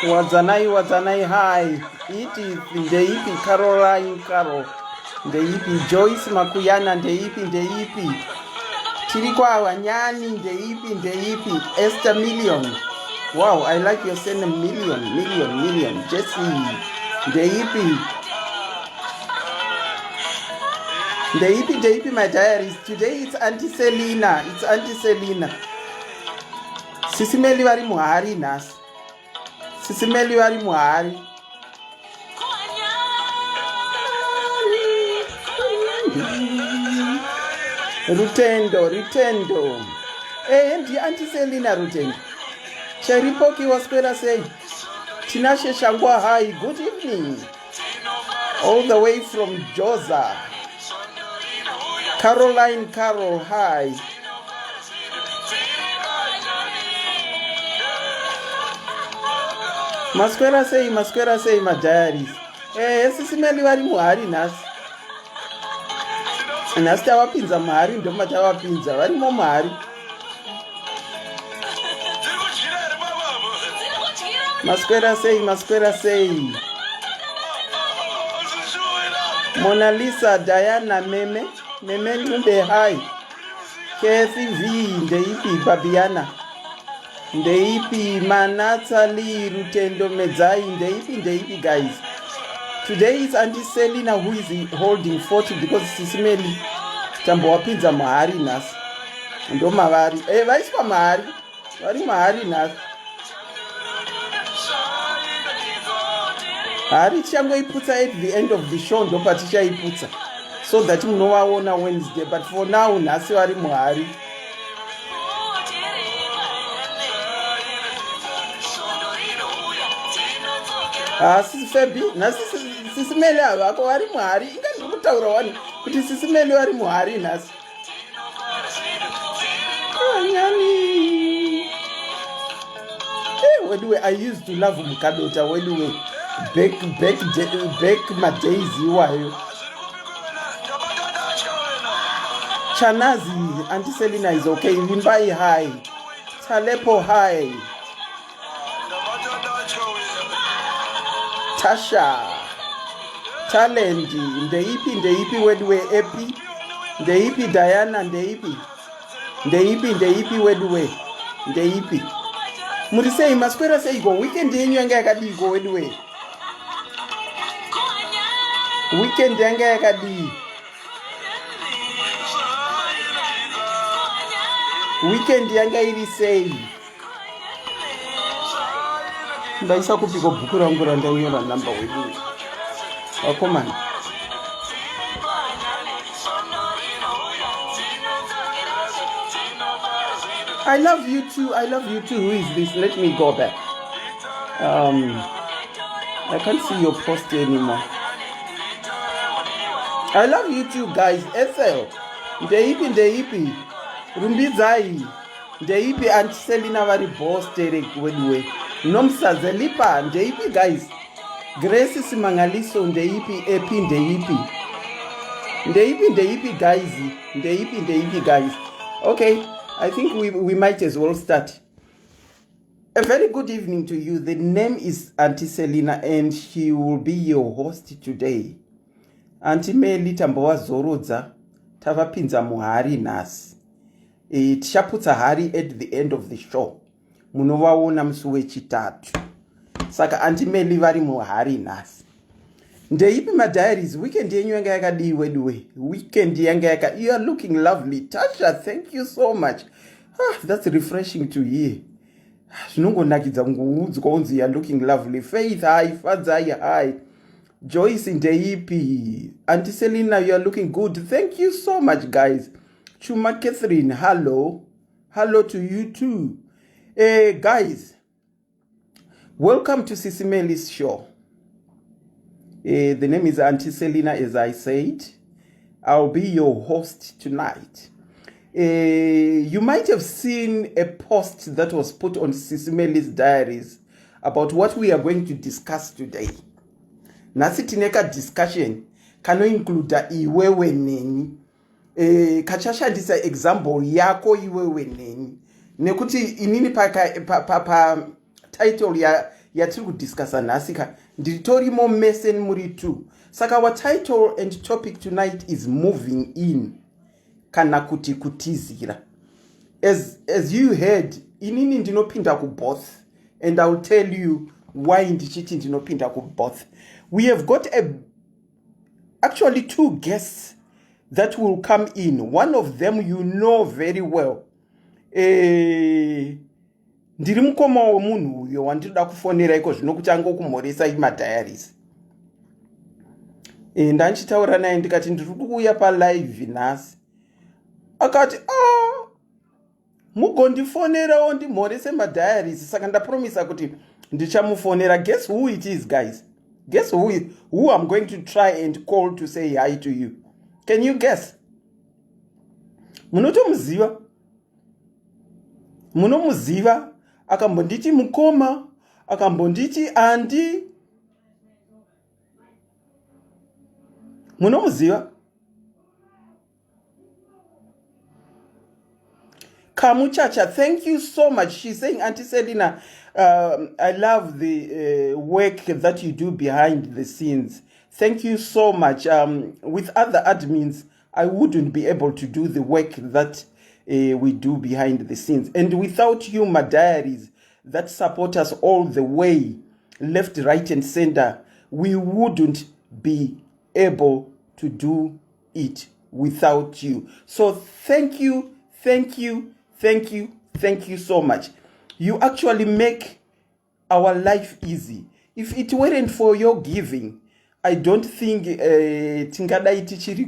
Wadzanai, Wadzanai, hi. Edith, ndeipi? Caroline, Carol, ndeipi? Joyce Makuyana, ndeipi, ndeipi? Tiri kwaWanyani, ndeipi, ndeipi? Esther Million. Wow, I like your surname, Million, Million, Million. Jesse, ndeipi? Ndeipi, ndeipi, my diaries. Today it's Auntie Selina. It's Auntie Selina. Sisi Meli vari muhari nhasi. Sisi Meli vari muhari. Rutendo, Rutendo. Eh, ndi Auntie Selina Rutendo. Cheripoki waswera sei? Tinashe Shangwa, hi, good evening. All the way from Joza. Caroline Carol, hi. Maswera sei, maswera sei madiaries. Eh, sisi Meli vari muhari nhasi. Nhasi tavapinza muhari ndomatavapinza varimo muhari. Maswera sei, maswera sei. Mona Lisa, Diana, Meme, Meme Ncube, hi. Kathy V, ndeipi Babiana? Ndeipi Manatsali Rutendo Medzai, ndeipi ndeipi guys. Today is Auntie Selina who is holding 40 because Sisi Meli tambowapinza muhari nhasi. Ndomavari. Eh, vaiswa mahari. Vari mahari nhasi. Hari tichangoiputsa at the end of the show ndopatichaiputsa so that munovaona Wednesday but for now nhasi vari muhari. Ah, sisi Febi nhasi sisi Meli havako vari muhari inga ndiri kutaura wani kuti sisi Meli vari muhari nhasi. Anyani. Hey, weduwe I used to love Mukadota weduwe back back back madays iwayo. Chanazi, Auntie Selina is okay. Vimbai hi. Talepo hi. Tasha Talent ndeipi ndeipi weduwe epi ndeipi Diana ndeipi ndeipi ndeipi weduwe ndeipi muri sei maswera seiko weekend yenyu yanga yakadiiko weduwe weekend yanga yakadii weekend yanga iri sei Ndaisa kupiko bhuku rangu randanyora number wedu vakomana. I love you too. I love you too. Who is this? Let me go back. I can't see your post anymore. I love you too, guys. Ethel. Ndeipi, ndeipi. Rumbidzai. Ndeipi Auntie Selina vari bho sterek weduwe. Nomsa Zelipa ndeipi guys? Grace Simangaliso ndeipi epi ndeipi? Ndeipi ndeipi guys? Ndeipi ndeipi guys? Okay, I think we might as well start. A very good evening to you. The name is Auntie Selina and she will be your host today. Auntie Meli tambovazorodza tavapinza muhari nhasi. E, tichaputsa hari at the end of the show munovaona musi wechitatu saka anti meli vari muhari nhasi ndeipi madiaries weekend yenyu yanga yakadii weduwe weekend yanga yaka you are looking lovely tasha thank you so much ah, that's refreshing to hear zvinongonakidza kungoudzwa unzi you are looking lovely faith hi fadzai hi joyce ndeipi anti selina you are looking good thank you so much guys Chuma Catherine, hello. Hello to you too. Guys, welcome to Sisi Melly's show. The name is Auntie Selina, as I said. I'll be your host tonight. You might have seen a post that was put on Sisi Melly's diaries about what we are going to discuss today. Nhasi tine ka discussion kanoincluda iwewe neni. Kachashandisa example yako iwewe neni nekuti inini pa, pa, pa title yatiri kudiscussa nhasi ka nditorimo mese muri two. Saka our title and topic tonight is moving in kana kuti kutizira. As you heard, inini ndinopinda kuboth and I will tell you why ndichiti ndinopinda kuboth. We have got a actually two guests that will come in. One of them you know very well. Ndiri mukoma wemunhu uyo wandinoda kufonera iko zvino kuti angokumhoresai madiaries. Ndandichitaura naye ndikati ndiri kuuya palive nhasi, akati oh, mugondifonerawo ndimhorese madiaries. Saka ndapromisa kuti ndichamufonera. Guess who it is, guys? Guess who I'm going to try and call to say hi to you? Can you guess? Munotomuziva, munomuziva. Akambonditi mukoma, akambonditi andi. Munomuziva. Kamuchacha, thank you so much. She's saying, "Auntie Selina, I love the work that you do behind the scenes. Thank you so much. With other admins, I wouldn't be able to do the work that we do behind the scenes. And without you, my diaries, that support us all the way, left, right, and center, we wouldn't be able to do it without you. So thank you, thank you, thank you, thank you so much. You actually make our life easy. If it weren't for your giving, I don't think tingadai tichiri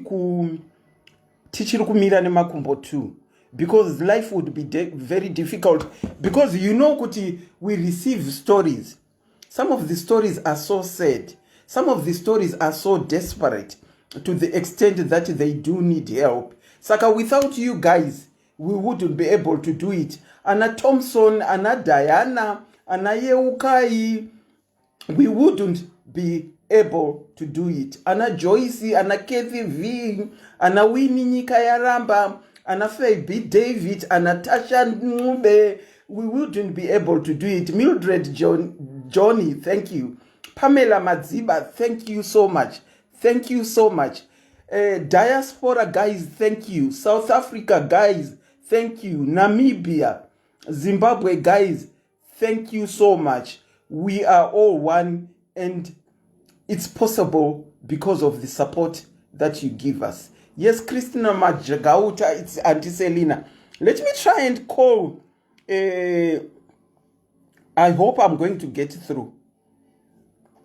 kumira nemakumbo two, because life would be very difficult, because you know kuti we receive stories. Some of the stories are so sad. Some of the stories are so desperate to the extent that they do need help. Saka without you guys, we wouldn't be able to do it. Ana Thompson, ana Diana, ana Yeukai, we wouldn't be able to do it. Ana Joyce, ana Kathy V, ana Winnie Nyika Yaramba, ana Fabi David, ana Tasha Ncube, we wouldn't be able to do it. Mildred John, Johnny, thank you. Pamela Madziba, thank you so much. Thank you so much. Diaspora guys, thank you. South Africa guys, thank you. Namibia, Zimbabwe guys, thank you so much. We are all one and it's possible because of the support that you give us. Yes, Christina Majagauta, it's Auntie Selina. Let me try and call. I hope I'm going to get through.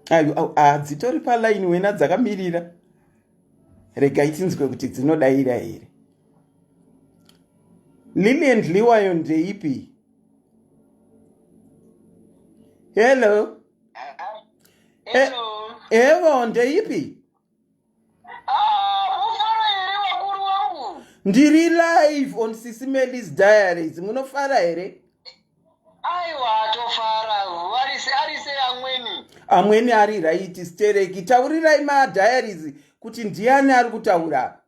Hadzitori palaini wena, dzakamirira. Regai tinzwe kuti dzinodayira here. Lilian Dliwayo, ndeipi? Hello. Hello. Evo, ndeipi? Ah, mufara here vakuru vangu? Ndiri live on Sisi Melly's Diaries. Munofara here? Aiwa, tofara. Varise arise amweni. Amweni ari right stereki. Taurirai madiaries kuti ndiani ari kutaura.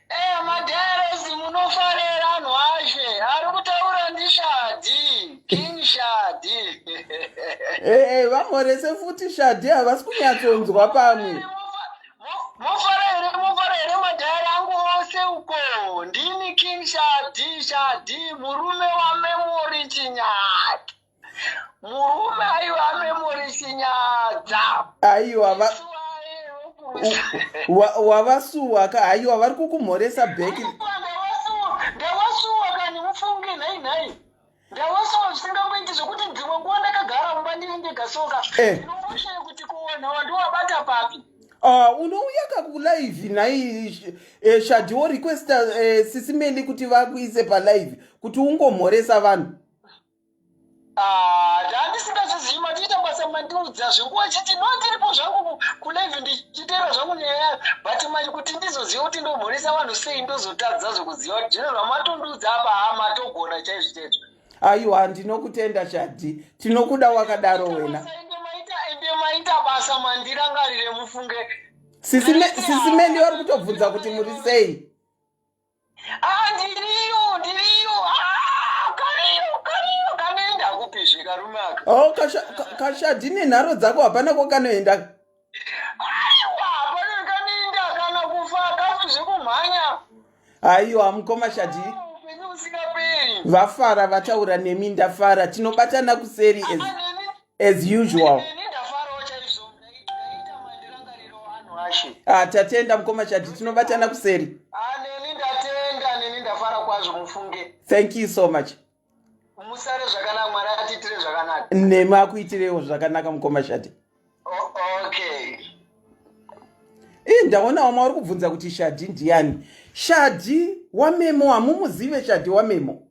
Eh, madiaries, munofarira anhu ashe. Ari kutaura ndiShadi, King Shadi. Ee, vamhorese futi Shadi, havasi kunyatsonzwa pamwe. Mufara here, mufara here madiary angu ose uko? Ndini King Shadi, Shadi, murume waMemory Chinyadza. Murume aiwa Memory Chinyadza. Aiwa, wavasuwa ka? Aiwa, vari kukumhoresa back. Ndawasuwa kani, mufunge. Nhai nhai, ndawasuwa zvisingamboiti, zvekuti dzimwe nguva ndakagara mumba ndiri ndega soka ndinomboshaye kuti kuona wandiwabata papi. Unouya kakulive nhai Shadi, worequesta Sisi Meli kuti vakuise palive kuti ungomhoresa vanhu. Ah, ndandisingazvizivi. Matiita basa mandiudza zvenguva chiti no, ndiripo zvangu kulive ndichiteera zvangu nyaya, but manje kuti ndizoziva kuti ndomhoresa vanhu sei, ndozotadza zvokuziva kuti zvino zvamatondiudza apa. Ha, matogona chaizvo chaizvo. Aiwa, ndinokutenda Shadi, tinokuda wakadaro wena. Ende maita basa mandirangarire, mufunge. Sisi Meli vari kutobvunza kuti muri sei. Ah, ndiriyo, ndiriyo. Ah, kariyo, kariyo, kanoenda kupizve karume aka? Oh, kashadhi nenharo dzako hapana kwakanoenda. Aiwa, hapana kanoenda kana kufa, kafi zvekumhanya. Aiwa, mukoma Shadhi. Upenyu usingaperi. Vafara vataura nemi ndafara. Tinobatana kuseri as usual. Neni ndafarawo chaizvo. Ndaita mandirangariro anhu ashe. Ah, tatenda mukoma Shadhi, tinobatana kuseri. Ah, neni ndatenda, neni ndafara kwazvo mufunge. Thank you so much. Musare zvakanaka, Mwari atiitire zvakanaka. Nemi akuitirewo zvakanaka mukoma Shadhi. Okay. Ii, ndaona vamwe vari kubvunza kuti Shadhi ndiani. Shadhi waMemo, hamumuzive Shadhi waMemo?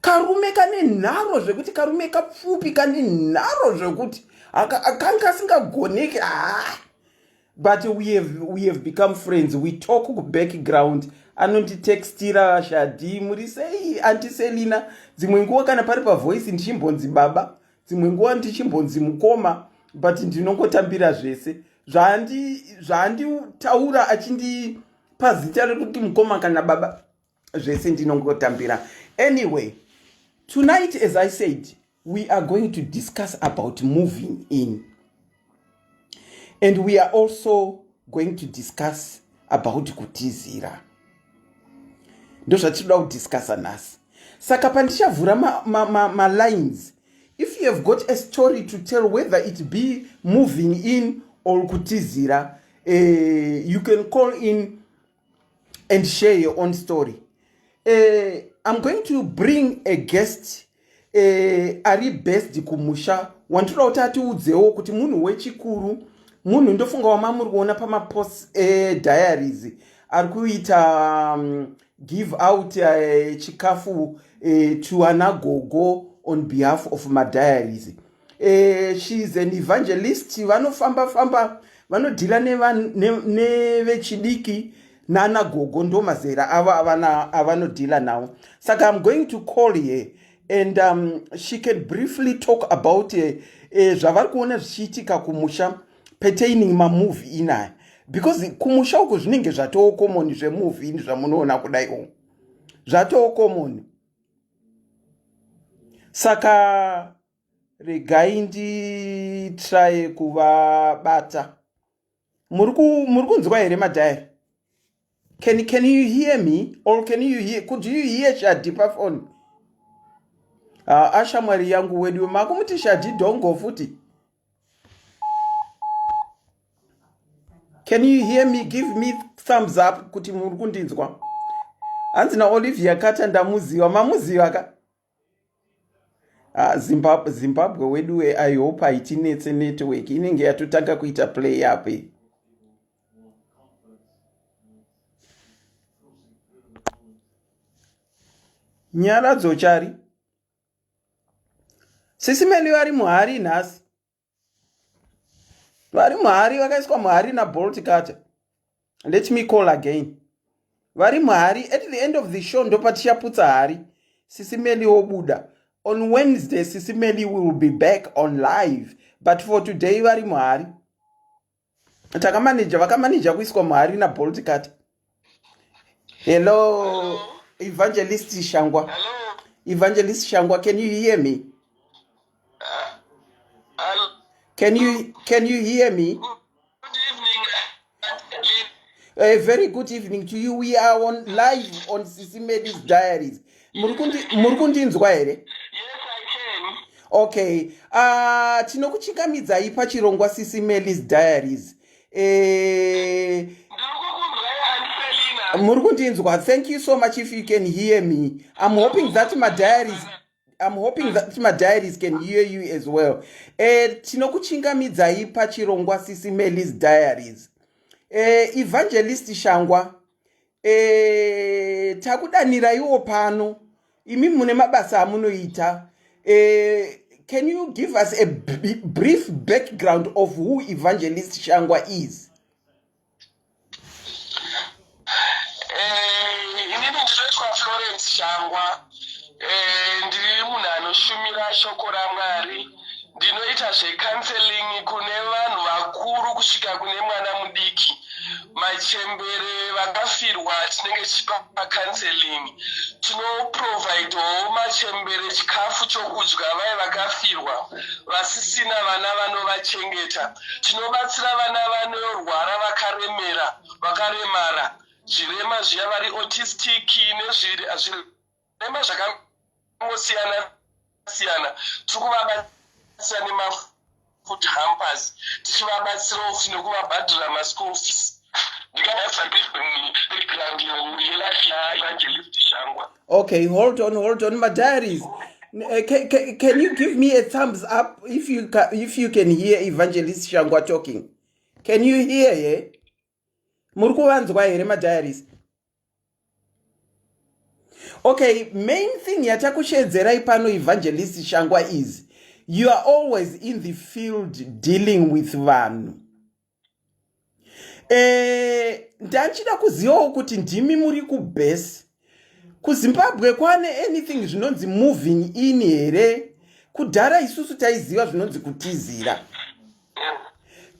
Karume kane nharo zvekuti, karume kapfupi kane nharo zvekuti kanga kasingagoneki. Ah. But we have become friends. We talk kubackground, anonditextira, "Shadhi, muri sei? Auntie Selina." Dzimwe nguva kana pari pavoice ndichimbonzi baba, dzimwe nguva ndichimbonzi mukoma, but ndinongotambira zvese zvaanditaura achindipa zita rekuti mukoma kana baba, zvese ndinongotambira. Anyway, tonight, as I said, we are going to discuss about moving in and we are also going to discuss about kutizira. Ndozvatinoda kudiscussa nhasi. Saka pandichavhura malines, ma if you have got a story to tell, whether it be moving in or kutizira, you can call in and share your own story. I'm going to bring a guest ari based kumusha wandinoda kuti atiudzewo kuti munhu wechikuru, munhu ndofunga wamamuri kuona pamapost ediaries ari kuita give out chikafu to anagogo on behalf of madiaries. She is an evangelist, vanofamba famba, vanodhila nevechidiki nanagogo, ndo mazera avo avanodhila nawo. Saka I'm going to call her and she can briefly talk about zvavari kuona zvichiitika kumusha pertaining mamove in aya, because kumusha uku zvinenge zvatoo common zvemove in zvamunoona kudai u zvatoo common. Saka regai nditry kuvabata. Muri kunzwa here madiary? Can you hear me or can you hear, could you hear Shadhi pafoni? Ashamwari yangu wedu, makumuti Shadhi dhongo futi. Can you hear me? Give me thumbs up kuti muri kundinzwa. Hanzi naOlivia Kata, ndamuziva. Mamuziva ka? Ah, Zimbabwe, Zimbabwe wedu, I hope haitinetse network, inenge yatotanga kuita play up. Nyaradzo Chari, Sisi Meli vari muhari nhasi, vari muhari, vakaiswa muhari naBolt Carter. Let me call again. Vari muhari. At the end of the show ndopatichaputsa hari, Sisi Meli wobuda. On Wednesday Sisi Meli will be back on live, but for today vari muhari. Takamaneja, vakamaneja kuiswa muhari naBolt Carter. Hello, Evangelist Shangwa. Hello. Evangelist Shangwa, can you hear me? Hello. Can you hear me? Good evening. A very good evening to you. We are on live on Sisi Melis Diaries. Muri kundinzwa here? Yes, I can. Okay. Tinokuchingamidzai pachirongwa Sisi Melis Diaries. Ndiri kukunzwai, Auntie Selina. Muri kundinzwa? Thank you so much if you can hear me. I'm hoping that my diaries can hear you as well. Tinokuchingamidzai pachirongwa Sisi Melis Diaries. Evangelist Shangwa, takudaniraiwo pano. Imi mune mabasa amunoita. Can you give us a brief background of who Evangelist Shangwa is? Inini ndinoitwa Florence Shangwa. Ndiri munhu anoshumira shoko raMwari. Ndinoita zvecounseling kune vanhu vakuru kusvika kune mwana mudiki. Machembere vakafirwa tinenge tichipa counseling. Tinoprovidawo machembere chikafu chokudya vaye vakafirwa vasisina vana vanovachengeta. Tinobatsira vana vanorwara vakaremera vakaremara zvirema zviya vari autistic nezvirema zvakangosiyana siyana. Tiri kuvabatsira nemafood hampers, tichivabatsirawo futi nekuvabhadhira maschool fees. Ndikadabackground yelife yaEvangelist Shangwa. Okay, hold on, hold on, my diaries. Can you give me a thumbs up if you can hear Evangelist Shangwa talking? Can you hear here? Muri kuvanzwa here madiaries? Okay, main thing yatakusheedzerai pano Evangelist Shangwa is you are always in the field dealing with vanhu. Ndanchida kuzivawo kuti ndimi muri kubase kuZimbabwe kwane anything zvinonzi moving in here? Kudhara isusu taiziva zvinonzi kutizira.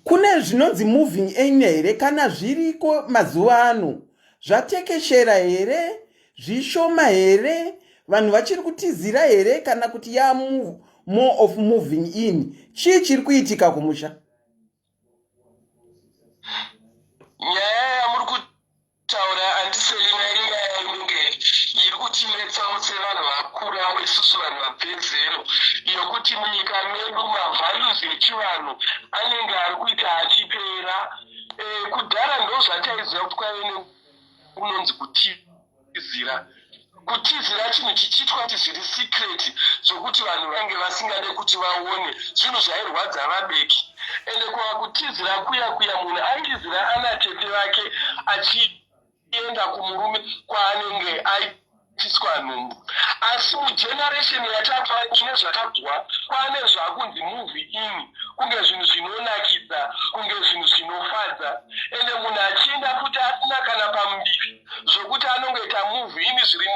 Kune zvinonzi moving in here? Kana zviriko mazuva ano zvatekeshera here? Zvishoma here? Vanhu vachiri kutizira here kana kuti ya more of moving in? Chii chiri kuitika kumusha? Nyaya yamuri kutaura, Auntie Selina, inyaya inenge iri kutinetsawo sevanhu vakurawo isusu vanhu vabvezero, yokuti munyika medu mavalues echivanhu anenge ari kuita achipera. Kudhara ndo zvataiziva kuti kwaive nekunonzi kutizira. Kutizira chinhu chichiitwa kuti zviri secret, zvokuti vanhu vange vasingade kuti vaone zvinhu zvairwadza vabeki. Ende kuva kutizira kuya kuya, munhu aitizira ana tete vake achienda kumurume kwaanenge aitiswa nhumbu. Asi mugeneration yatava tine zvakabva, kwane zvakunzi move in, kunge zvinhu zvinonakidza, kunge zvinhu zvinofadza. Ende munhu achienda futi asina kana pamuviri, zvokuti anongoita move in zviri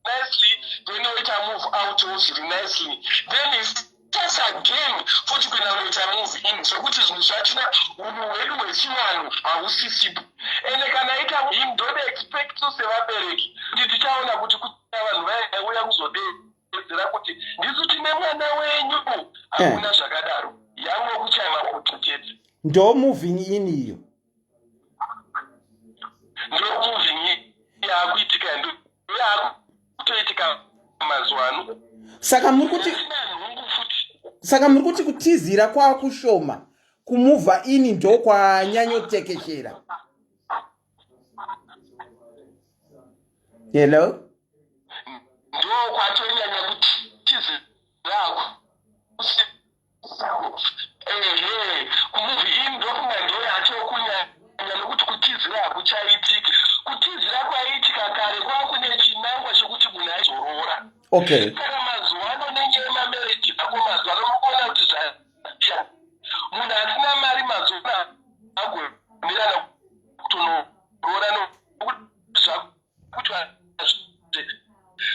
nicely, then oita move out zviri nicely, then he starts again futi kuenda kunoita move in, zvokuti zvinhu zvachina unhu hwedu hwechivanhu hausisipo. Ende kana aita in, don't expect sevabereki kuti tichaona kuti vanhu vaiuya kuzodedzera kuti ndisu tine mwana wenyu. Hakuna zvakadaro, yango kuchaya mapoto chete. Ndo moving in iyo. Ndo moving in yaakuitika, ndo yaakutoitika mazuva ano. Saka muri kuti Isina nhumbu futi. Saka muri kuti kutizira kwaakushoma, kumuvha in ndo kwanyanyotekeshera. Hello? Ndo kwatonyanya kutizirako. Ehe, kumove in ndofunga ndo yacho kunyanya, nokuti kutizira hakuchaitiki. Kutizira kwaiitika kare kwakune chinangwa chokuti munhu aizoroora. Saka mazuva ano nenyaya yemamarriage ako mazuva ano, mukuona kuti zvasiya munhu asina mari mazuva ano agomirana kutonoroora, nokuti zvakuti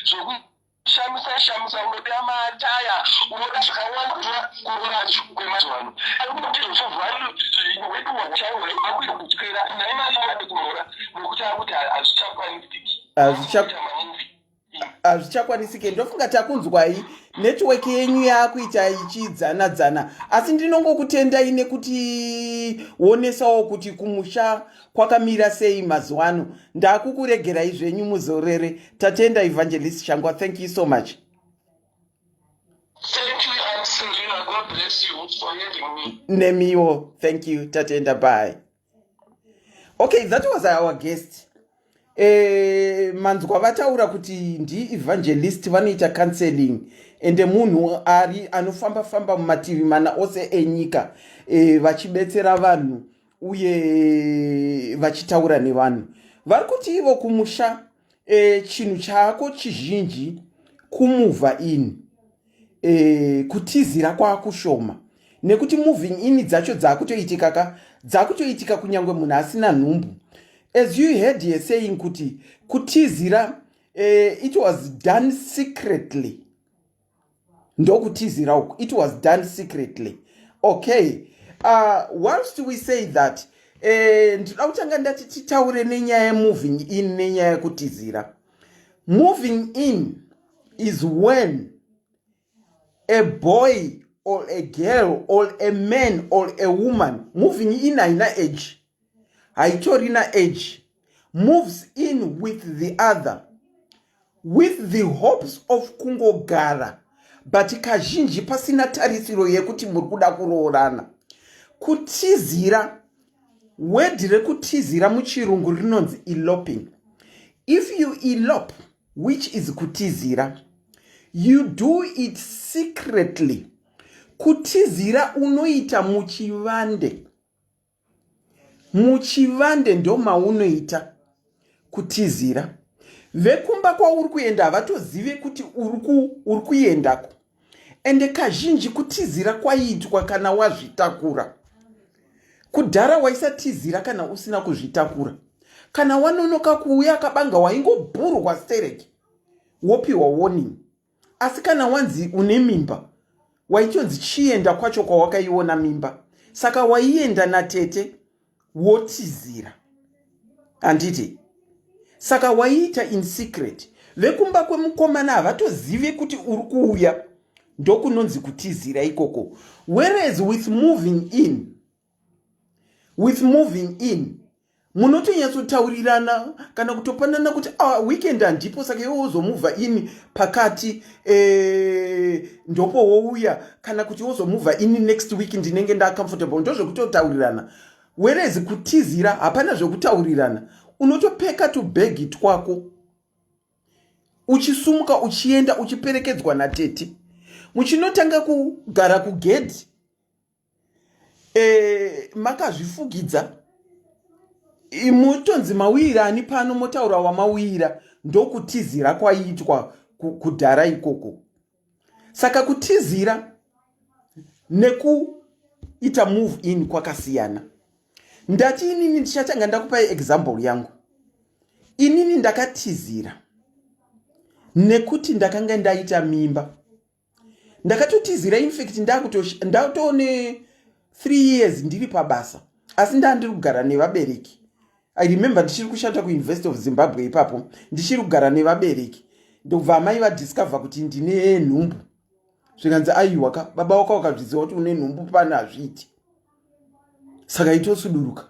zvokushamisa shamisa, unoda mataya, unoda zvakawanda kuroora kwemazuva ano. Wedu chaiwo akuita kutyera naimari ade kuroora, nokuti akuti hazvichakwanisiki. Hazvichakwanisike. Ndofunga takunzwai. Network yenyu yaakuita ichidzana dzana, asi ndinongokutendai nekutionesawo kuti kumusha kwakamira sei mazuva ano. Ndakukuregerai zvenyu muzorere. Tatenda, Evangelist Shangwa. Thank you so much. Thank you, Aunt Selina. God bless you for having me. Nemiwo, thank you. Tatenda, bye. Okay, that was our guest. Manzwa vataura kuti ndievangelist vanoita counseling, ende munhu ari anofamba famba mumativi mana ose enyika, vachibetsera vanhu uye vachitaura nevanhu. Vari kuti ivo kumusha chinhu chako chizhinji kumuvha in. Kutizira kwaakushoma nekuti moving in dzacho dzaakutoitika ka, dzakutoitika kunyange munhu asina nhumbu. As you heard here saying kuti kutizira, it was done secretly, ndokutizira uku, it was done secretly. Okay, whilst we say that, E, ndinoda kutanga ndati titaure nenyaya yemoving in nenyaya yekutizira. Moving in is when a boy or a girl or a man or a woman moving in haina age haitorina age moves in with the other with the hopes of kungogara but kazhinji pasina tarisiro yekuti muri kuda kuroorana kutizira wedhi rekutizira muchirungu rinonzi eloping if you elope which is kutizira you do it secretly kutizira unoita muchivande muchivande ndomaunoita kutizira vekumba kwauri kuenda havatozive kuti uri kuendako ende kazhinji kutizira kwaiitwa kana wazvitakura kudhara waisatizira kana usina kuzvitakura kana wanonoka kuuya akabanga waingobhurwa stereki wopiwa warning asi kana wanzi une mimba waitonzi chienda kwacho kwawakaiona mimba saka waienda natete wotizira handiti saka waiita in secret vekumba kwemukomana havatozive kuti uri kuuya ndokunonzi kutizira ikoko whereas with moving in with moving in munotonyatsotaurirana kana kutopanana kuti ah, weekend handipo saka iwe wozomuvha ini pakati e, ndopo wouya kana kuti wozomuvha ini next week ndinenge ndacomfortable ndozvekutotaurirana whereas kutizira hapana zvekutaurirana unotopeka tubhegi twako uchisumuka uchienda uchiperekedzwa natete muchinotanga kugara kugedhi e, makazvifugidza mutonzi mawira ani pano motaura wamawira ndokutizira kwaiitwa kudhara ikoko saka kutizira nekuita move in kwakasiyana ndati inini ndichatanga ndakupai example yangu inini ndakatizira nekuti ndakanga ndaita mimba ndakatotizira infact ndatone 3 years ndiri pabasa asi ndaa ndiri kugara nevabereki i remember ndichiri kushanda kuuniversity of zimbabwe ipapo ndichiri kugara nevabereki ndobva amai vadiscover kuti ndine nhumbu zvikanzi aiwa ka baba wako wakazviziva kuti une nhumbu pane hazviiti saka itosuduruka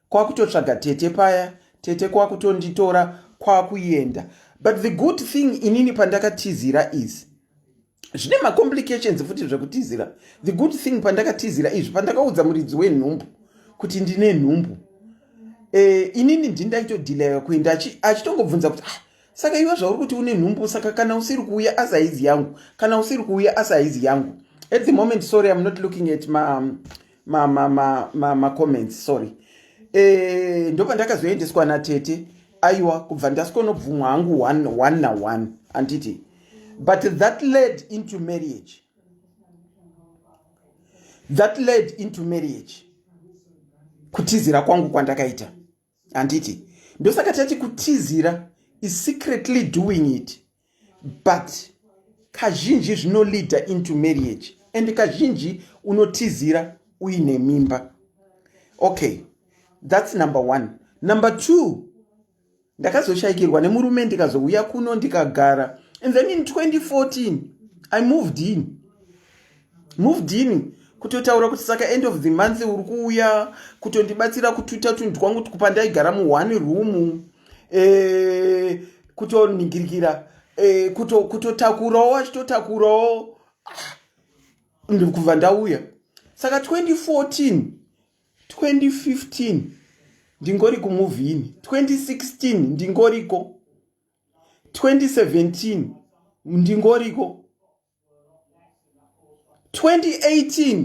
kwakutotsvaga tete paya tete kwakutonditora kwakuenda but the good thing inini pandakatizira is zvine macomplications futi zvekutizira the good thing pandakatizira izvi pandakaudza muridzi wenhumbu kuti ndine nhumbu e, inini ndindaitodhilaya kuenda achitongobvunza kuti ah, saka iwe zvauri kuti une nhumbu saka kana usiri kuuya asi haizi yangu kana usiri kuuya asi haizi yangu at the moment sorry im not looking at ma ma ma ma ma, ma comments sorry e, ndopandakazoendeswa natete aiwa kubva ndasikonobvumwa hangu one, one na one anditi but that led into marriage that led into marriage kutizira kwangu kwandakaita handiti ndosaka tati kutizira is secretly doing it but kazhinji zvinoleader into marriage and kazhinji unotizira uine mimba okay that's number one number two ndakazoshaikirwa nemurume ndikazouya kuno ndikagara and then in 2014 i moved in moved in kutotaura kuti saka end of the month uri kuuya kutondibatsira kututa tunhu twangu kupandaigara muone room e, kutoningirikira e, kutotakurawo achitotakurawo ah, ndikubva ndauya saka 2014 2015 ndingori kumuvhini 2016 ndingoriko 2017 ndingoriko 2018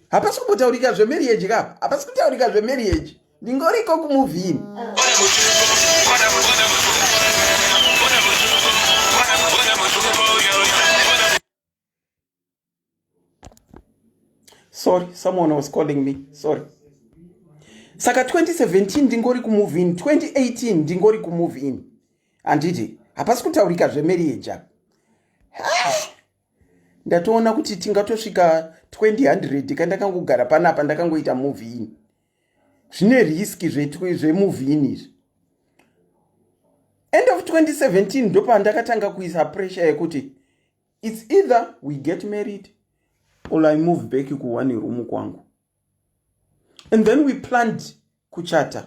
hapasi kumbotaurika zvemarriage kapa hapasi kutaurika zvemarriage ndingoriko kumuvhini sorry someone was calling me sorry saka 2017 ndingori kumove in 2018 ndingori kumove in handiti hapasi kutaurika zvemarriage apa Ndatoona kuti tingatosvika 2000 kandakangogara panapa ndakangoita move in. Zvine risk zvemove in izvi. End of 2017 ndopandakatanga kuisa pressure yekuti it's either we get married or I move back kuone room kwangu. And then we planned kuchata.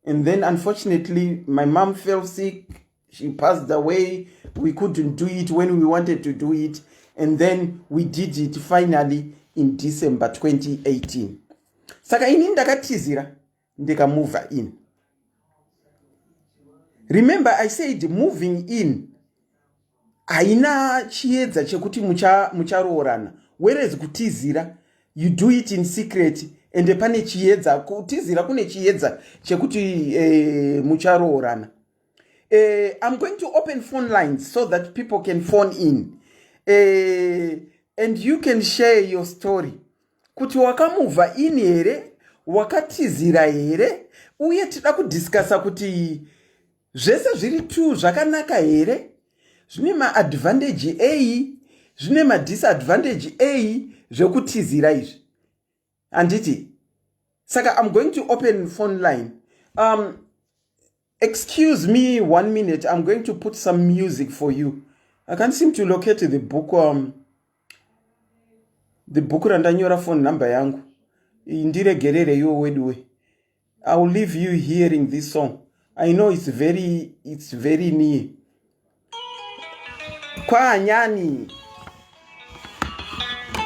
And then unfortunately my mom fell sick, she passed away. We couldn't do it when we wanted to do it. And then we did it finally in December 2018. Saka ini ndakatizira ndikamove in. Remember I said moving in haina chiedza chekuti mucharoorana, whereas kutizira you do it in secret, ende pane chiedza. Kutizira kune chiedza chekuti mucharoorana. I'm going to open phone lines so that people can phone in and you can share your story kuti wakamove in here, wakatizira here, uye tida kudiscussa kuti zvese zviri two zvakanaka here, zvine maadvantage ei, zvine madisadvantage ei zvekutizira izvi, handiti? Saka I'm going to open phone line. Excuse me one minute, I'm going to put some music for you. I can't seem to locate the book, the book randanyora phone number yangu. Ndiregerere iwo weduwe. I will leave you hearing this song. I know it's very near kwahanyani.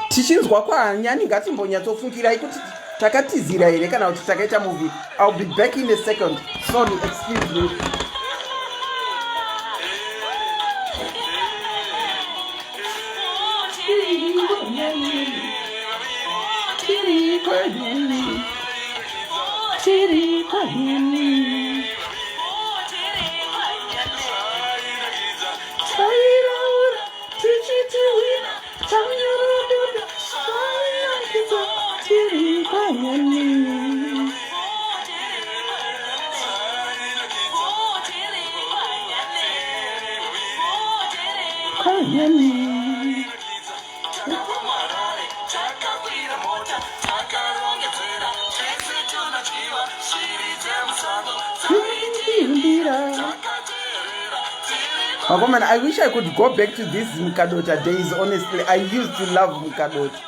Tichinzwa kwahanyani, ngatimbonyatsofungirai kuti takatizira here kana kuti takaita move in. I'll be back in a second. Sorry, excuse me. Tiri kwanyani, tiri kwanyani, tairaura tichitiwina tanyorododa zvainakidza tiri kwanyani. Kwanyani. Takakwira mota, takarongedzera tese, tonadyiwa shiri dzemusango. Imbira. Vakomana, I wish I could go back to these Mukadota days. Honestly, I used to love Mukadota.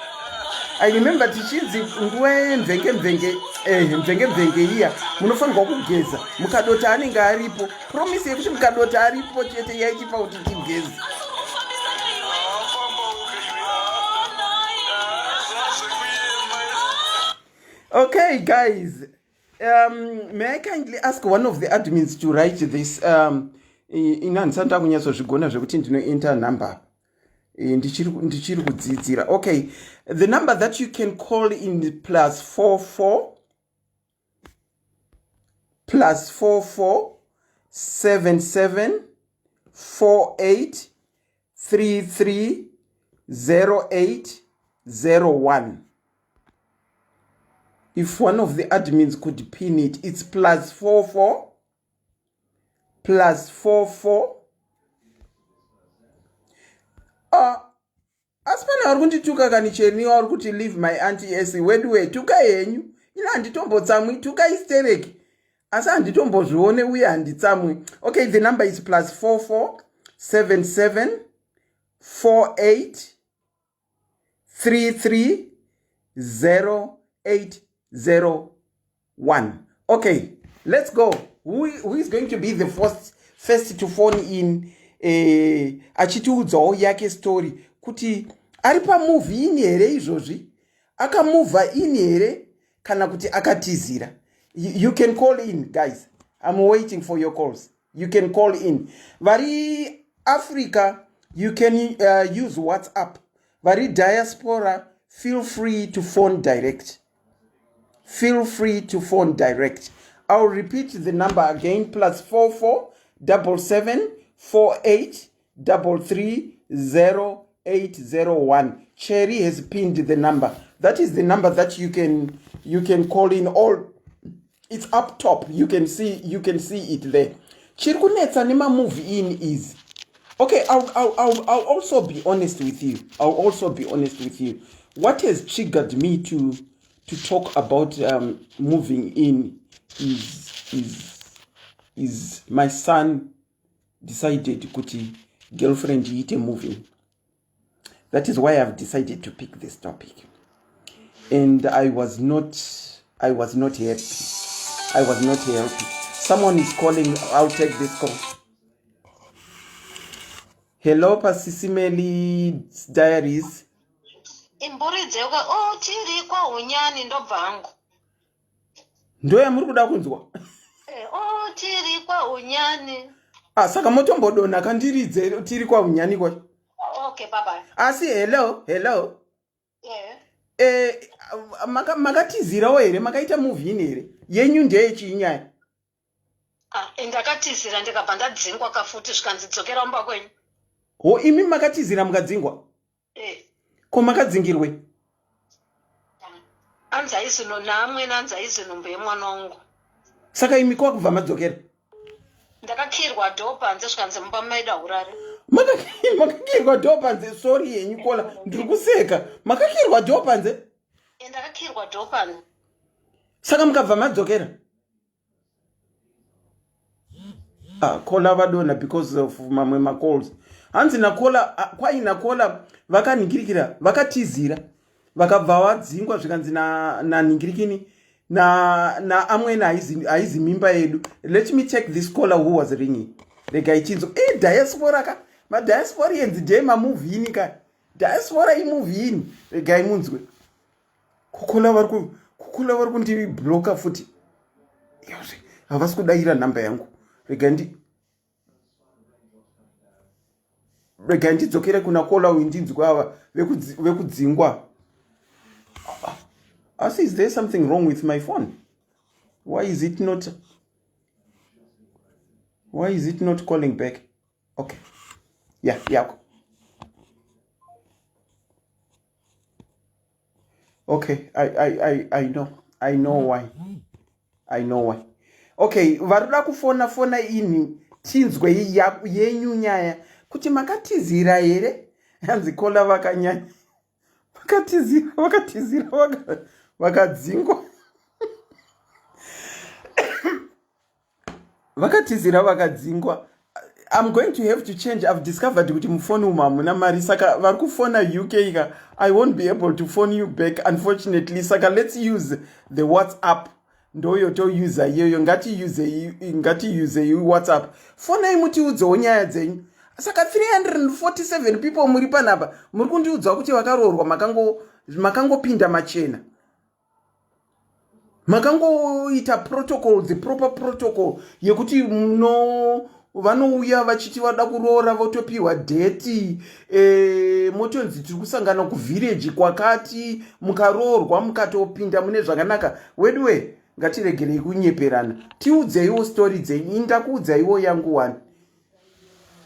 I remember tichinzi nguva yemvenge mvenge, mvenge mvenge iya, munofanirwa kugeza. Mukadota anenge aripo. Promise yekuti Mukadota aripo chete yaitipa kuti tigeze. Okay, guys. May I kindly ask one of the admins to write this? Ini handisati ndakunyatsozvigona zvekuti ndinoenter number. Ndichiri kudzidzira. Okay, the number that you can call in, +44 +44 77 48 33 08 01. If one of the admins could pin it, it's +44 +44. Asi pane vari kundituka kani cheni, vari kuti, "Leave my auntie s weduwe." Tuka henyu, ina handitombotsamwi. Tuka istereki, asi handitombozvione uye handitsamwi. Okay, the number is +44 77 48 33 0801. Okay, let's go. Who is going to be the first to phone in achitiudzawo yake story kuti ari pamove in here izvozvi, akamove in here kana kuti akatizira? You can call in, guys. I'm waiting for your calls. You can call in. Vari Africa, you can use WhatsApp. Vari diaspora, feel free to phone direct. Feel free to phone direct. I'll repeat the number again: +44 77 48 33 0801. Cherry has pinned the number. That is the number that you can call in. All it's up top, you can see it there. Chiri kunetsa nemamove in is, Okay, I'll, I'll, I'll, I'll also be honest with you. I'll also be honest with you. What has triggered me to to talk about um, moving in is is is my son decided kuti girlfriend iite moving. That is why I've decided to pick this topic. And I was not I was not happy. I was not happy. Someone is calling. I'll take this call. Hello, Pasisimeli Diaries. Imburidze uka oh tiri kwahunyani ndobva hangu. Ndoyamuri kuda kunzwa? Eh, oh tiri kwahunyani. Ah, saka motombodonha kandiridze tiri kwahunyani kwacho. Okay, bye bye. Asi hello, hello. Yeah. Eh, makatizirawo maka here makaita move in here yenyu ndeyechii nyaya ah, ndakatizira ndikabva ndadzingwa kafuti zvikanzi dzokera mumba kwenyu ho imi makatizira mukadzingwa eh. Ko makadzingirwe? Anzi haisi naamwene anzi haisi nhumbu yemwana wangu. Saka imi kwakubva madzokera? Ndakakirwa dhoo panze zvikanzi mumba maida urare. Makakirwa dhoo panze? Sorry yenyu kola ndiri kuseka. Makakirwa dhoo panze? Eh, ndakakirwa dhoo panze. Saka mukabva madzokera? Ah, kola vadonha because of mamwe macalls hanzi nakola ah, kwai nakola vakanhingirikira vakatizira vakabva vadzingwa zvikanzi nanhingirikini naamwene na haizi mimba yedu let me check this caller who was ringing regai chinzo e eh, diaspora ka madiasporians ndee mamuvhini ka diaspora imuvhini regai munzwe Kukola vari kukola vari kundibloka futi. Havasi kudaira nhamba yangu. Rega ndi rega ndidzokere kuna kola uyu ndinzwe ava vekudzingwa. Asi is there something wrong with my phone? Why is it not Why is it not calling back? Okay. Yeah, yako. Okay, I, I, I, I know. I know why. I know why. Okay, varikuda kufona fona ini tinzwe yenyu nyaya kuti makatizira here? Hanzi kola vakanyanya. Vakatizira, vakatizira, vakadzingwa. Vakatizira vakadzingwa. I'm going to have to change. I've discovered kuti mufoni umu hamuna mari saka vari kufona UK ka I won't be able to phone you back unfortunately. Saka let's use the WhatsApp. Ndoyo toyuza iyoyo ngatiuse ngatiuse WhatsApp. Fonai mutiudzewo nyaya dzenyu. Saka 347 people muri panapa muri kundiudza kuti vakaroorwa makango makangopinda machena. Makangoita protocol the proper protocol yekuti muno vanouya vachiti vada kuroora votopiwa dheti e, motonzi tiri kusangana kuvhireji kwakati mukaroorwa mukatopinda mune zvakanaka weduwe ngatiregerei kunyeperana tiudzeiwo stori dzenyu ndakuudzaiwo yangu wani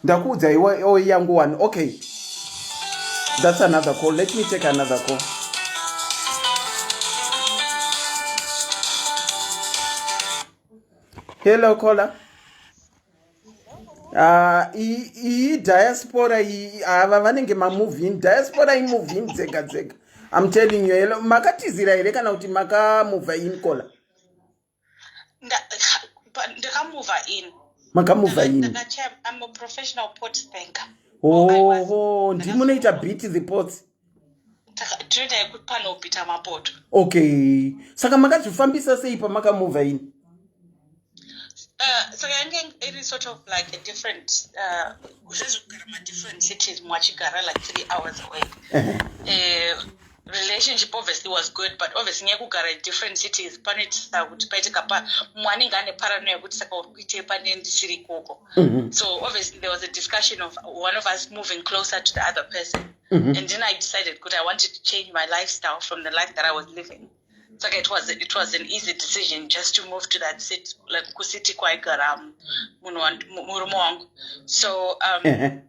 ndakuudza iwe oh, yangu one okay that's another call let me take another call hello caller ah, iyi diaspora iyi ava vanenge mamovin diaspora imovin dzega dzega i'm telling you hello makatizira here kana kuti makamova in caller ndakamova in makamova in I'm a professional pot thinker oho ndimunoita beat the pots tinoita yekuti panobhita mapoto okay saka makazvifambisa sei pamakamova in saka yange iri sort of like a different zvezvekugara uh, madifferent cities mwachigara like three hours away uh -huh. uh, relationship obviously was good but obviously nyaya yekugara in different cities panoitisa kuti paite kapa mumwe anenge ane parano yekuti saka uri kuitei pane ndisiri ikoko mm -hmm. so obviously there was a discussion of one of us moving closer to the other person mm -hmm. and then i decided kuti i wanted to change my lifestyle from the life that i was living saka it was, it was an easy decision just to move to that city like kucity kwaigara munhu murume wangu so um, uh -huh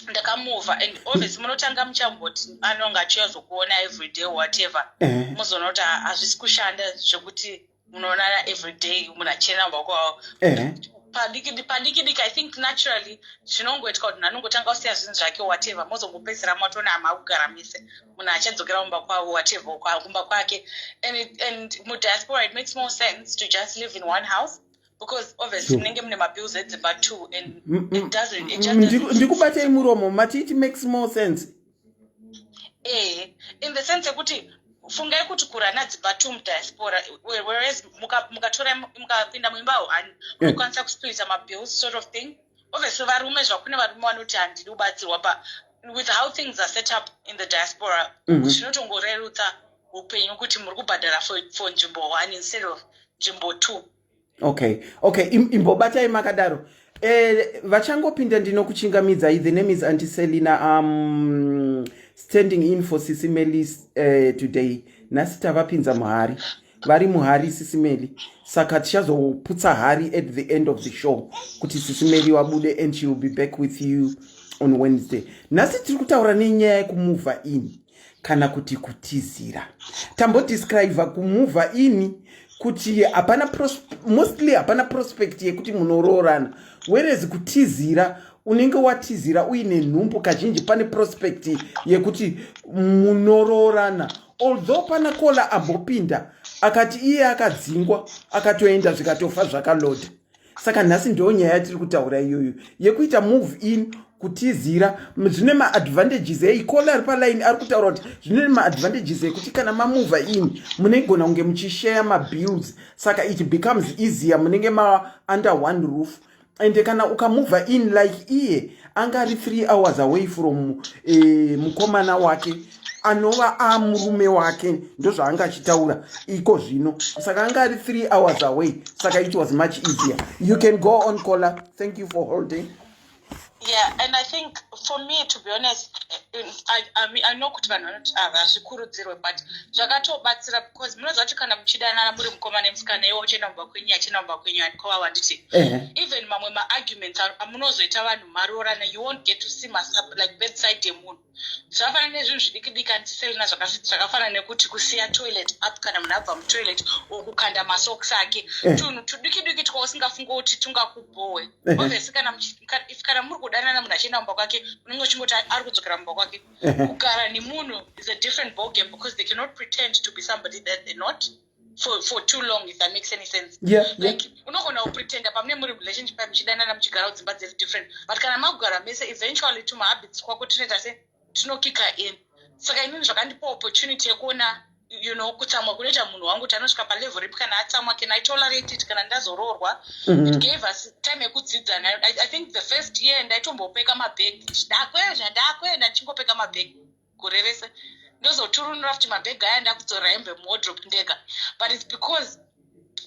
ndakamova and obviously munotanga muchamboti anonga achiuya zokuona everyday whatever eh. muzoona kuti hazvisi kushanda zvekuti munoonana everyday munhu achienda kumba kwavo eh. Padiki padiki diki, I think naturally zvinongoitika kuti munhu anongotanga kusiya zvinhu zvake, whatever, mozongopedzisira matona hamakugara mise, munhu achadzokera kumba kwavo, whatever, kumba kwake. And mudiaspora it makes more sense to just live in one house because obviously munenge mune mabills edzimba two and it doesn't, it just doesn't. Ndikubatei muromo, mati it makes more sense? In the sense yekuti fungai kuti kurana dzimba two mudiaspora, whereas mukatora, mukapinda muimba one, unokwanisa kusplita mabills, sort of thing. Obviously varume, zvakune varume vanoti handidi kubatsirwa, but with how things are set up in the diaspora, zvinotongorerutsa upenyu kuti muri kubhadhara for nzvimbo one instead of nzvimbo two. Okay, imbobatai makadaro. Vachangopinda, ndinokuchingamidzai. The name is Auntie Selina, standing in for Sisi Meli today. Nhasi tavapinza muhari, vari muhari Sisi Meli, saka tichazoputsa hari at the end of the show kuti Sisi Meli wabude, and she will be back with you on Wednesday. Nhasi tiri kutaura nenyaya yekumuvha in kana kuti kutizira. Tambodescribe kumuvha in kuti hapana, mostly hapana prospect yekuti munoroorana, whereas kutizira, unenge watizira uine nhumbu, kazhinji pane prospect yekuti munoroorana, although pana caller ambopinda akati iye akadzingwa, akatoenda, zvikatofa zvakalodha. Saka nhasi ndo nyaya yatiri kutaura iyoyo yekuita move in, kutizira. Zvine maadvantages ei? Caller ari paline ari kutaura kuti zvine maadvantages ekuti kana mamova in, munegona kunge muchishare mabills, saka it becomes easier, munenge ma under one roof. And kana ukamova in, like iye anga ari 3 hours away from mukomana wake anova amurume wake, ndozvaanga achitaura iko zvino, saka anga ari 3 hours away, saka it was much easier. You can go on, caller. Thank you for holding. Yeah, and I think for me, to be honest, I mean, I know kuti vanhu vanoti havazvikurudzirwe, but zvakatobatsira because munoziva kuti kana muchidanana muri mukoma nemusikana, iwe uchienda mumba kwenyu, achienda mumba kwenyu, andikova wanditi even mamwe maarguments amunozoita vanhu maroorana, you won't get to see like bedside yemunhu. Zvakafanana nezvinhu zvidiki diki, Auntie Selina, zvakafanana nekuti kusiya toilet up kana munhu abva mutoilet, or kukanda masocks ake, tunhu tudiki diki twausingafungi kuti tungakubhowe. Obviously if kana muri kudanana, munhu achienda mumba kwake, unenge uchingoti ari kudzokera mumba kwake. Kugara nemunhu is a different ball game because they cannot pretend to be somebody that they're not for too long, if that makes any sense. Like unogona kupretenda pamune muri relationship, muchidanana, muchigara kudzimba dziri different, but kana makugara mese, eventually tumahabits kwako tunoita se tunokicka in. Saka inini zvakandipa opportunity yekuona kutsamwa kunoita munhu wangu, kuti anosvika palevel ripi kana atsamwa, can I tolerate it kana ndazoroorwa. It gave us time yekudzidzana. I think the first year ndaitombopeka mabhegi, ndakuenda, ndakuenda, ndichingopeka mabhegi gore rese, ndozoturunura futi mabhegi aya, ndakudzorera hembe muwardrobe ndega. But it's because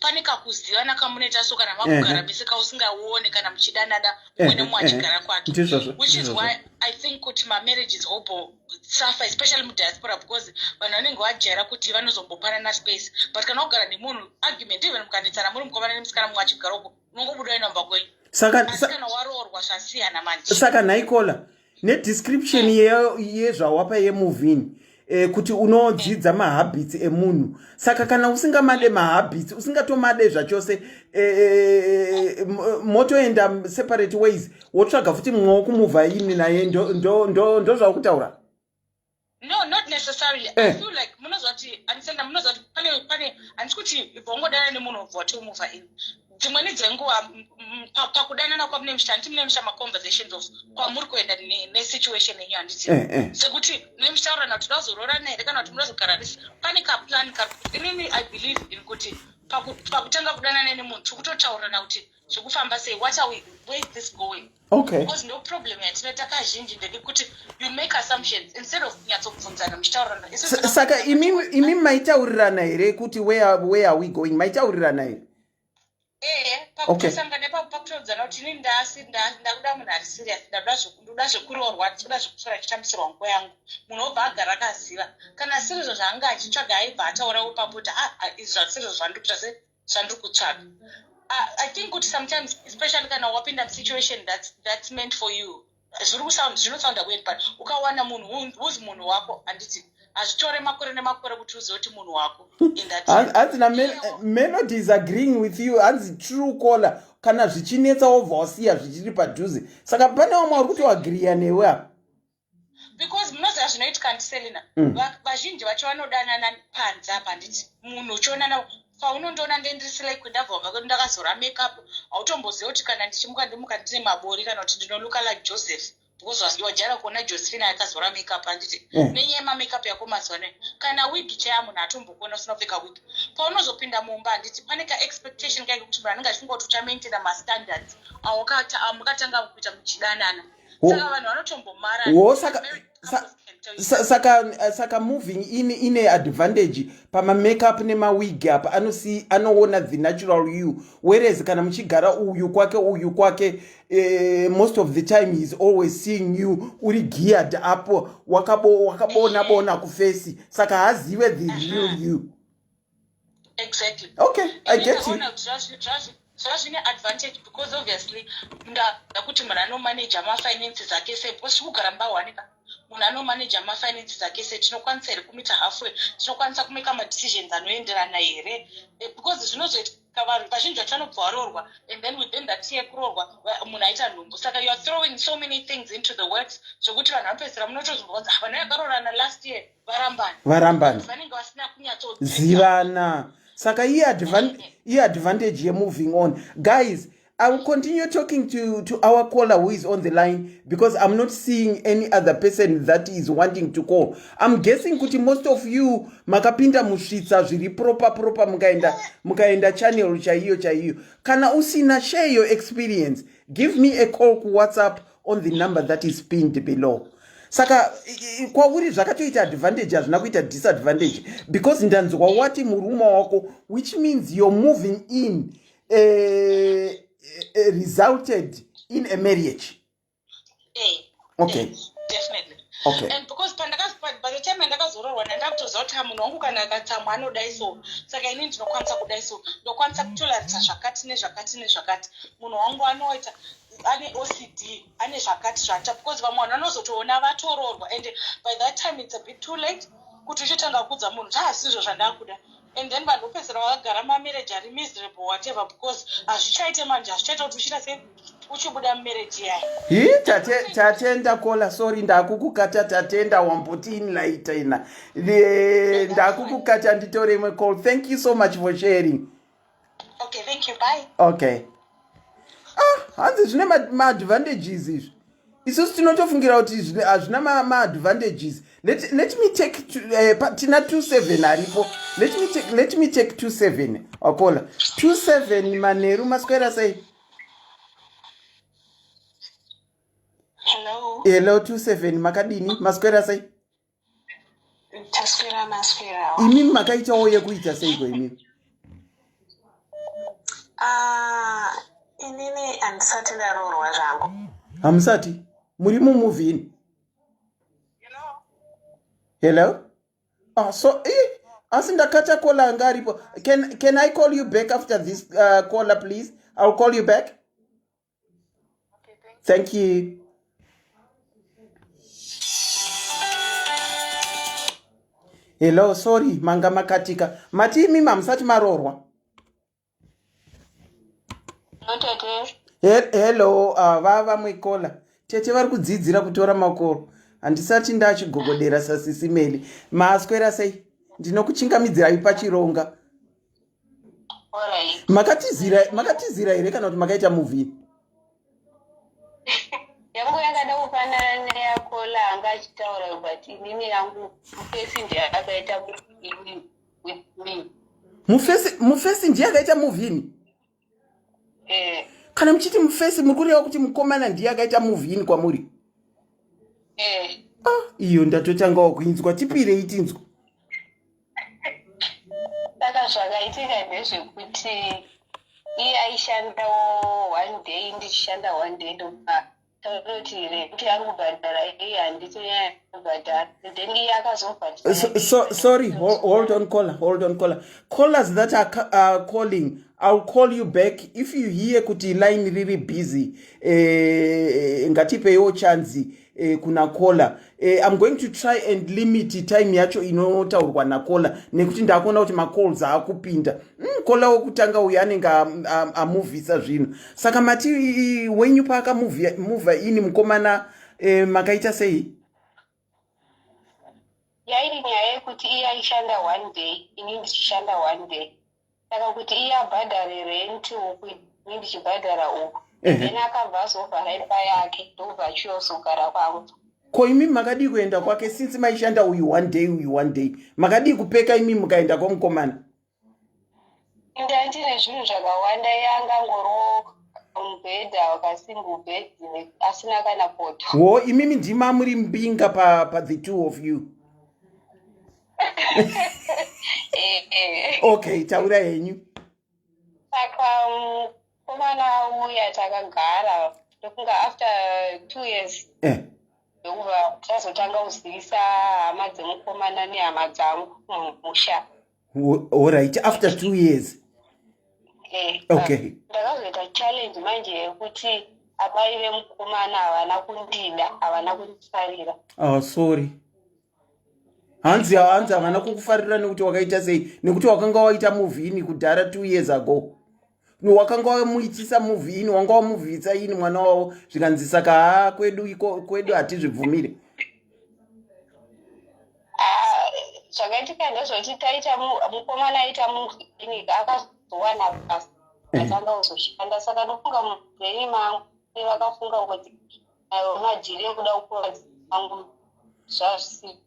pane kakuzivana kamunoita so kana makugara mese kausingaone kana muchidanana, mumwe nemumwe achigara kwake, which is why I think kuti mamarriages hobo suffer, especially mudiaspora, because vanhu vanenge vajaira kuti vanozombopanana space. But kana kugara nemunhu, argument, even mukanetsana muri mukomana nemusikana, mumwe achigara uko, unongobuda uenda mumba kwenyu. Asi kana waroorwa zvasiyana manje. Saka nhai caller, nedescription yezvawapa yemove in, kuti unodzidza mahabits emunhu, saka kana usingamade mahabits, usingatomade zvachose, motoenda separate ways, wotsvaga futi mumwe wokumuvha in naye, ndozvakutaura? No, not necessarily. I feel like munoziva kuti andisenda, munoziva kuti pane handisi kuti vongodana nemunhu wobva watomuvha in. Dzimweni dzenguva pakudanana kwamune muchita, handiti mune muchita maconversations of kwamuri kuenda nesituation yenyu, handiti? Sekuti mune muchitaurana kuti toda here kana kuti muda kuzogara nesi, pane kaplan. Inini I believe in kuti pakutanga kudanana nemunhu, tiri kutotaurirana kuti zvekufamba sei, what are we, where is this going? Because no problem yatinoita kazhinji ndeyekuti you make assumptions instead of kunyatsobvunzana muchitaurirana. Saka imi maitaurirana here kuti where are we going? Maitaurirana here? Ehe, pakutosangana ipapo, pakutoudzana kuti inini ndakuda munhu ari serious, ndoda zvekuroorwa, ndikuda zvekuswera ndichitambisirwa nguva yangu. Munhu obva agara akaziva kana sirizvo zvaanga achitsvaga, aibva ataurawo ipapo kuti, "Ah, izvi zvasirizvo zvandiri kuita, se zvandiri kutsvaga." I think kuti sometimes, especially kana wapinda musituation that's meant for you. Zviri kusound, zvinosounda weird, but ukawana munhu who's munhu wako, handiti hazvitore makore nemakore kuti uzive kuti munhu wako in that. Hanzi naMelody is agreeing with you. Hanzi true, caller, kana zvichinetsa wobva wasiya zvichiri padhuze. Saka pane vamwe vari kutoagriya newe apa. Because munoziva zvinoitika, Auntie Selina? Vazhinji vacho vanodanana panze apa, handiti? Munhu uchionana paunondoona ndendirisilike, ndabva kubva kwedu ndakazora makeup, hautomboziva kuti kana ndichimuka ndimuka ndine mabori kana kuti ndinolooka like Joseph, because wajaira kuona Josephine akazora makeup, handiti? Nenyaya yemamakeup yako mazuva anaya, kana wig chaya munhu atombokuona usina kupfeka wig. Paunozopinda mumba, handiti pane kaexpectation kaike kuti munhu anenge achifunga kuti uchamaintaina mastandards amukatanga kuita muchidanana. Saka vanhu vanotombomara. Wo saka moving in ine advantage pamamakeup nemawig apa, anoona the natural you, whereas kana muchigara uyu kwake uyu kwake, most of the time he is always seeing you uri geared up, wakabona bona kuface, saka haazive the real you. Exactly. Okay, I get you. Zvazvine advantage because obviously ndada kuti munhu anomanaja mafinances ake sei, because tikugara mumba munhu anomanaja mafinances ake sei, tinokwanisa here kumeeta halfway, tinokwanisa kumeka madecisions anoenderana here? Because zvinozoitika, vanhu vazhinji vacho vanobva varoorwa and then within that year kuroorwa munhu aita nhumbu. Saka you are throwing so many things into the works zvokuti vanhu vanopedzisira munotozobva kunzi, "Ah, vanhu vakaroorana last year varambana." Varambana. Vanenge vasina kunyatsodzivana. Saka iadvantage yemoving on. Guys, I will continue talking to our caller who is on the line because I'm not seeing any other person that is wanting to call. I'm guessing kuti most of you makapinda musvitsa zviri proper proper, mukaenda channel chaiyo chaiyo. Kana usina, share your experience. Give me a call kuWhatsApp on the number that is pinned below. Saka kwauri zvakatoita advantage, hazvina kuita disadvantage, because ndanzwa wati murume wako, which means you're moving in resulted in a marriage. Okay. Definitely. Okay. And because by the time andakazoroorwa, ndandakutoziva kuti munhu wangu kana akatsamwa anodai so, saka inini ndinokwanisa kudai so, ndokwanisa kutolarita zvakati nezvakati nezvakati. Munhu wangu anoita ane OCD, ane zvakati zvaita, because vamwe vanhu vanozotoona vatoroorwa and by that time it's a bit too late kuti uchitanga kuudza munhu kuti haasizvo zvandakuda. And then vanhu vopedzisira vakagara mamarriage ari miserable, whatever, because hazvichaite manje, hazvichaita kuti uchiita sei, uchibuda mumarriage yayo. Hi, tatenda caller. Sorry, ndakukukata. Tatenda, wambotiinlaitaina. Ndakukukata, nditore imwe call. Thank you so much for sharing. Okay, thank you, bye. Okay. Ah, hanzi zvine maadvantages izvi. Isusu tinotofungira kuti hazvina maadvantages. Let me take tina 27 aripo. Let me take 27 wacaller. 27, manheru, maswera sei? Hello. Hello, 27, makadini? Maswera sei? Taswera, maswera. Imimi makaitawo yekuita seiko imimi? Ah, inini handisati ndaroorwa zvangu. Hamusati? Muri mumove in? Hello? Ah, so asi ndakata caller anga aripo. Can I call you back after this caller, please? I'll call you back. Thank you. Hello, sorry, manga makatika. Mati imimi hamusati maroorwa? No, tete. Hello, vavamwe caller. Tete vari kudzidzira kutora macalls. Handisati ndachigogodera sasisimeli. Maaswera sei? Ndinokuchingamidzirai pachironga. Alright. Makatizira here kana kuti makaita move in? Yangu yakada kufanana neyacaller anga achitaura, but inini yangu mufesi ndiye akaita move with me. Mufesi ndiye akaita move in? Eh. Kana muchiti mufesi, muri kureva kuti mukomana ndiye akaita move in kwamuri? Eh. Ah, iyo ndatotangawo kuinzwa. Tipirei tinzwa. Saka zvakaitika ndezvekuti iye aishandawo one day, ndichishanda one day, ndobva tauroti rent yangu bhadhara, iye handiti kubhadhara, then iye akazobhadhara. So, sorry, hold on, caller, hold on, caller. Callers that are calling. I'll call you back if you hear kuti line riri busy. Eh, ngatipeiwo chanzi eh, kuna caller. Eh, I'm going to try and limit time yacho inotaurwa nacaller nekuti ndakuona kuti macalls aakupinda. Caller wekutanga uyu anenge amuvhisa zvinhu. Saka mati wenyu paakamuvha ini mukomana eh, makaita sei? Yairi nyaya yekuti iye aishanda one day, ini ndichishanda one day, saka kuti iye abhadhare rent uku, ini ndichibhadhara uku. Then akabva azovhara imba yake, ndokubva achiyozogara kwangu. Ko imi makadii kuenda kwake since maishanda uyu one day, uyu one day? Makadii kupeka imi mukaenda kwamukomana? Ndandine zvinhu zvakawanda. Iye angangorowo mubhedha, kasingle bed asina kana poto. Wo, imimi ndima muri mbinga pa the two of you. Eh. Okay, taura henyu. Saka mukomana uya takagara, ndokunga after 2 years ndokubva tazotanga kuzivisa hama dzemukomana nehama dzangu mumusha. Alright, after 2 years. Eh. Ndakazoita challenge manje yekuti amai vemukomana havana kundida, havana kundifarira. Oh, sorry. Hanzi havana kukufarira nekuti wakaita sei? Nekuti wakanga waita move in kudhara 2 years ago. Wakanga wamuitisa move in, wanga wamuvhisa ini mwana wavo, zvikanzi saka haa, kwedu iko kwedu hatizvibvumire. Ah, zvakaitika ndezvekuti taita mukomana aita move in, akazowana basa, atanga kuzoshanda. Saka ndofunga mubrain mangu vakafunga kuti ayo madhiri ekuda kukuvadza angu zvazvisi.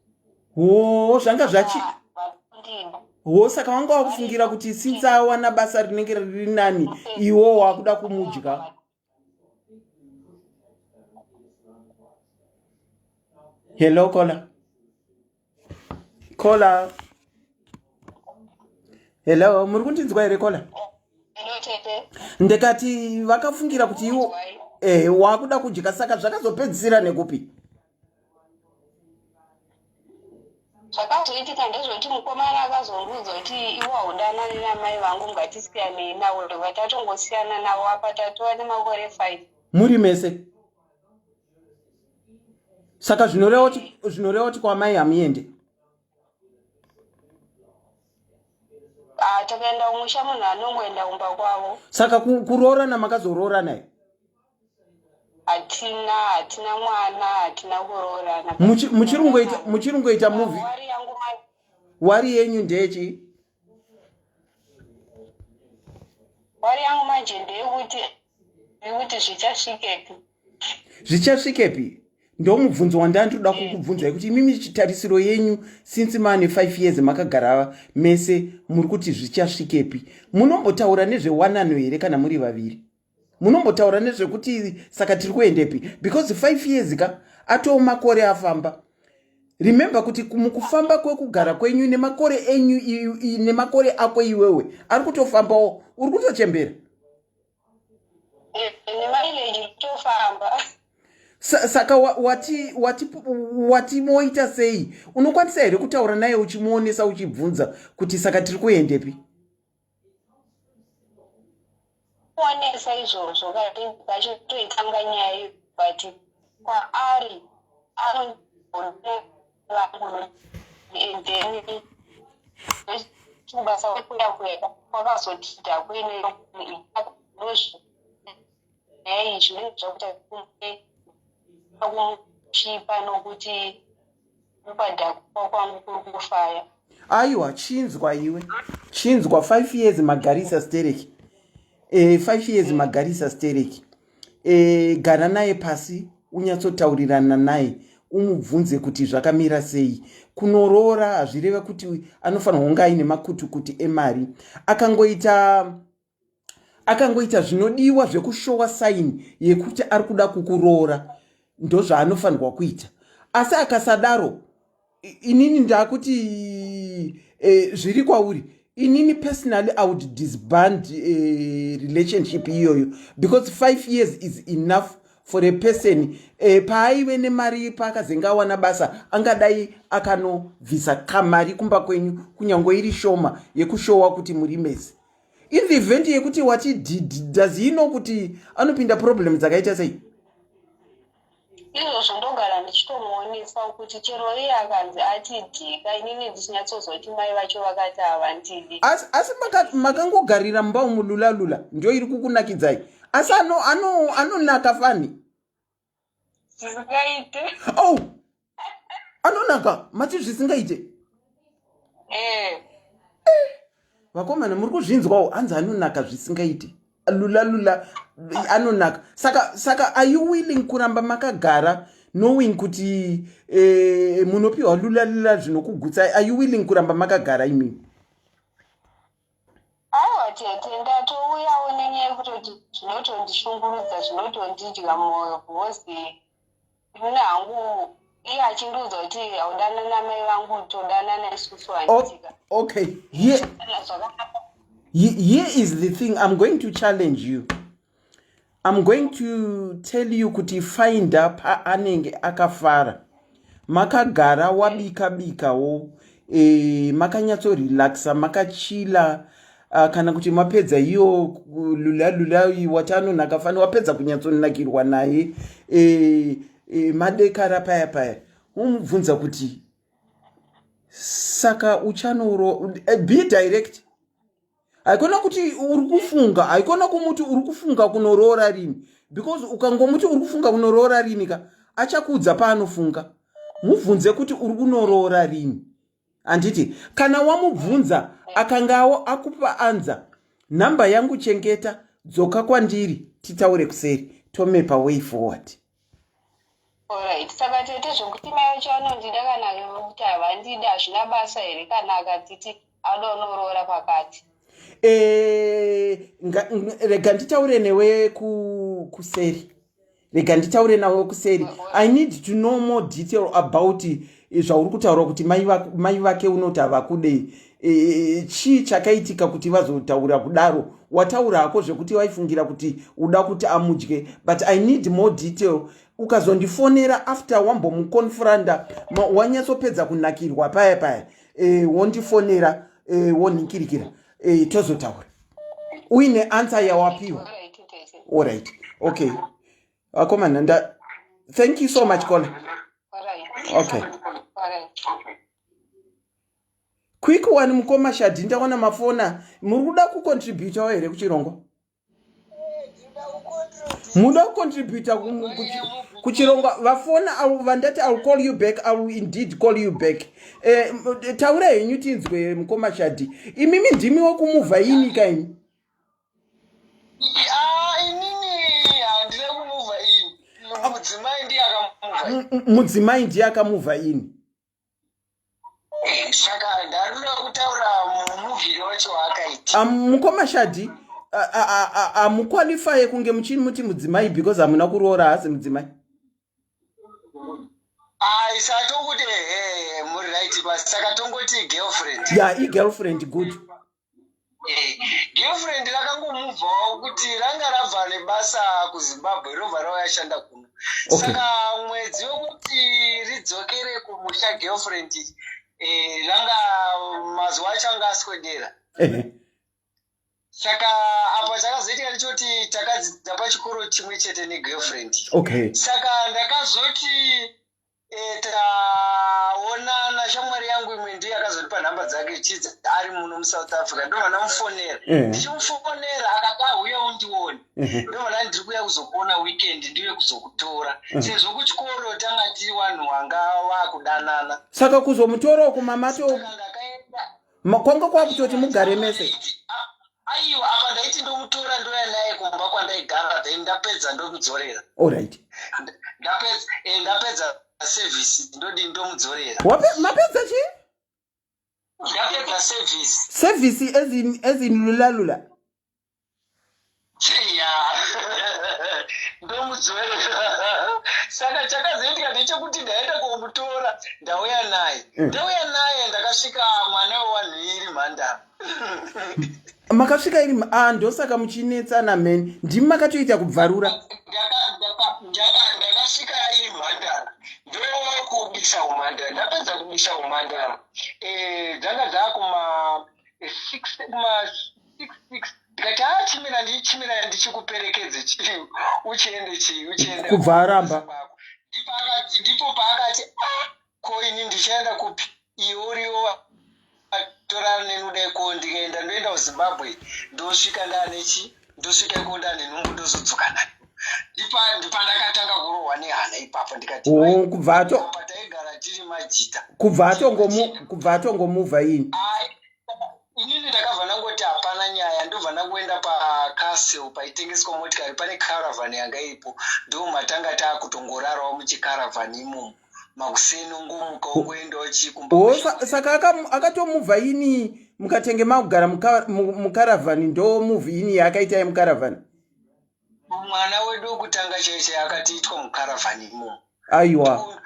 Wo, zvanga zvachi Vandida. Wo, saka wanga wakufungira kuti since awana basa rinenge riri nani, iwo wakuda kumudya. Hello, caller, caller, hello, muri kundinzwa here, caller? Hello, tete. Ndikati vakafungira kuti iwo eh, wakuda kudya. Saka zvakazopedzisira nekupi? Zvakazoitika ndezvekuti mukomana akazondiudza kuti iwo haudanani namai vangu, ngatisiyanei navo. Ndobva tatongosiyana navo. Apa tatova nemakore 5. Muri mese. Saka zvinoreva kuti kwamai hamuende? Ah, takaenda kumusha, munhu anongoenda kumba kwavo. Saka kuroorana makazoroorana here? Hatina mwana, hatina kuroorana. Muchirungoita move Worry yangu Worry yenyu ndechi? Worry yangu manje ndeyekuti zvichasvikepi. Zvichasvikepi ndo mubvunzo wandandoda kukubvunzai, kuti imimi chitarisiro yenyu since mane 5 years makagara mese, muri kuti zvichasvikepi? Munombotaura nezvewanano here kana muri vaviri? Munombotaura nezvekuti saka tiri kuendepi? Because 5 years ka, atoo makore afamba. Remember kuti mukufamba kwekugara kwenyu nemakore enyu nemakore ako iwewe ari kutofambawo, uri kutochembera. Nemileage kutofamba. Saka wati moita sei? Unokwanisa here kutaura naye uchimuonesa, uchibvunza kuti saka tiri kuendepi? Kuonesa izvozvo kazhinji kacho toitanga nyaya iyo, but kwaari anoona vangu, and then kubasa kwekuya kuya kwakazoti dhakwine ndozvei zvinenge zvakuita kumuchipa nokuti kupadhakwa kwangu kuri kufaya. Aiwa, chinzwa iwe, chinzwa. 5 years magarisa stereki. 5 years magarisa stereki. Gara naye pasi, unyatsotaurirana naye, umubvunze kuti zvakamira sei. Kunoroora hazvireve kuti anofanirwa kunge aine makutukuti emari. Akangoita zvinodiwa zvekushowa sign yekuti ari kuda kukuroora, ndozvaanofanirwa kuita. Asi akasadaro, inini ndakuti zviri kwauri. Inini personally I would disband relationship iyoyo, because 5 years is enough for a person. Paaive nemari, paakazenge awana basa, angadai akanobvisa kamari kumba kwenyu, kunyange iri shoma, yekushowa kuti muri mese. In the event yekuti wati does he know kuti anopinda problem dzakaita sei? Izvozvo ndogara ndichitomuonesa kuti chero iye akanzi atidhika, inini ndichinyatsozwa kuti mai vacho vakati havandidi. Asi makangogarira mumba umu, lula lula ndio iri kukunakidzai, asi anonaka fani? Zvisingaite. Oh, anonaka mati zvisingaite? Eh. Vakomana, muri kuzvinzwawo? Hanzi anonaka zvisingaite, lula lula anonaka. Saka are you willing kuramba makagara knowing kuti munopiwa lula lula zvinokugutsai? Are you willing kuramba makagara imimi? Aiwa tete, ndatouyawo nenyaya yekutoti zvinotondishungurudza, zvinotondidya mwoyo, because ini hangu iye achindiudza kuti haudanana namai vangu, todanana isusu, handitika? Okay, here, here is the thing. I'm going to challenge you. I'm going to tell you kuti find paanenge akafara, makagara, wabika bikawo, makanyatsorelaxa, makachila, kana kuti mapedza iyo lula lula, wati anonaka fani, wapedza kunyatsonakirwa naye, madekara paya paya, womubvunza kuti saka uchanoro, be direct. Haikona kuti uri kufunga, haikona kumuti uri kufunga kunoroora rini, because ukangomuti uri kufunga kunoroora rini ka, achakuudza paanofunga. Mubvunze kuti uri kunoroora rini, handiti? Kana wamubvunza akangawo akupa anza, nhamba yangu chengeta, dzoka kwandiri titaure kuseri, tomepa way forward. Alright, saka tete, zvokuti mai vacho vanondida kana kuti havandidi hazvina basa here, kana akatiti anoda unoroora pakati? Rega nditaure newe kuseri, rega nditaure nawe kuseri. I need to know more detail about zvauri kutaura kuti mai vake unoti havakudei. Chii chakaitika kuti vazotaura kudaro? Wataura hako zvekuti vaifungira kuti uda kuti amudye, but I need more detail. Ukazondifonera after wambomuconfronta, wanyatsopedza kunakirwa paya paya, wondifonera, wonhinkirikira, tozotaura uine answer yawapiwa. Alright, okay vakomana, nda thank you so much, caller. Okay, quick one, mukoma Shadhi, ndaona mafona. Muri kuda kucontributawo here kuchirongwa? Muda kucontributa kuchirongwa? Vafona vandati I will call you back. I will indeed call you back. Taura henyu tinzwe, mukoma Shadhi. Imimi ndimi wekumuvha ini kaimi? Inini handina kumuvha ini, mudzimai ndiye akamuvha. Mudzimai ndiye akamuvha ini. Saka ndaruda kutaura mumuvhiri wacho waakaita. Mukoma Shadhi, hamuqualifye kunge muchimuti mudzimai because hamuna kuroora, haasi mudzimai. Ai, satokuti ehe, muri right pa, saka tongoti girlfriend. Ya, igirlfriend, good. Girlfriend rakangomubvawo kuti ranga rabva nebasa kuZimbabwe, robva rauya shanda kuno. Saka mwedzi wekuti ridzokere kumusha girlfriend, ranga mazuva acho anga aswedera. Saka apa chakazoitika ndechoti takadzidza pachikoro chimwe chete negirlfriend. Saka ndakazoti taonana, shamwari yangu imwe ndiye akazondipa nhamba dzake chidza ari muno muSouth Africa, ndobva ndamufonera. Ndichimufonera akati auya undione. Ndobva ndati ndiri kuuya kuzokuona weekend, ndiuye kuzokutora, sezvo kuchikoro tanga tiri vanhu vanga vakudanana. Saka kuzomutora uku mamato Saka ndakaenda. Kwanga kwakutoti mugare mese? Aiwa, apa ndaiti ndomutora, ndoya naye kumba kwandaigara, then ndapedza ndomudzorera. Alright. Ndapedza service, ndodi ndomudzorera. Mapedza chii? Ndapedza service. Service as in lula lula? Ya, ndomudzorera. Saka chakazoitika ndechekuti ndaenda komutora, ndauya naye. Ndauya naye, ndakasvika mwana wewanhu iri mhandara. Makasvika iri? Ah, ndosaka muchinetsana meni, ndimi makatoita kubvarura. Ndakasvika iri mhandara, ndokubisa umhandara. Ndapedza kubisa umhandara, dzanga dzakuma 6 kuma 6 6. Ndikati haa chimira ndichimira ndichikuperekedze chi uchiende chii uchiende Kubva aramba. kwako. Ndipo akati- Ndipo paakati ah ko ini ndichaenda kupi iwe uriwo watorara neni kudai ko ndikaenda ndoenda kuZimbabwe ndosvika ndaane chi ndosvika iko ndaane nhumbu ndozodzoka nayo. Ndipo ndipandakatanga kurohwa nehana ipapo ndikati Oh, kubva ato apa taigara tiri majita. kubva atongomu kubva atongomuvha ini. Ai, inini ndakabva ndangoti hapana nyaya ndobva ndangoenda pacastle paitengeswa motikari pane caravan yanga iripo ndo matanga taakutongorarawo muchicaravan imomo makuseni ungomuka ungoendawo chikumba Oh, saka akatomuvha ini mukatenge makugara mucaravani ndo move ini yaakaita yemucaravani. Mwana wedu wekutanga chaiye akatiitwa mucaravani imomo. Aiwa.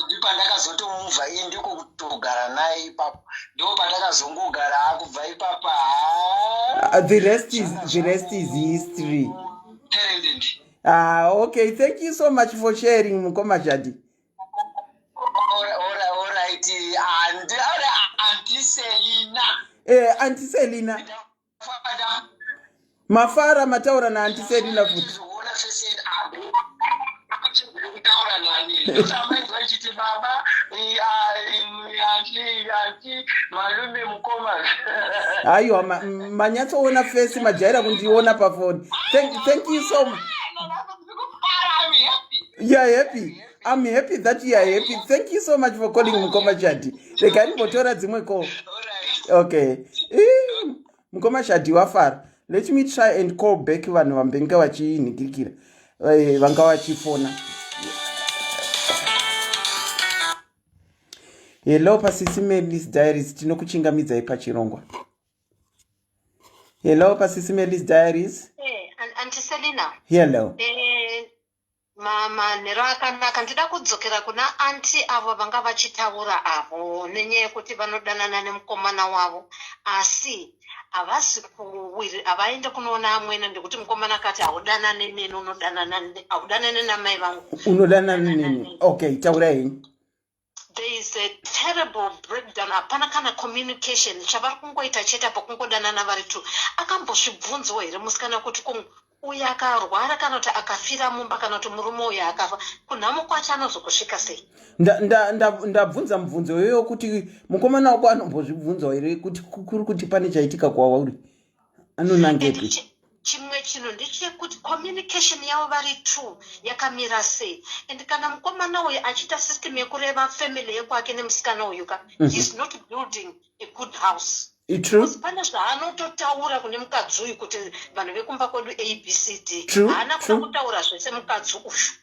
Ndopandakazotomuvha iyi ndiko kutogara naye ipapo ndo pandakazongogara akubva ipapa ha The rest is history. Talented. Ah, okay, thank you so much for sharing, mukoma Shadi. Alright, Auntie Selina. Auntie Selina mafara mataura naAuntie Selina futi. Kuona sese kutaura nani ndosamainzwa ichiti baba auntie auntie malume mukoma. Aiwa, manyatsoona face, majaira kundiona pafoni. Thank you so much. You are happy. I'm happy that you are happy. Thank you so much for calling, mukoma Shadi. Regai ndimbotora dzimwe call. Okay. Mukoma Shadi wafara. Let me try and call back vanhu vambenge vachinhikirikira, vanga vachifona. Hello, paSisi Melis Diaries, tinokuchingamidzai pachirongwa. Hello, paSisi Melis Diaries. Auntie Selina. Hello. Manhero akanaka. Ndida kudzokera kuna auntie avo vanga vachitaura avo nenyaya yekuti vanodanana nemukomana wavo asi havasi kuwiri havaende kunoona amwene nekuti mukomana akati haudanane neni, unodanana haudanane namai vangu. Unodanana neni. Okay, taura henyu. There is a terrible breakdown. Hapana kana communication. Chavari kungoita chete apo kungodanana vari two. Akambozvibvunzawo here musikana kuti uyu akarwara kana kuti akafira mumba kana kuti murume uyu akafa, kunhamo kwacho anozokusvika sei? Ndabvunza mubvunzo iyoyo kuti mukomana wako anombozvibvunzawo here kuti kuri kuti pane chaitika kwauri anonangepi? Chimwe chinhu ndechekuti communication yavo vari two yakamira sei? And kana mukomana uyu achiita system yekureva family yekwake nemusikana uyu ka, he is not building a good house. True. Pane zvaanototaura kune mukadzi uyu kuti vanhu vekumba kwedu ABCD. Haana kuda kutaura zvese mukadzi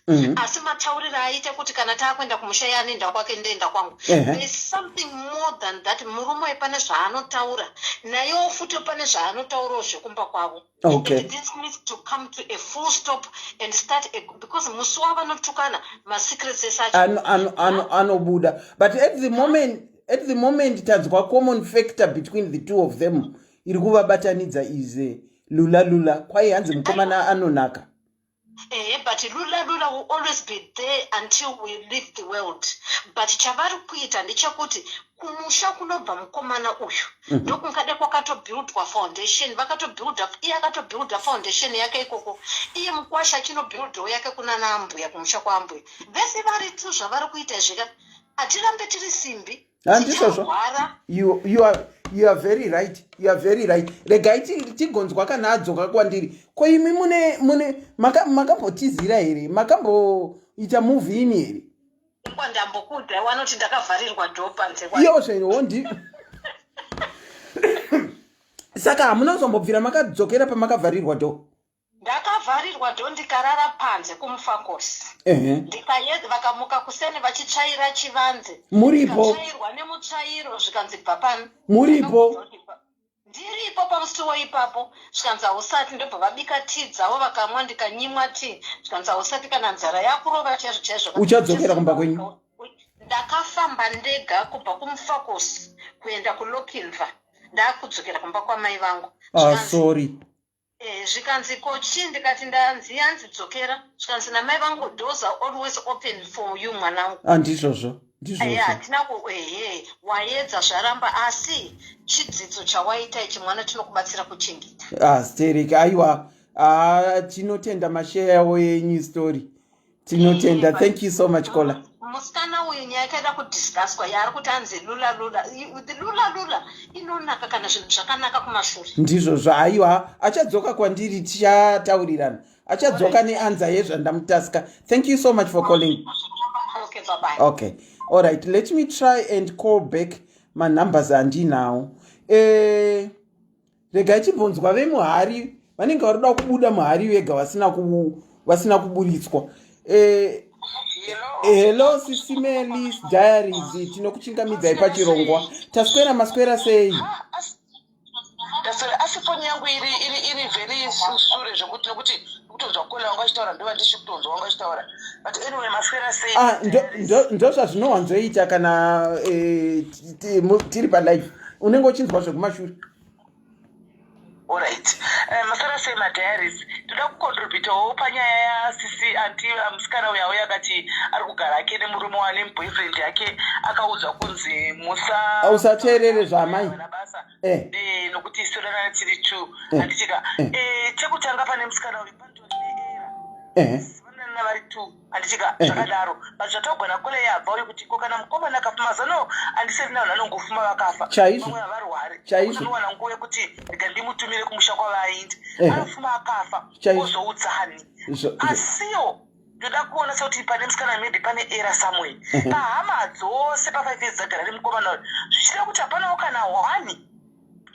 uyu, asi matauriro aita kuti kana taakuenda kumusha yaanoenda kwake ndoenda kwangu, there is something more than that. Murume uyu pane zvaanotaura nayewo futi pane zvaanotaurawo zvekumba kwavo. And this needs to come to a full stop and start a, because musi wavanotukana masecrets ese acho Anobuda. But at the moment tanzwa common factor between the two of them iri kuvabatanidza is lula lula kwai hanzi mukomana anonaka. But lula lula will always be there until we leave the world. But chavari kuita ndechekuti kumusha kunobva mukomana uyu ndokungade kwakatobuildwa foundation, vakatobuilda, iye akatobuilda foundation yake ikoko, iye mukwasha achinobuildawo yake kuna naambuya, kumusha kwaambuya. Vese vari tu zvavari kuita zvika hatirambe tiri simbi. Handizvozvo. Ticharwara. You are very right, you are very right. Regai tigonzwa kana adzoka kwandiri. Ko imi mune makambotizira here? Makamboita move in here? Ingwa ndambokuudza wanoti ndakavharirwa door panze. Iyo zvewo ndi saka hamunozombobvira makadzokera pamakavharirwa door? Ndakavharirwa door, ndikarara panze kuMufakose. Vakamuka kuseni vachitsvaira chivanze. Muripo? Ndikatsvairwa nemutsvairo zvikanzi bva pano. Muripo? Ndiripo pamusuwo ipapo. Zvikanzi hausati. Ndobva vabika tii dzavo vakamwa, ndikanyimwa tii. Zvikanzi hausati, kana nzara yakurova chaizvo chaizvo Uchadzokera kumba kwenyu. Ndakafamba ndega kubva kuMufakose kuenda kuLochinvar, ndakudzokera kumba kwamai vangu. Ah, sorry. Zvikanzi kochi, ndikati ndanzi yanzi dzokera. Zvikanzi namai vangu, doors are always open for you, mwanangu. Handizvozvo. Ehe, hatina ku ehe waedza zvaramba asi chidzidzo chawaita ichi mwana tinokubatsira kuchengeta. Ah, sterek aiwa. Ah, tinotenda masheyawo yenyu story. Tinotenda. Thank you so much caller. Musikana uyu nyaya yake yaida kudiscusswa yaari kuti anzi lula lula. Lula lula inonaka kana zvinhu zvakanaka kumashure. Ndizvozvo aiwa achadzoka kwandiri tichataurirana. Achadzoka neanza yezvandamutaska. Thank you so much for calling. Okay, bye bye. Okay. All right, let me try and call back manumbers andinawo. Eh regai timbonzwa vemuhari vanenge vari kuda kubuda muhari vega vasina ku, vasina kuburitswa. Eh hello Sisimelis Diaries tinokuchingamidzai pachirongwa. Taswera maswera sei? Taswera asi foni yangu iri iri iri very sure zvekuti nekuti kutonzwa kola wanga achitaura ndova ndichi kutonzwa wanga achitaura but anyway maswera sei? Ah, ndozvazvinowanzoita kana eh, tiri palive unenge uchinzwa zvekumashure. Alright. Maswera sei madiaries? Toda kucontributawo panyaya yasisi anti musikana uyo auya akati ari kugara ake nemurume wa nemuboyfriend yake akaudzwa kunzi musa usateerere zvaamai basa eh. Eh, nokuti isu todanana tiri two eh. handitika eh. Eh, chekutanga pane musikana uyu panotori neera eh. vanana vari two handitika eh. zvakadaro but zvatogona kule yabva uyu kuti ko kana mukomana akafa mazano andiseri navanhu vanongofuma vakafa chaizvo havarwari chaizvo anowana nguva yekuti rega ndimutumire kumusha kwavaindi anofuma akafa ozoudzani asiwo ndoda kuona sekuti pane musikana maybe pane era somewhere pahama dzose pa5 years dzagara nemukomana uyu zvichida kuti hapanawo kana one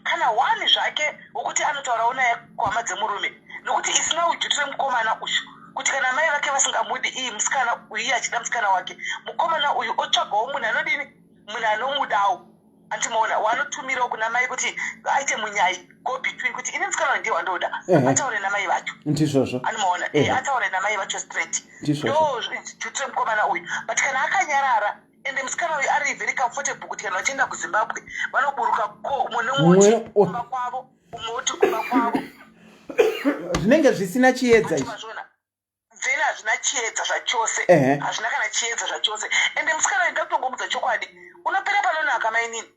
kana one zvake wokuti anotaurawo naye kuhama dzemurume nokuti isina ujuti remukomana uyu kuti kana mai vake vasingamudi iyi musikana uyu iye achida musikana wake mukomana uyu otsvagawo munhu anodini munhu anomudawo andimaona waanotumirawo kuna mai kuti aite munyai go between kuti ini musikana uyu ndiye wandoda ataure namai vacho ndizvozvo andimaona ataure namai vacho straight ndo juti remukomana uyu but kana akanyarara ende musikana uyu ari very comfortable kuti kana vachienda kuZimbabwe vanoburuka ko umwe nemwe oti kumba kwavo umwe oti kumba kwavo zvinenge zvisina chiedza izvi then hazvina chiedza zvachose hazvina kana chiedza zvachose ende musikana uyu ndakutongomudza chokwadi unopera panonaka mainini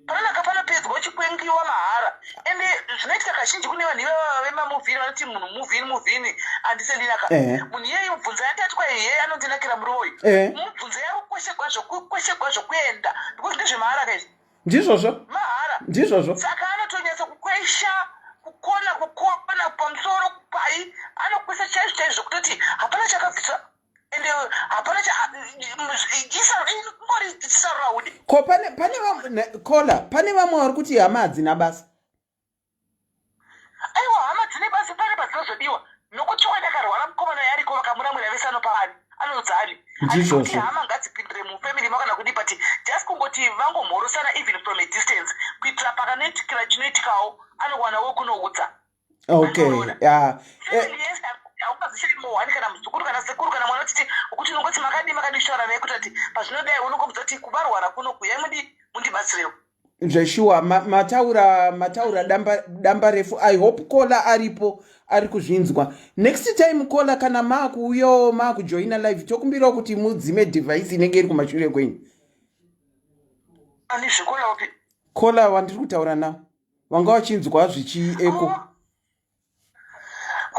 panonaka panopedzwa uchikwengiwa mahara ende zvinoitika kazhinji kune vanhu ivava vemamuvhini vanoti munhu muvhini muvhini andisendinaka munhu iyeyi mubvunza yati ati kwai yeye anondinakira murume uyu mubvunza yakukweshegwa zvokukweshegwa zvokuenda because ndezvemahara kaizvi ndizvozvo mahara ndizvozvo saka anotonyatsa kukwesha kukona kukona pamusoro pai anokwesha chaizvo chaizvo zvekutoti hapana chakabviswa ende hapana ingori chisaruraudi ko pane pane kola pane vamwe vari kuti hama hadzina basa aiwa hama dzine basa pane padzinozodiwa nokuti chokwadi akarwara mukomana uyo ariko vakamuramwira vese anopa ani anoudza ani ndizvozvo hama ngadzipindire mufamily makana kudii but just kungoti vangomhorosana even from a distance kuitira pakanoitikira chinoitikawo anowana wekunoudza okay ya haungazishiri kana muzukuru kana sekuru kana mwana uchiti ukuti unongoti makadii makadii kutaura naye kuti ati pazvinodai unongomudza kuti kubarwara kuno kuyai mudi mundibatsirewo Zveshuwa mataura mataura damba, damba refu. I hope kola aripo ari kuzvinzwa. Next time kola kana maakuuyawo maakujoina live tokumbirawo kuti mudzime device inenge iri kumashure kwenyu. Ani zvekola upi? Kola wandiri kutaura nawo vanga vachinzwa zvichieko. Oh.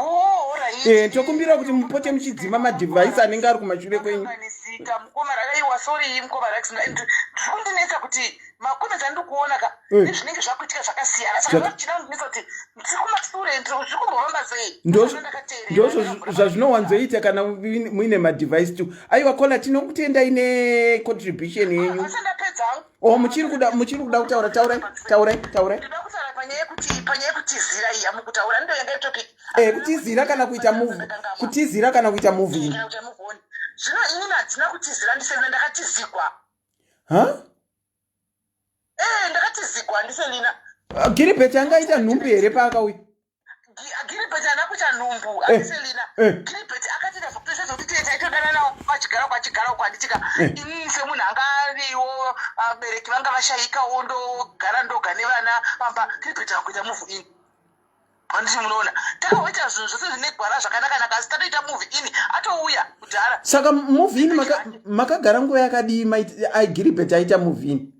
Oh, alright. Eh, tokumbira kuti mupote muchidzima madhivhaisi anenge ari kumashure kwenyu. Makanganisika, mukoma aiwa sorry mukoma Rex ndiri kundinetsa kuti macomments andiri kuona ka Eh. nezvinenge zvakuitika zvakasiyana saka Zvaka- zvichida kundinetsa kuti ndiri kumashure ndiri zviri kumbofamba sei Ndozvo- Ndakateerera, ndozvo ndakavhura zvazvinowanzoita kana muine madhivhaisi tu aiwa kola tinokutendai necontribution yenyu Asi ndapedza hangu. O muchiri kuda muchiri kuda kutaura taurai taurai taurai. Ndoda kutaura panyaya yekuti panyaya yekutizira iyi yamukutaura ndo yanga topic. Eh kutizira kana kuita move kutizira kana kuita move in. Kana kuita move on. Zvino ini handina kutizira ndiselina ndakatizigwa. Huh? Eh ndakatizigwa ndiselina. Giribet angaita nhumbi here paakauya? Gilbert haana kuita nhumbu aselina Gilbert akatoita zvekutoita zvekuti tee taitodana nawo vachigara kwachigara uko handitika inini semunhu anga ariwo vabereki vanga vashaikawo ndogara ndoga nevana pamba Gilbert akuita move in. Handiti munoona takaita zvinhu zvose zvine gwara zvakanaka naka, asi tatoita move in atouya kudhara. Saka move in makagara nguva yakadii Giribet aita move in?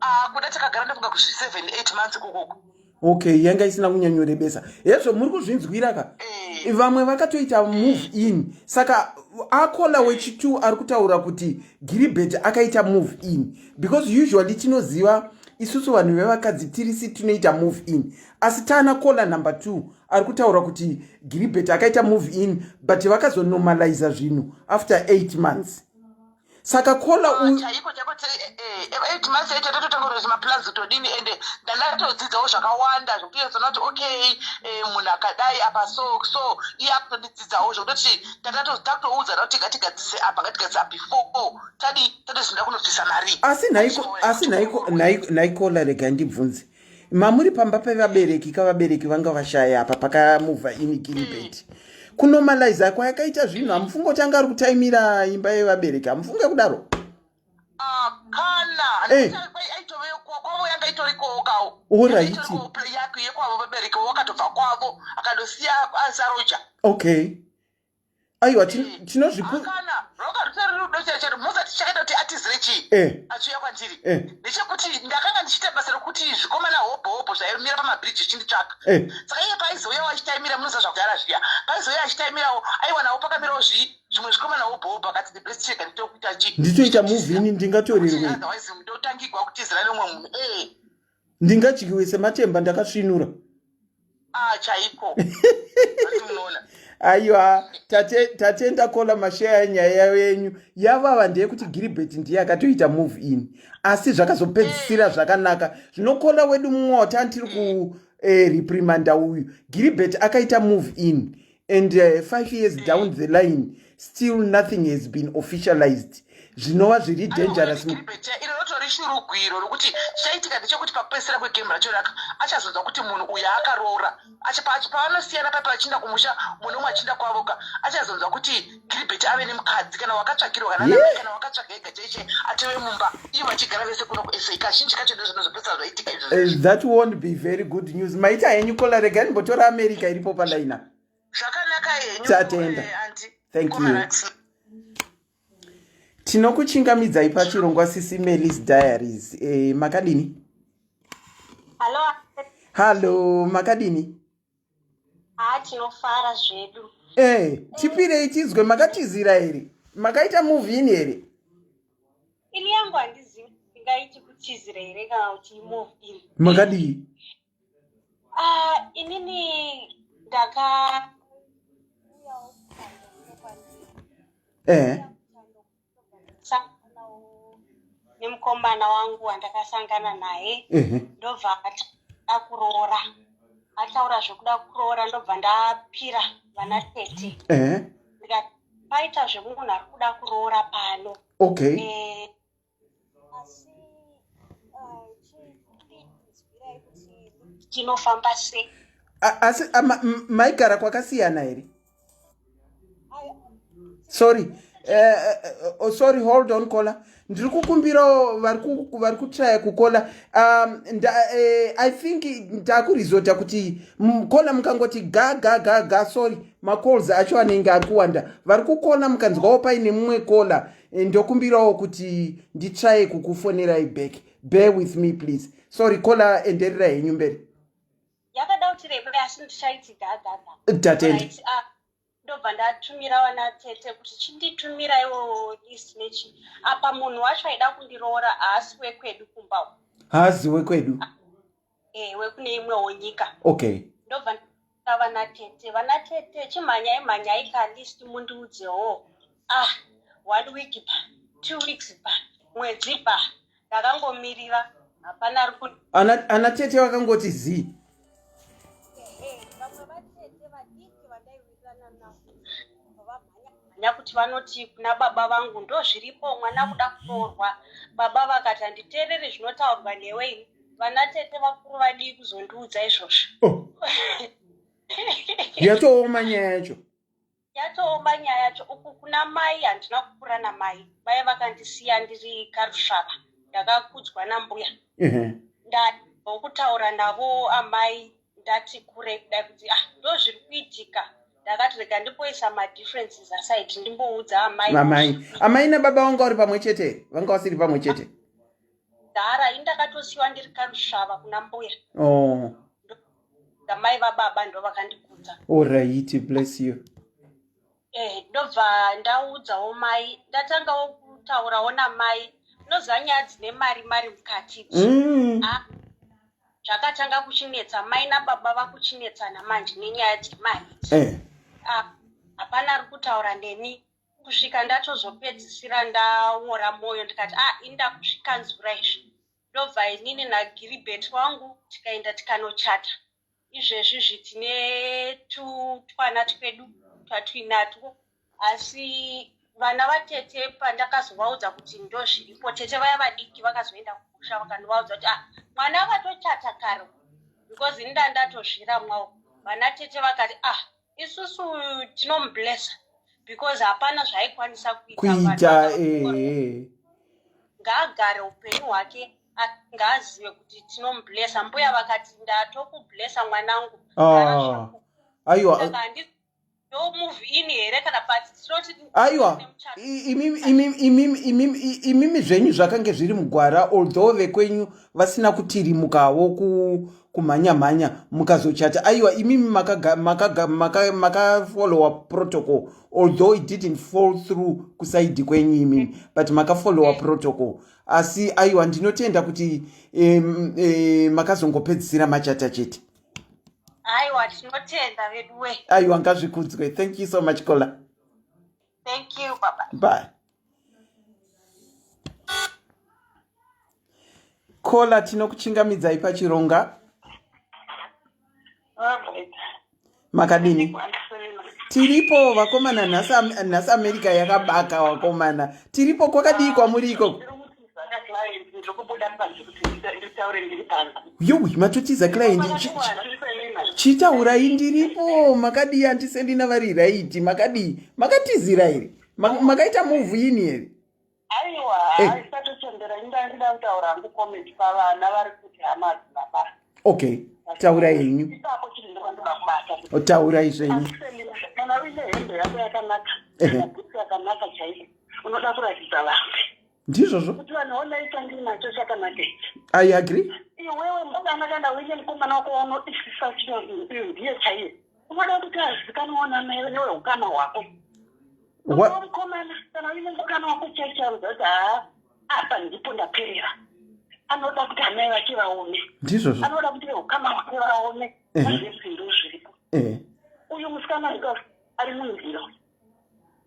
Ah, kuda takagara ndofunga kuzvi 7 8 months ikokoko. Okay, yanga isina kunyanyorebesa. Hezvo, muri kuzvinzwira ka? Eh. Vamwe vakatoita move in. Saka acaller wechi2 ari kutaura kuti Giribet akaita move in, because usually tinoziva isusu vanhu vevakadzi tirisi tinoita move in, asi taana caller number 2 ari kutaura kuti Giribet akaita move in, but vakazonormaliza zvinhu after 8 months. Saka caller Ah, chaiko chaiko, 8 months aita tatotanga kuti maplans todini, ende ndandatodzidzawo zvakawanda zvokuti kuti okay, munhu akadai apa, so iye akutondidzidzawo zvokutoti takutoudzana kuti ngatigadzise apa, ngatigadzise apa before tadi tatozinda kunobvisa mari. Asi nhaiko, asi nhaiko caller, rega ndibvunze. Mamuri pamba pevabereki kavabereki vanga vashaya apa pakamuvha ini Giribet kunormaliza kwayakaita zvinhu, hamufunge kuti anga ari kutaimira imba yevabereki? Hamufunge kudaro? Ah, kana aitove kwavo, yanga itorikowo. Yekwavo vabereki wakatobva kwavo, akandosiya asaroja. Okay, aiwa, tinozviku Kana rwanga rutori rudo chero. Musati chakaita kuti atizire chii achiuya kwandiri ndechekuti ndakanga ndichiita basa rekuti zvikomana hobho hobho zvaimira pamabhiriji zvichinditsvaka. Saka iye paizouyawo achitaimira, munoziva zvakudhara zviya, paizouya achitaimirawo, aiwanawo pakamirawo zvimwe zvikomana hobho hobho, akati the best chega nditokuita chi Nditoita move in, ndingatorerwe. Otherwise ndotangigwa kutizira nemumwe munhu. Ndingadyiwe sematemba ndakasvinura. Ah, chaiko. Ati munoona. Aiwa, tatenda caller, masheya nyaya yenyu yavava ndeyekuti Giribet ndiye akatoita move in, asi zvakazopedzisira zvakanaka. Zvino caller wedu mumwe watandiri ku reprimanda uyu, Giribet akaita move in and 5 years down the line still nothing has been officialized, zvinova zviri dangerous. Iro rotori shurugwiro rokuti chichaitika ndechekuti pakupedzisira kwegame racho raka achazonzwa kuti munhu uyu akaroora. Pavanosiyana paipa vachiinda kumusha, munhu umwe achiinda kwavoka, achazonzwa kuti Giribet ave nemukadzi, kana wakatsvakirwa kana kana wakatsvaga ega chaiche, atove mumba, ivo vachigara vese kuno kuSA. Kazhinji kacho ndozvinozopedzisira zvaitika izvozvo. That won't be very good news. Maita henyu caller, regai ndimbotora America iripo palaina. Zvakanaka henyu. Tatenda. Aunty. Thank you. Komarax. Tinokuchingamidzai pachirongwa Sisi Melis Diaries. Makadini? Halo. Hallo, makadini? Ha, tinofara zvedu. Tipirei tizwe, makatizira here? Makaita move in here? Ini yangu handizivi ndingaiti kutizira here kana kuti move in. Makadii? Ah, inini ndaka sanganawo nemukomana wangu wandakasangana naye. Ndobva akuroora, ataura zvekuda kuroora, ndobva ndapira vana tete. Ndikati paita zvemunhu ari kuda kuroora pano. Asi chinzwirai kuti tinofamba sei. Asi maigara kwakasiyana here? Sorry, sorry, hold on caller, ndiri kukumbirawo vari kutraya kucaller. I think ndakurizota kuti caller mukangoti ga ga ga ga, sorry, macalls acho anenge akuwanda. Vari kucaller, mukanzwawo paine mumwe caller, ndokumbirawo kuti nditraye kukufonerai back. Bear with me please. Sorry caller, enderera henyu mberi. Yakada kuti rebe, asi ndichaiti gagaga. Tatenda. Right, ah, ndobva ndatumira vana tete kuti chinditumira list nechi apa. Munhu wacho aida kundiroora haasi wekwedu kumba uku. Haazi wekwedu? Wekune imwewo nyika. Ndobva ndatumira vana tete, vana tete, chimhanyai mhanyai kalist mundiudzewo. Ah, one week pa, 2 weeks pa, mwedzi pa, ndakangomirira, hapana ari ku Ana tete vakangoti zii. Ehe, vamwe vatete vadiki vandaiwirirana navo vamhanya kuti vanoti kuna baba vangu, ndo zviripo, mwana kuda kuroorwa. Baba vakati, "Handiteereri zvinotaurwa newe ini. Vana tete vakuru vadii kuzondiudza izvozvo?" Oh. Yatooma nyaya yacho. Yatooma nyaya yacho. Uku kuna mai handina kukura namai. Mai vakandisiya ndiri karusvava, ndakakudzwa nambuya. Ndabva kutaura navo amai. ndati kurei kudai kuti ah ndozviri kuitika ndakati rega ndimboisa madifferences aside ndimboudza amai amai amai nababa vanga vari pamwe chete here vanga vasiri pamwe chete dhara ini ndakatosiwa ndiri karusvava kuna mbuya oh. Amai vababa ndo vakandikudza. Alright, bless you. Eh, ndobva ndaudzawo mai ndatangawo kutaurawo namai unoziva nyaya dzine mari mari mukati idzi Ah, zvakatanga kuchinetsa mai nababa vakuchinetsana manje nenyaya dzemari idzi Ah, hapana ari kutaura neni kusvika ndatozopedzisira ndaora mwoyo ndikati ah ini ndakuzvikanzura izvi ndobva inini nagiribet wangu tikaenda tikanochata izvezvi izvi tine tutwana twedu twatuinatwo asi vana vatete pandakazovaudza kuti ndozviripo tete vaya vadiki vakazoenda kumusha vakandovaudza kuti ah mwana akatochata kare because ini ndandatozviramwawo vana tete vakati ah isusu tinomublessa because hapana zvaaikwanisa kuita kuita ehe ngaagare upenyu hwake ngaazive kuti tinomublessa mbuya vakati ndatokublessa mwanangu ah. Aiwa move in here kana but tinoti aiwa imimi zvenyu zvakange zviri mugwara although vekwenyu vasina kutirimukawo kumhanya mhanya mukazochata aiwa imimi makafollowa protocol although it didn't fall through kusaidi kwenyu imimi but makafollowa protocol asi aiwa ndinotenda kuti makazongopedzisira machata chete. Aiwa tinotenda veduwe. Aiwa ngazvikudzwe. Thank you so much Kola. Thank you baba. Bye. Kola tinokuchingamidzai pachironga. Makadini? Tiripo vakomana nhasi America yakabaka vakomana. Tiripo kwakadii kwamuri ikoko? Yuwi matotiza client. Chitaurai ndiripo makadii antiselina vari right makadii makatizira here? Makaita move in here? Aiwa, eh. Isatochembera inda ndida kutaura hangu comment pavana vari kuti hama hadzina basa. Okay, taurai henyu. Ipapo chiri ndoda kubata. Taurai zvenyu. Kana uine hembe yako yakanaka, kana bhutsu yakanaka chaizvo, unoda kuratidza vamwe. Ndizvozvo. Kuti vanhu honai chandinacho chakanaka ichi. I agree. Iwewe musikana kana uine mukomana wako waunodisisa chinonzi uyu ndiye chaiye. Unoda kuti azikanwewo neweukama hwako. Mukomana kana uine mukomana wako chaicharuza kuti haa apa ndipo ndaperera. Anoda kuti amai vake vaone. Ndizvozvo. Anoda kuti veukama hwake vaone. Zvese ndo zviripo. Uyu musikana ari munzira.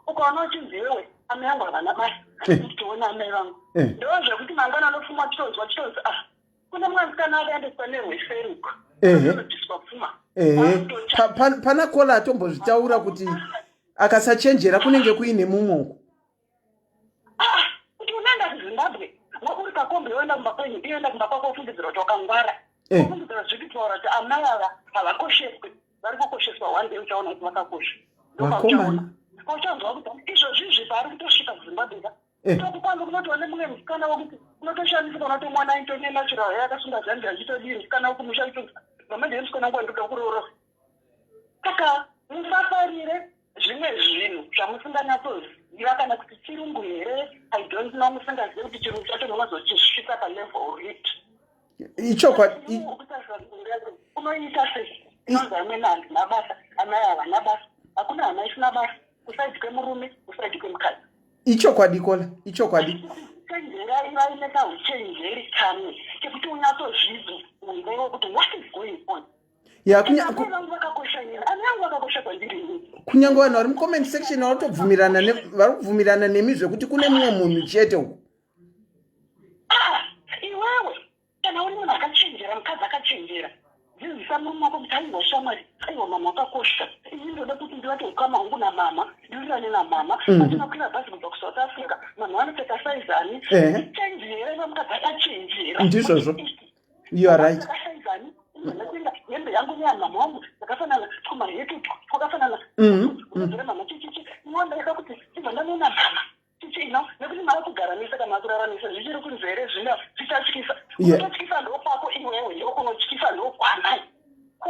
Ukaona uchinzi iwewe amai vangu havana basa. Nditoona amai vangu. Ndozvekuti mangwana anofuma chitonzwa chitonzi ah kune mwana akaendeswa nerweseruko anobviswa pfuma. Ehe. Pana kola atombozvitaura kuti akasachenjera kunenge kuine mumwe uko. Ah, kuti unoenda kuZimbabwe uri kakombi woenda kumba kwenyu iyoenda kumba kwako wofungidzira kuti wakangwara. Wofungidzira zviri kutaura kuti amai ava havakosheswi vari kukosheswa one day uchaona kuti vakakosha. Vakomana. Uchanzwa kuti izvozvi izvi paari kutosvika kuZimbabwe ka Tokupanga kunotova nemumwe musikana wekuti unotoshamisika unotomuwana aitone natural hair akasunga zambia achitodii musikana wekumusha achitoti mama ndiye musikana wangu wandinoda kuroora. Saka musafarire zvimwe zvinhu zvamusinganyatsoziva kana kuti chirungu here I don't know musingazive kuti chirungu chacho munozochisvitsa palevel ripi. Ichokwadi. Unoita sei? Inonzi amwene handina basa, amai havana basa, hakuna hama isina basa. Kusaidi kwemurume, kusaidi kwemukadzi. Ichokwadi kola, ichokwadi. Chenjera iva ine kauchenjeri kamwe kekuti unyatsozvibvunza iwe kuti what is going on. Ya, Amai vangu vakakosha ini, amai vangu vakakosha kwandiri ini. Kunyange vanhu vari mucomment section varikutobvumirana vari kubvumirana nemi zvekuti kune mumwe munhu chete uku. Ah, iwewe kana uri munhu akachenjera, mukadzi akachenjera, dzidzisa murume wako kuti aiwa shamwari, aiwa mama wakakosha. Ini ndoda kuti ndivake ukama hwangu namama, ndiwirirane namama. Patinokwira bhazi kubva kuSouth Africa, vanhu vanopfeka size ani? Chenjera iwe mukadzi akachenjera. Ndizvozvo. You are right. Size ani? Ndatenga hembe yangu neyamama wangu dzakafanana, twumaheti twakafanana. Unodzora mama chichichi. Iwe ndaida kuti ndibva ndanoona mama. Chichino nekuti mava kugara mese kana makurara mese zvichiri kunzere zvino zvichatyisa. Kunotyisa ndokwako iwewe ndokunotyisa ndokwamai.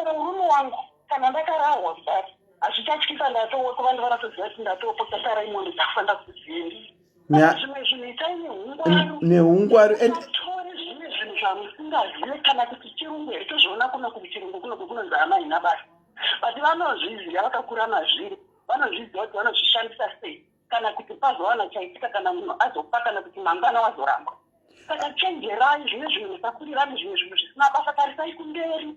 Kana murume wangu kana ndakarahwa kudaro hazvichatyisa ndatooko vanhu vanatoziva kuti ndatopo tasarai mombe dzakufanira kuti dziende. Zvimwe zvinhu itai neungwaru. Neungwaru and tore zvimwe zvinhu zvamusingazive kana kuti chirungu here tozviona kuno kuchirungu kuno kunonzi hama haina basa. But vanozviziva vakakura mazviri vanozviziva kuti vanozvishandisa sei kana kuti pazowana chaitika kana munhu azopa kana kuti mangwana wazorambwa. Saka chenjerai zvimwe zvinhu musakurirane zvimwe zvinhu zvisina basa tarisai kumberi.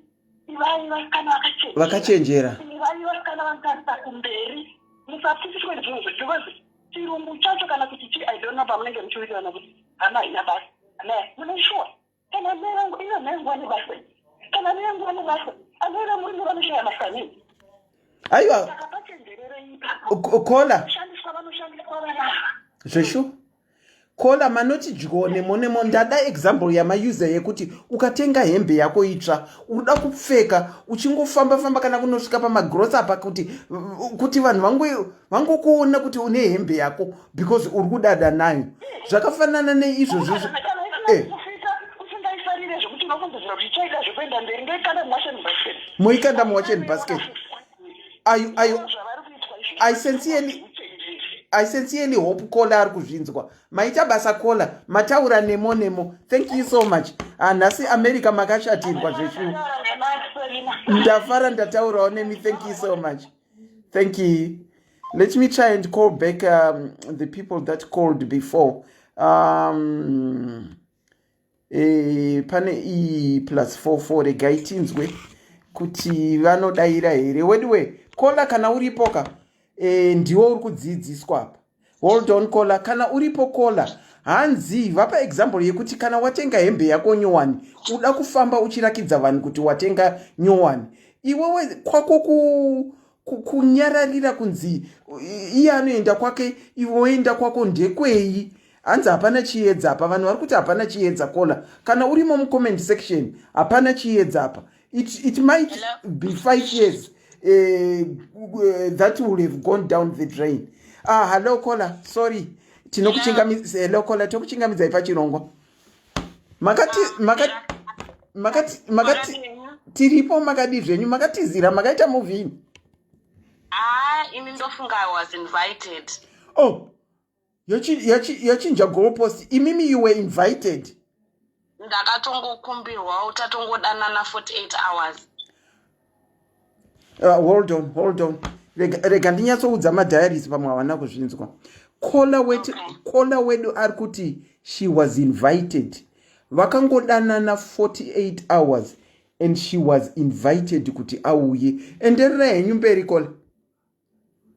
Ivai vasikana vakachenjera. Vakachenjera. Ivai vasikana vanotarisa kumberi. Musapfisiswe nezvinhu zve because chirungu chacho kana kuti chi I don't know pamunenge muchiwirirana kuti hama haina basa. Hama mune shuwa. Kana mai vangu iyo mai vangu vane basa. Kana mai vangu vane basa. Anoera murume vanoshaya basa nei? Aiwa. Saka pachenjererei ipapo. Kola. Shandiswa vanoshandiswa vana ava. Zveshuwa. Kola manoti dyo nemo nemo ndada example yamauser yekuti ukatenga hembe yako itsva unoda kupfeka uchingofamba famba kana kunosvika pamagrosa apa kuti kuti vanhu vangokuona kuti une hembe yako because uri kudada nayo zvakafanana neizvozvo eh. moikanda muwashen basket ayo ayo i sincerely i sincerely hope kola ari kuzvinzwa maita basa kola mataura nemo nemo thank you so much ah, nhasi america makashatirwa zveshuwa ndafara ndataurawo nemi thank you so much thank you let me try and call back um, the people that called before um, E, pane iyi plus 44 regai tinzwe kuti vanodaira here weduwe kola kana uripo ka e, ndiwo uri kudzidziswa apa hold on kola kana uripo kola hanzi vapa example yekuti kana watenga hembe yako nyowani uda kufamba uchirakidza vanhu kuti watenga nyowani iwewe kwako ku kunyararira kunzi iye anoenda kwake iwe woenda kwako ndekwei hanzi hapana chiedza apa vanhu vari kuti hapana chiedza kola kana urimo mucomment section hapana chiedza apa it, it might Hello? be five years uh, that will have gone down the drain ah hello kola sorry tinokuchingamidza hello kola tokuchingamidzai pachirongwa makati makati makati makati tiripo makadii zvenyu makatizira makaita movie ah ini ndofunga i was invited oh yachinja goalpost imimi you were invited ndakatongokumbirwawo tatongodanana 48 hours uh, hold on hold on rega ndinyatsoudza madiaries pamwe havana kuzvinzwa kola wetu okay. kola wedu ari kuti she was invited vakangodanana 48 hours and she was invited kuti auye endererai henyu mberi kola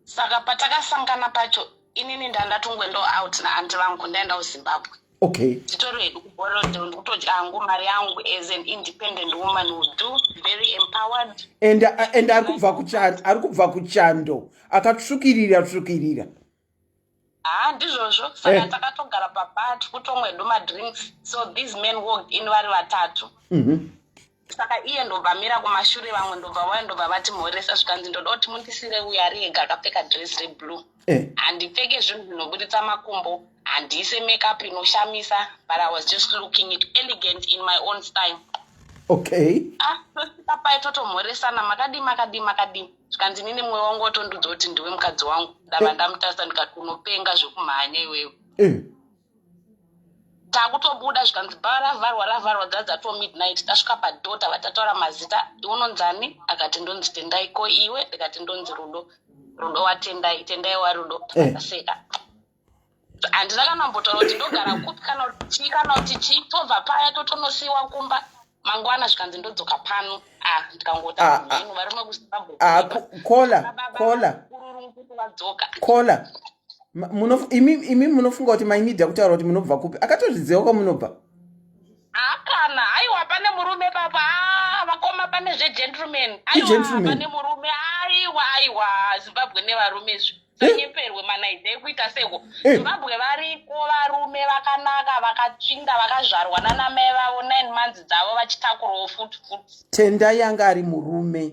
saka patakasangana pacho inini ndandatongoendawo out naanti vangu ndaenda kuzimbabwe okay titori hedu kuborrowdale ndikutodya hangu mari yangu as an independent woman would do very empowered and, and ari kubva kuchando ari kubva kuchando akatsvukirira tsvukirira haa ndizvozvo saka eh. takatogara paba tikutomwa hedu madrinks so these men walked in vari vatatu mm -hmm saka iye ndobva mira kumashure vamwe ndobva vauya ndobva vati mhoresa zvikanzi ndoda kuti mundisire uyo ari ega akapfeka dress reblue eh. handipfeke zvinhu zvinoburitsa makumbo handiise makeup inoshamisa but i was just looking it elegant in my own style okay ah tosvika paye totomhoresana makadii makadii makadii zvikanzi inini mwoyo wangu watondudza kuti ndiwe mukadzi wangu ndava eh. ndamutarisa ndikati unopenga zvekumhanya iwewe eh. takutobuda zvikanzi bha ravharwa ravharwa dza dzato midnight tasvika padoor tava tataura mazita unonzani akati ndonzi tendai ko iwe ndikati ndonzi rudo rudo watendai tendai warudo eh. takaseka handina kana kumbotaura kuti ndogara kupi kana kuti chii kana kuti chii tobva paya totonosiiwa kumba mangwana zvikanzi ndodzoka pano ah ndikangoti ah, ah. varume kuzimbabwe ah, kola kola kola imi munofunga kuti mainidha kutaura kuti munobva kupi akatozviziva kwamunobva akana aiwa pane murume papa ah, vakoma pane zvegentleman aiwa pane murume aiwa aiwa zimbabwe nevarume izvi sanyeperwe manaidha ekuita seko eh. zimbabwe variko varume vakanaka vakatsvinda vakazvarwa nanamai vavo nine months dzavo vachitakurawo futi futi tendai anga ari murume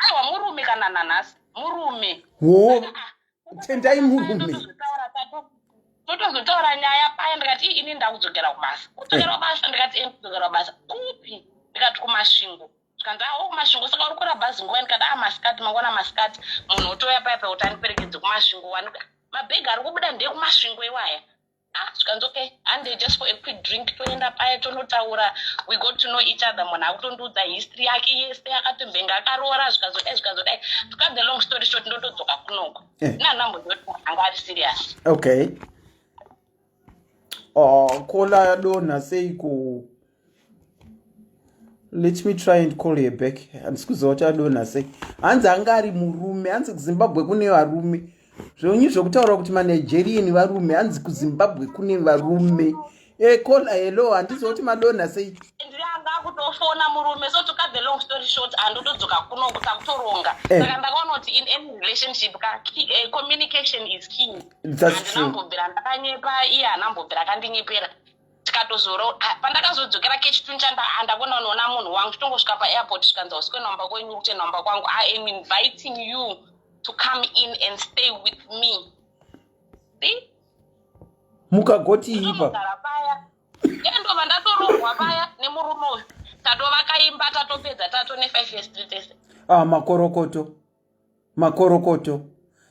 aiwa murume kana nanhasi murume wo ah, tendai murume totozotaura nyaya paya ndikati ini ndakudzokera kubasa kudzokera kubasa ndikati kudzokera kubasa kupi ndikati kumasvingo. Zvikanzi awo ah, kumasvingo saka uri kura bhazi nguva ndikati a ah, masikati mangwana masikati munhu otouya paya paya kuti andiperekedze kumasvingo wani mabhegi ari kubuda ndekumasvingo iwaya ah zvikanzi okay hande just for a quick drink toenda paya tonotaura we got to know each other munhu akutondiudza history yake yese akatombenga akaroora zvikazodai zvikazodai to cut the long story short ndotodzoka kunoko eh. nanambozoti anga ari serious okay oh, kola yadonha seiko let me try and call her back handisi kuziva kuti adonha sei hanzi anga ari murume hanzi kuzimbabwe kune varume zvenyu zvekutaura kuti manigerian varume hanzi kuzimbabwe kune varume e call hello handiziva kuti madonha sei ndanga kutofona murume so to cut the long story short andotodzoka kuno takutoronga eh. saka ndakaona kuti in any relationship ka eh, communication is key handinambobvira ndakanyepa iye hanambobvira akandinyepera tikatozoro pandakazodzokera kechituncha ndakona unoona munhu wangu titongosvika paairport zvikanzi hausikuenda kumba kwenyu kutoenda kumba kwangu i am inviting you to come in and stay with me see mukagotii ipa paya ndova ndatorohwa paya nemurume uyu tatovaka imba tatopedza tato nefive years tiri tese ah makorokoto makorokoto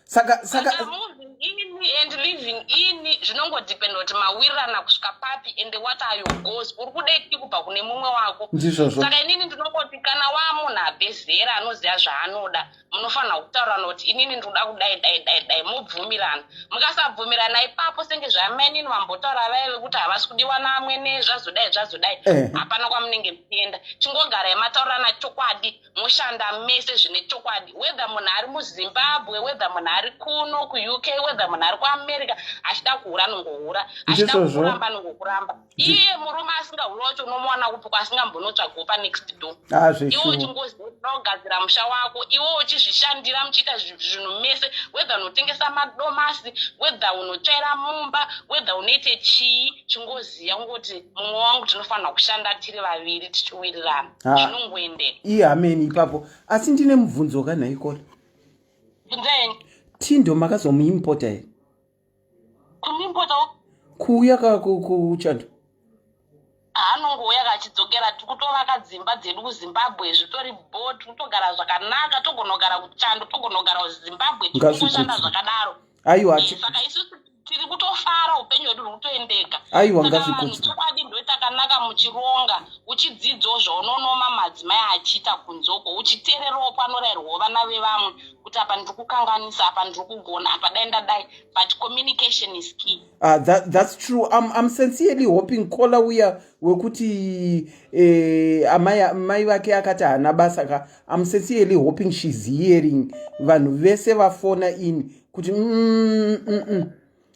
saka saka moving in and living in zvinongodependa kuti mawirirana kusvika papi and what are your goals uri kudei kubva kune mumwe wako ndizvozvo saka inini ndinongoti kana wamunhu abve zera anoziva zvaanoda munofanira kutaurirana kuti inini ndinoda kudai dai dai dai mobvumirana mukasabvumirana ipapo senge zvamainini vambotaura vaye vekuti havasi kudiwa naamwene zvazodai zvazodai eh. hapana kwamunenge muchienda chingogarai mataurirana chokwadi moshanda mese zvine chokwadi whether munhu ari muzimbabwe whether munhu ari kuno kuuk whether munhu ari kuamerica achida kuhura anongohura achida kukuramba anongokuramba iye murume asingahuri wacho unomuwana kupi kwaasingambonotsago panext door ah, iwe uchingoziva kugadzira musha wako iwe uchizvishandira muchiita zvinhu mese whether unotengesa madomasi whether unotsvaira mumba whether unoite chii chingoziva kungoti mumwe wangu tinofanira kushanda tiri vaviri tichiwirirana zvinongoendeka iye ameni ipapo asi ndine mubvunzo ka nhaikola tindo makazomuimpota here kumuimpota kuuya kuchando anongouya kachidzokera tikutovaka dzimba dzedu kuzimbabwe zvitori bo tikutogara zvakanaka togonogara kuchando togonogara kuzimbabwe tikushanda zvakadaro aiwa eh, saka isusu tiri kutofara upenyu hwedu huri kutoendeka aiwa ngazvikudzwe chokwadi ndo takanaka muchironga uchidzidzawo zvaunonoma madzimai achiita kunzoko uchitererawo panorairwawo vana vevamwe kuti apa ndiri kukanganisa apa ndiri kugona apa dai ndadai but communication is key uh, that, that's true I'm, i'm sincerely hoping kola uya wekuti eh, amai amai vake akati haana basa ka i'm sincerely hoping she's hearing vanhu vese vafona in kuti mm, mm, mm.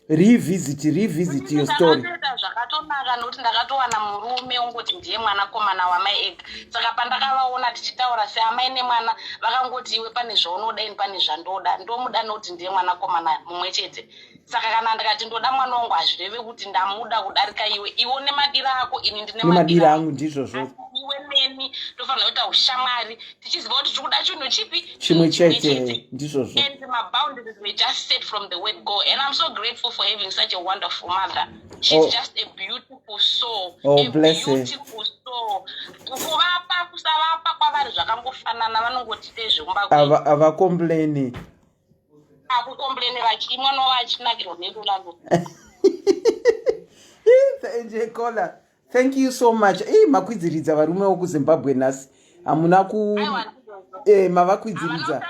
revisit revisit your story zvakatonaka nokuti ndakatowana murume ungoti ndiye mwanakomana wamai ega saka pandakavaona tichitaura seamai nemwana vakangoti iwe pane zvaunoda ini pane zvandoda ndomuda nokuti ndiye mwanakomana mumwe chete saka kana ndikati ndoda mwana wangu hazvireve kuti ndamuda kudarika iwe iwe une madira ako ini ndine madira angu ndizvozvo iwe neni tofanira kuita ushamwari tichiziva kuti tiri kuda chinhu chipi chimwe chete ndizvozvo and maboundaries were just set from the word go and i'm so grateful for having such a wonderful mother she's oh. just a beautiful soul oh, a bless beautiful soul kuvapa kusavapa kwavari zvakangofanana vanongoti tezvekumba havacomplaini akukomplaini vachii mwana wavo achinakirwa nerunako njekola thank you so much ei makwidziridza varume vokuzimbabwe nhasi hamuna ku e, mavakwidziridza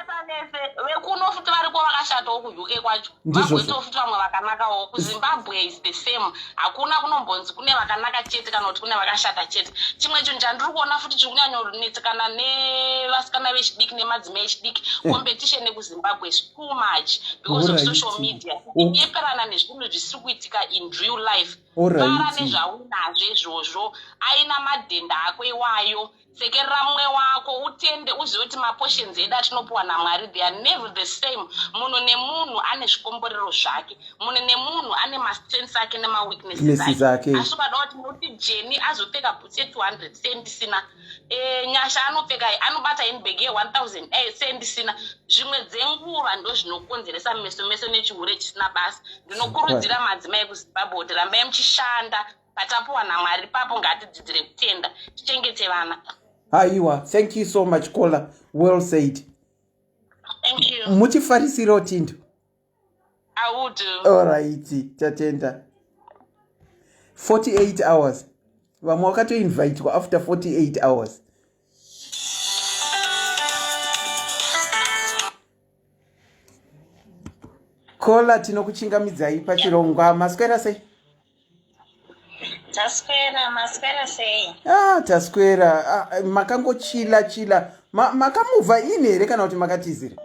vekuno futi variko vakashatawo kuuk kwacho vagoitawo futi vamwe vakanakawo kuzimbabwe is the same hakuna kunombonzi kune vakanaka chete kana kuti kune vakashata chete chimwe chinhu chandiri kuona futi chiri kunyanyonetsekana nevasikana vechidiki nemadzimai echidiki eh. competition ekuzimbabwe is too much because of social media kunyeperana nezvinhu zvisiri kuitika in real life fara nezvaunazvo izvozvo aina madhenda ako iwayo sekerera mumwe wako utende uzive kuti maportions edu atinopiwa namwari they are never the same munhu nemunhu ane zvikomborero zvake munhu nemunhu ane mastrengths ake nemaweaknesses ake asi ukada kuti muti jeni azopfeka bhutsu ye200 sendisina e, nyasha anopfeka anobata handbag ye1000 eh, sendisina zvimwe dzenguva ndo zvinokonzeresa meso meso nechihure chisina basa ndinokurudzira madzimai ekuzimbabwe kuti rambai muchishanda patapuwa namwari ipapo ngatidzidzire kutenda tichengete vana. Haiwa, thank you so much caller, well said. Thank you. Muchifarisirawo Tindo. I will do. Alright, tatenda. 48 hours. Vamwe vakatoinvitwa after 48 hours. Kola tinokuchingamidzai pachirongwa. Maswera sei? Taswera, maswera sei? Ah, taswera. Ah, makangochila chila. Ma, makamuvha ini here kana kuti makatizira?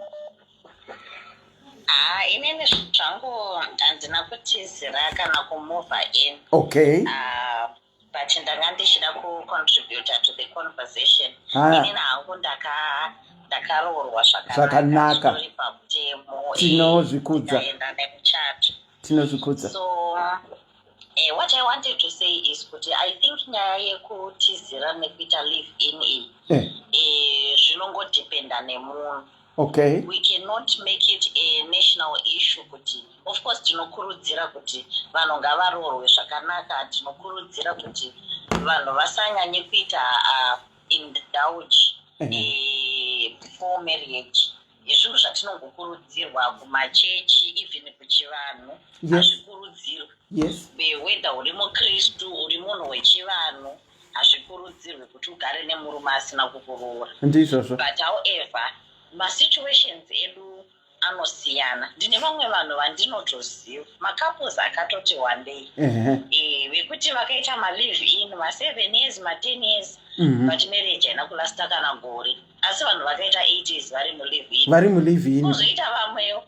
Ah, inini zvangu handina kutizira kana kumuvha in. Okay. Ah, but ndanga ndichida kucontributa to the conversation. Ah. Inini hangu ndaka ndakaroorwa zvakanaka. Zvitori pamutemo. Tinozvikudza. Ndikaenda nemuchato. Tinozvikudza. So what I wanted to say is kuti I think nyaya yekutizira nekuita live in iyi zvinongodependa nemunhu. We cannot make it a national issue kuti of course tinokurudzira kuti vanhu ngavaroorwe zvakanaka, tinokurudzira kuti vanhu vasanyanye kuita indulge before marriage. Zvinhu zvatinongokurudzirwa kumachechi, even kuchivanhu hazvikurudzirwi. Whether uri mukristu, uri munhu wechivanhu, hazvikurudzirwi kuti ugare nemurume asina kukuroora. Ndizvozvo. But however, masituations edu anosiyana. Ndine vamwe vanhu vandinotoziva, macouples akatoti wandei, vekuti vakaita malive in ma7 years, ma10 years, but marriage haina kulasta kana gore, asi vanhu vakaita 8 years vari mulive in. Vari mulive in. Kuzoita vamwewo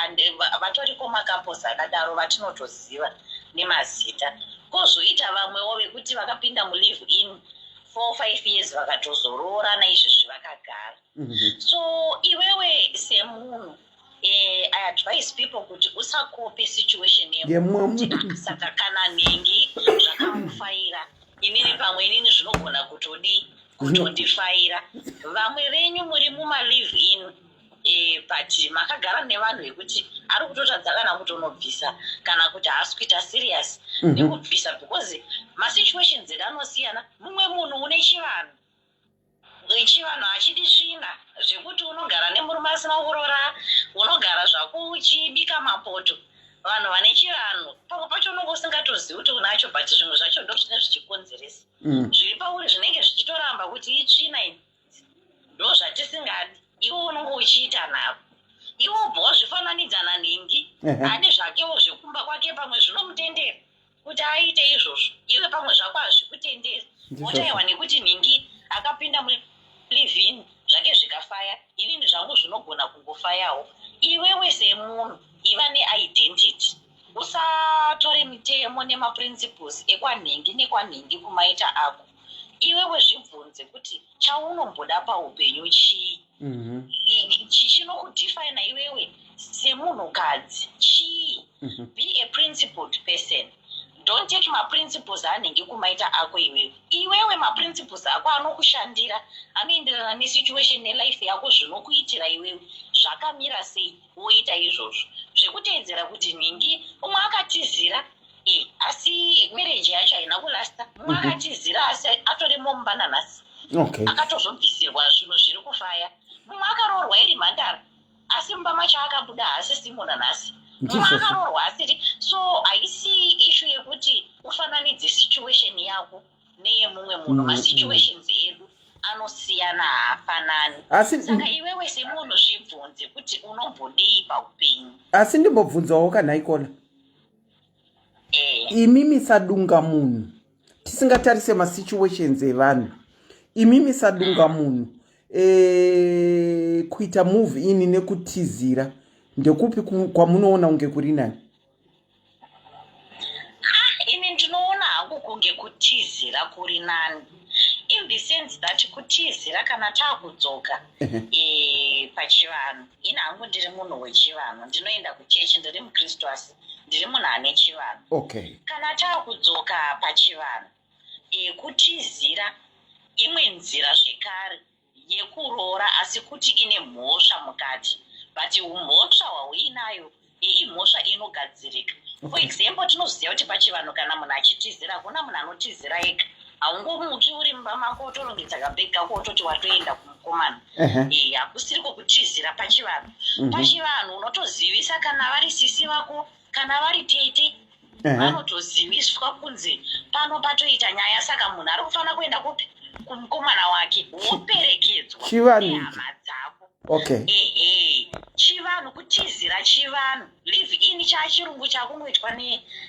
and vatoriko macouples akadaro vatinotoziva nemazita. Kwozoita vamwewo vekuti vakapinda mulive in 4 5 years, vakatozoroorana izvezvi vakagara. So iwewe semunhu, I advise people kuti usakope situation yemumwe yemunhu kuti, "Ah, saka kana nhingi zvakamufaira, inini pamwe inini zvinogona kutodii kutondifaira." Vamwe venyu muri mumalive in, but makagara nevanhu vekuti ari kutotadza kana kutonobvisa kana kuti haasi kuita serious nekubvisa, because masituations edu anosiyana. Mumwe munhu une chivanhu, chivanhu hachidi svina, zvekuti unogara nemurume asina kuroora, unogara zvako uchibika mapoto. Vanhu vane chivanhu pamwe pacho unonge usingatozivi kuti unacho, but zvimwe zvacho ndo zvinenge zvichikonzeresa zviri pauri, zvinenge zvichitoramba kuti itsvina idzi, ndo zvatisingadi. Iwe unonge uchiita nharo, iwe ubva wazvifananidza nanhingi ane zvakewo zvekumba kwake, pamwe zvinomutendera kuti aite izvozvo, iwe pamwe zvako hazvikutenderi. Wotaiwa nekuti nhingi akapinda mulive-in zvake zvikafaya, inini zvangu zvinogona kungofayawo. Iwewe semunhu iva neidentity, usatore mitemo nemaprinciples ekwanhingi nekwanhingi kumaita ako. Iwewe zvibvunze kuti chaunomboda paupenyu chii, chinokudefina iwewe semunhukadzi chii. Be a principled person. Don't take maprinciples anenge kumaita ako iwewe. Iwewe maprinciples ako anokushandira, anoenderana nesituation nelife yako, zvinokuitira iwewe zvakamira sei, woita izvozvo. Zvekuteedzera kuti nhingi umwe akatizira, asi marriage yacho haina kulasta, mumwe akatizira asi atorimo mumba nanhasi, akatozobvisirwa zvinhu zviri kufaya. Mumwe akaroorwa iri mhandara, asi mumba macho akabuda haasisimo nanhasi. Mumwe akaroorwa asiri. So haisi issue yekuti ufananidze situation yako neyemumwe munhu. Masituations edu anosiyana, haafanani. Asi Saka iwewe semunhu zvibvunze kuti unombodei paupenyu. Asi ndimbobvunzawo kana ikona, imimi sadunga munhu, tisingatarise masituations evanhu, imimi sadunga munhu, kuita move in nekutizira ndekupi kwamunoona kunge kuri nani? Ah, ini ndinoona hangu kunge kutizira kuri nani, in the sense that kutizira kana taakudzoka pachivanhu, ini hangu ndiri munhu wechivanhu, ndinoenda kuchechi, ndiri mukristu, asi ndiri munhu ane chivanhu. Kana taakudzoka pachivanhu, kutizira imwe nzira zvekare yekuroora, asi kuti ine mhosva mukati, but mhosva hwauinayo imhosva inogadzirika. For example, tinoziva kuti pachivanhu kana munhu achitizira, hakuna munhu anotizira ega. Haungomuki uri mumba mako wotorongedza kabhegi kako wototi watoenda kumukomana. Eh, hakusiriko kutizira pachivanhu. Pachivanhu unotozivisa kana vari sisi vako kana vari tete vanotoziviswa kunzi pano patoita nyaya saka munhu ari kufanira kuenda kupi kumukomana wake woperekedzwa nehama dzako. Okay. Ehe, chivanhu kutizira chivanhu live in chachirungu chakungoitwa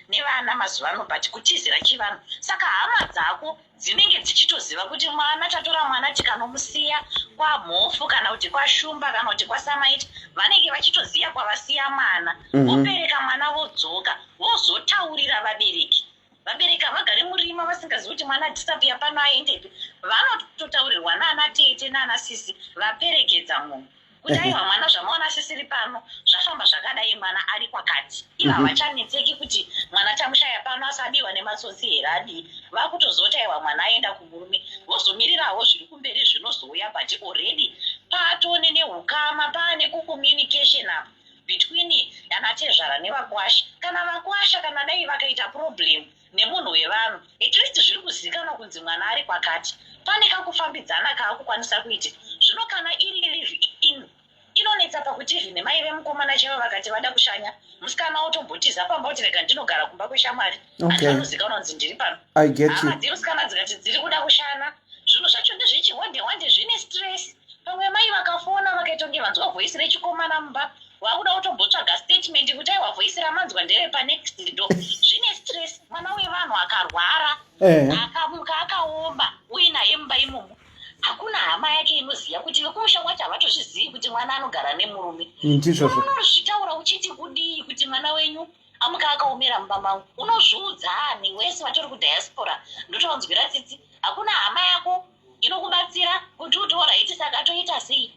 nevana mazuva ano but kutizira chivanhu saka hama dzako dzinenge dzichitoziva kuti mwana tatora mwana tikanomusiya kwamhofu kana kuti kwashumba kana kuti kwasamaita vanenge vachitoziva kwavasiya mwana mhm. vopereka mm -hmm. mwana vodzoka vozotaurira vabereki vabereki havagare murima vasingazivi kuti mwana adhisapiya pano aendepi vanototaurirwa naana tete naana sisi vaperekedza munhu kuti aiwa mwana zvamaona asisiri pano zvafamba zvakadai mwana ari kwakati ivo mhm. havachanetseki kuti mwana tamushaya pano asadiwa nematsotsi here adii vakutozoti aiwa mwana aenda kumurume vozomirirawo zviri kumberi zvinozouya but already patone neukama paane kucommunication apa between anatezvara nevakwasha kana vakwasha kana dai vakaita problem nemunhu wevanhu at least zviri kuzikanwa kunzi mwana ari kwakati pane kakufambidzana kaakukwanisa kuitika zvino kana iri live in inonetsa pakuti even mai vemukomana chaivo vakati vada kushanya musikana otombotiza pamba kuti rega ndinogara kumba kweshamwari okay. anozikanwa kunzi ndiri pano hama dzemusikana dzikati dziri kuda kushana zvinhu zvacho ndezvechihwande hwande zvine stress pamwe mai vakafona vakaita kunge vanzwa voice rechikomana mumba wakuda kutombotsvaga statement kuti aiwa voice ramanzwa ndere panext door zvine stress mwana wevanhu akarwara eh. akamuka akaoma uinaye mumba imomo hakuna hama yake inoziva kuti vekumusha kwacho havatozvizivi kuti mwana anogara nemurume unozvitaura uchiti kudii kuti mwana wenyu amuka akaomera mumba mangu unozviudza ani wese vatori kudiaspora ndotovanzwira tsitsi hakuna hama yako inokubatsira kuti utoraiti saka toita sei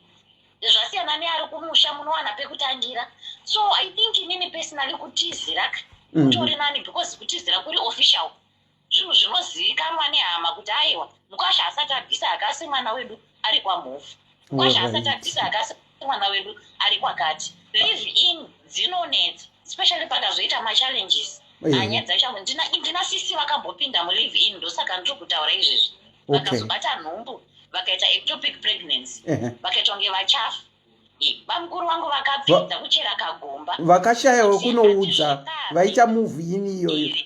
zvasiyana neari kumusha munowana pekutangira so i think inini personally kutizira mhm. kutori nani because kutizira kuri official zvinhu zvinozivikanwa nehama kuti aiwa mukwasha asati abvisa akasi mwana wedu ari kwamhofu mukwasha asati abvisa akasi mwana wedu ari kwakati live in dzinonetsa especially pakazoita machallenges anyaya dzacho ndina sisi vakambopinda mulive in ndosaka ndiri kutaura izvezvi vakazobata nhumbu vakaita ectopic pregnancy vakaita kunge vachafa bamukuru vangu vakapinda kuchera kagomba vakashaya wekunoudza vaita move ini iyoyo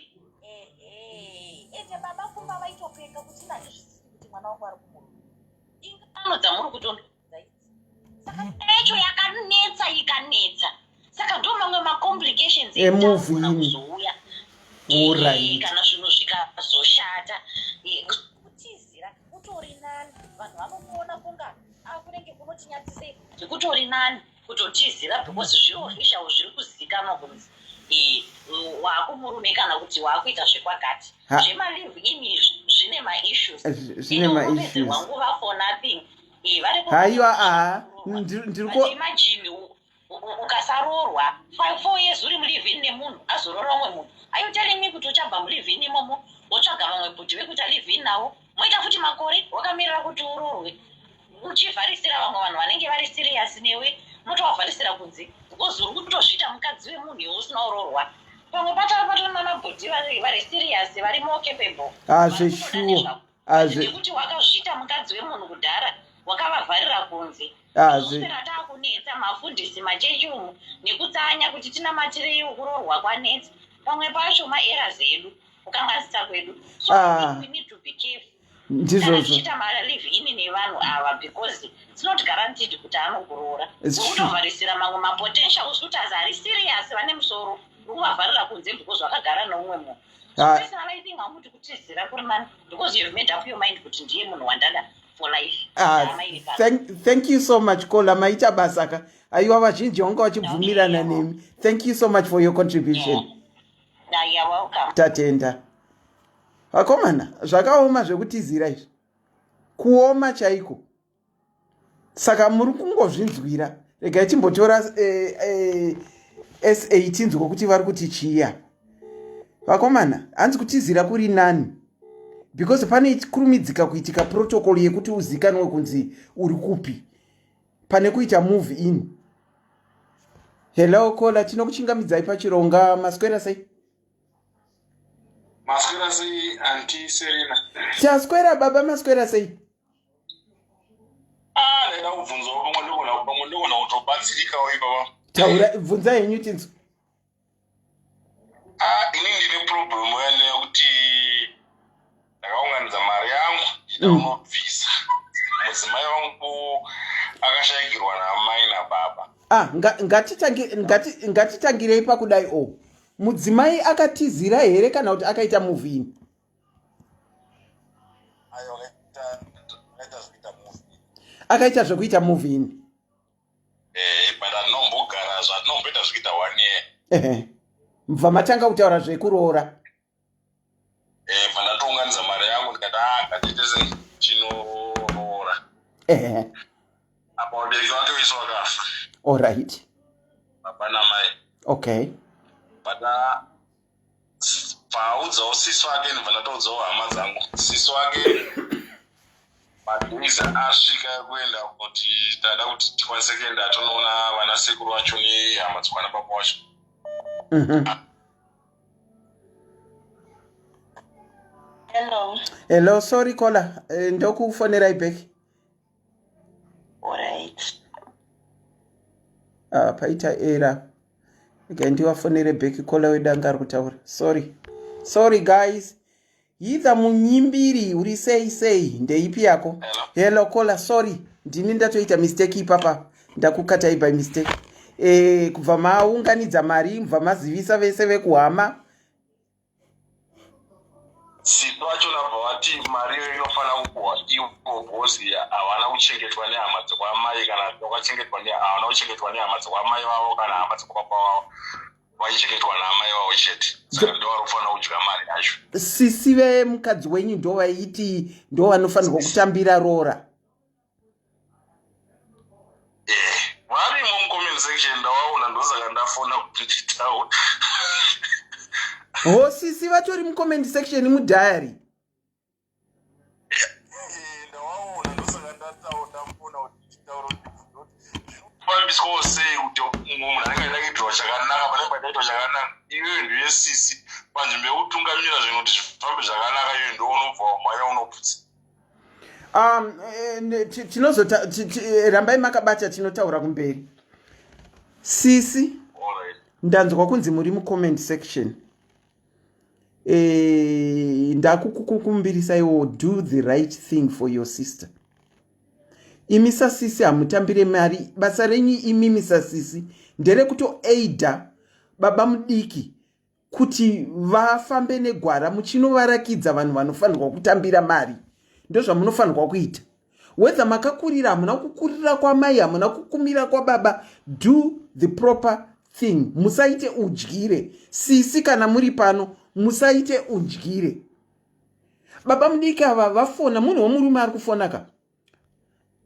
ende baba kumba vaitopenga kuti ndazvizvisivi kuti mwana wangu ari kumurume ingano dzamuri kutondo saka yacho yakanetsa ikanetsa saka ndo mamwe macomplications emuvini kuzouya kana zvinhu zvikazoshata kutizira kutori nani vanhu vanokuona kunga akunenge kunotinyadzisei kutori nani kutotizira because zviri official zviri kuzikanwa kunzi eh, waakumurume kana kuti waakuita zvekwakati zvemalive in izvi zvine maissues zvine maissues nguva for nothing eh, haiwa aha ndiri ko imagine ukasaroorwa four years uri mulive in nemunhu azoroora umwe munhu are you telling me kuti uchabva mulive in imomo wotsvaga vamwe bhuti vekuita live in navo moita futi makore wakamirira kuti uroorwe uchivharisira vamwe vanhu vanenge vari serious newe unotovavharisira kunze because uri kutozviita mukadzi wemunhu iwe usina kuroorwa pamwe patava patori nanabhodhi vari serious vari more capable ah, zveshuwa ah, nekuti wakazviita mukadzi wemunhu kudhara wakavavharira kunze ah, toswera taakunetsa mafundisi machechi umu nekutsanya kuti tinamatireiwo kuroorwa kwanetsa pamwe pacho maeras edu kukanganisa kwedu so ah. we need to be careful ndizvozvo tichiita malive in nevanhu ava because it's not guaranteed kuti anokuroora ukutovharisira mamwe mapotential suitors ari serious vane musoro ukuvavharira kunze because vakagara neumwe munhu so ah. personally i think hamuti kutizira kuri nani because you've made up your mind kuti ndiye munhu wandada for life ah, thank, thank you so much kola maita basa ka aiwa vazhinji vanga vachibvumirana nemi thank you so much for your contribution yeah. Tatenda. Vakomana, zvakaoma zvekutizira izvi. Kuoma chaiko. Saka muri kungozvinzwira. Regai timbotora eh, eh, SA tinzwe kuti vari kuti chiya. Vakomana, hanzi kutizira kuri nani. Because pane kurumidzika kuitika protocol yekuti uzikanwe kunzi uri kupi. Pane kuita move in. Hello kola, tinokuchingamidzai pachironga maswera sei? Maswera sei anti Serena? Chaswera baba maswera sei? Ah, ndaida kubvunzawo pamwe ndogona pamwe ndogona kutobatsirikawo ipapa. Taura bvunza henyu tinzwe. Ah, ini ndine problem yane yekuti ndakaunganidza mari yangu ndida mm. kunobvisa. Mudzimai wangu akashaikirwa naamai nababa. Ah, ngatitangirei pakudai o. Oh. Mudzimai akatizira here kana kuti akaita move in? Akaita zvekuita move in. Eh, but anombogara zvatinomboita zvekuita one year. Ehe. Mubva matanga kutaura zvekuroora. Eh, bva ndatounganidza mari yangu ndikati ah ngatiite se chinoroora. Ehe. Apa vabereki vake vese vakafa. All right. Baba namai. Okay. But ah, paudzawo sisi wake ndibva ndatoudzawo hama dzangu. Sisi wake madays asvika ekuenda kuti tada kuti tikwanise kuenda tonoona vana sekuru vacho nehama dzekwana baba wacho. Hello. Hello, sorry caller. Eh, ndokufonerai back. Alright. Ah, paita error. Okay, ndiwafonere back caller wedu anga ari kutaura. Sorry. Sorry guys. Yitha munyimbiri uri sei sei ndeipi yako? Hello caller, sorry. Ndini ndatoita mistake ipapa. Ndakukatai by mistake. Eh, kubva maunganidza mari, mubva mazivisa vese vekuhama. Sisi vacho nabva vati mari iyoyo inofanira kupuhwa ivo because havana kuchengetwa nehama dzekwamai kana vakachengetwa havana kuchengetwa nehama dzekwamai vavo kana hama dzekwababa vavo vachichengetwa naamai vavo chete saka ndo vari kufanira kudya mari yacho. Sisi vemukadzi wenyu ndo vaiti ndo vanofanirwa kutambira roora. Eh, varimo mucomment section ndawaona ndosaka ndafona kuti nditaure. Ho sisi vatori mucomment section mudiary. Eh, ndawaona ndosaka ndataura ndafona kuti nditaure kuti zvinofambiswawo sei kuti mumwe munhu anenge achida kuitirwa chakanaka panenge pachaitwa chakanaka iwewe ndiwe sisi panzvimbo yekutungamira zvinhu kuti zvifambe zvakanaka iwe ndiwe unobva wamhanya unoputsa. Um, eh, tinozota eh, rambai makabata tinotaura kumberi sisi ndanzwa kunzi muri mucomment section e, ndakukukumbirisaiwo do the right thing for your sister imi sasisi hamutambire mari basa renyu imimi sasisi nderekutoaida baba mudiki kuti vafambe negwara muchinovarakidza vanhu vanofanirwa kutambira mari ndozvamunofanirwa kuita whether makakurira hamuna kukurira kwamai hamuna kukumira kwababa do the proper thing musaite udyire sisi kana muri pano musaite udyire baba mudiki ava vafona munhu wemurume ari kufona ka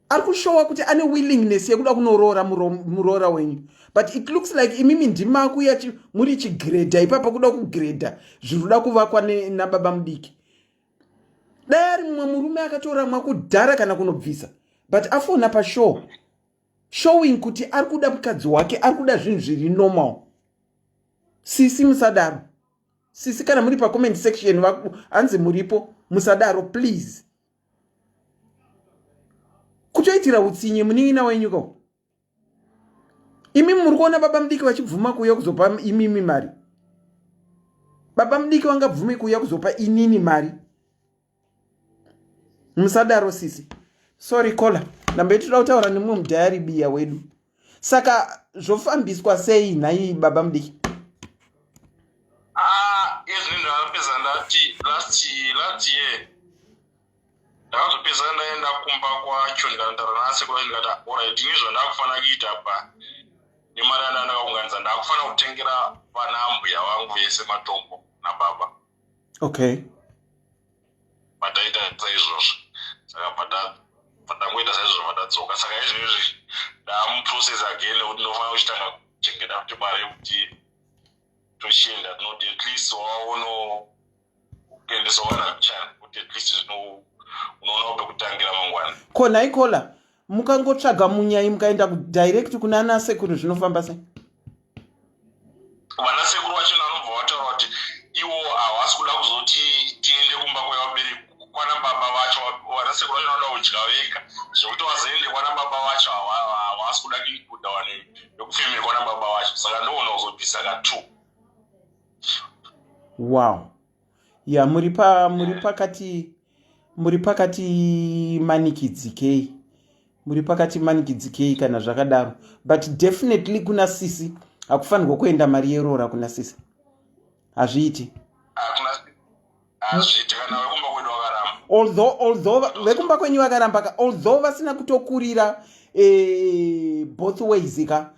ari kushowa kuti ane willingness yekuda kunoroora muroora wenyu but it looks like imimi ndimakuya muri chigredha ipapa kuda kugredha zviri kuda kuvakwa nababa mudiki dai ari mumwe murume akatoramwa kudhara kana kunobvisa but afona pashow showing kuti ari kuda mukadzi wake ari kuda zvinhu zviri normal sisi musadaro sisi kana muri pacomment section hanzi muripo musadaro please kutoitira utsinye munin'ina wenyu ko imi muri kuona baba mudiki vachibvuma kuuya kuzopa imimi mari baba mudiki vangabvume kuuya kuzopa inini mari musadaro sisi sorry caller ndambe toda kutaura nemumwe mudhayari biya wedu saka zvofambiswa sei nhai baba mudiki ah, izvi ndakapedza ndati last last year ndakazopedza ndaenda kumba kwacho ndikataura nasekuru vacho ndikati orit ini zvandakufanira kuita pa nemari yanda ndakaunganidza ndakufanira kutengera vana ambuya vangu vese matombo nababa okay pataita saizvozvo saka patangoita saizvozvo patadzoka saka izvezvi ndamuprocess again nekuti ndinofanira kuchitanga kuchengeta futi mari yekuti tochienda tinoti at least waono kuendesa wana kuchina kuti at least zvino unoonawo pekutangira mangwana ko nhai kola mukangotsvaga munyai mukaenda kudirect kuna ana sekuru zvinofamba sei vana sekuru vacho vanobva vataura kuti iwo havasi kuda kuzoti kudya vega zvekuti vazoende kwana baba vacho havasi kuda kuikuda vanhu vekufemeri kwana baba vacho saka ndoona kuzobvisa ka two. Wow, ya muri pa muri pakati muri pakati manikidzikei, muri pakati manikidzikei kana zvakadaro, but definitely kuna sisi hakufanirwa kuenda mari yeroora kuna sisi, hazviiti. Hazviiti kana vekumba kwedu vakaramba. Although vekumba kwenyu vakaramba ka, although vasina kutokurira both ways ka,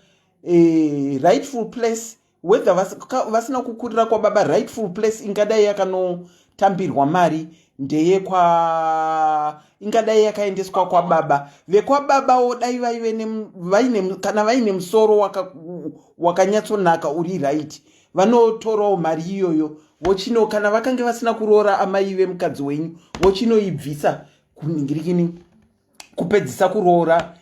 rightful place, whether vasina kukurira kwababa, rightful place ingadai yakanotambirwa mari ndeyekwa ingadai yakaendeswa kwababa. Vekwababawo dai vaive vaine kana vaine musoro wakanyatsonaka uri right, vanotorawo mari iyoyo vochino, kana vakange vasina kuroora amai vemukadzi wenyu, vochinoibvisa kuningirikini kupedzisa kuroora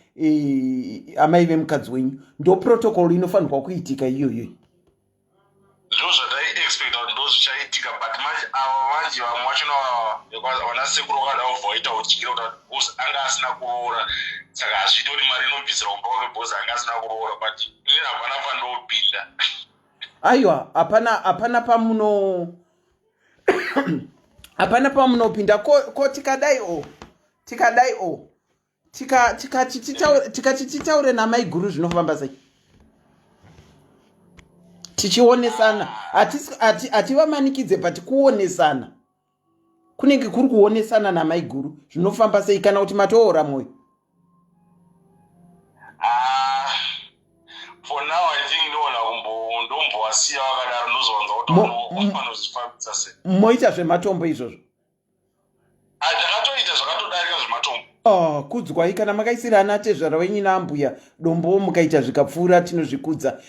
amai vemukadzi wenyu. Ndo protocol inofanirwa kuitika iyoyo. Ndo zvataiexpecta kuti ndo zvichaitika, but manje ava manje vamwe vachona vana sekuru vakada kubva vaita udyira kuti because anga asina kuroora, saka hazviiti kuti mari inobvisirwa kumba kwake because anga asina kuroora, but inini hapana pandopinda. Aiwa, hapana pamunopinda. Ko tikadai o tikadai o tikati titaure namai guru, zvinofamba sei tichionesana? Hativamanikidze, but kuonesana kunenge kuri kuonesana namai guru, zvinofamba sei? Kana kuti matoora mwoyo? Ah, for now I think ndoona ndombowasiya vakadaro, ndozowanza kuti vanozvifambisa sei. Moita zvematombo izvozvo? Ndakatoita zvakatodarika zvematombo. Oh, kudzwai kana makaisira ana tezvara wenyu naambuya dombo mukaita zvikapfuura, tinozvikudza.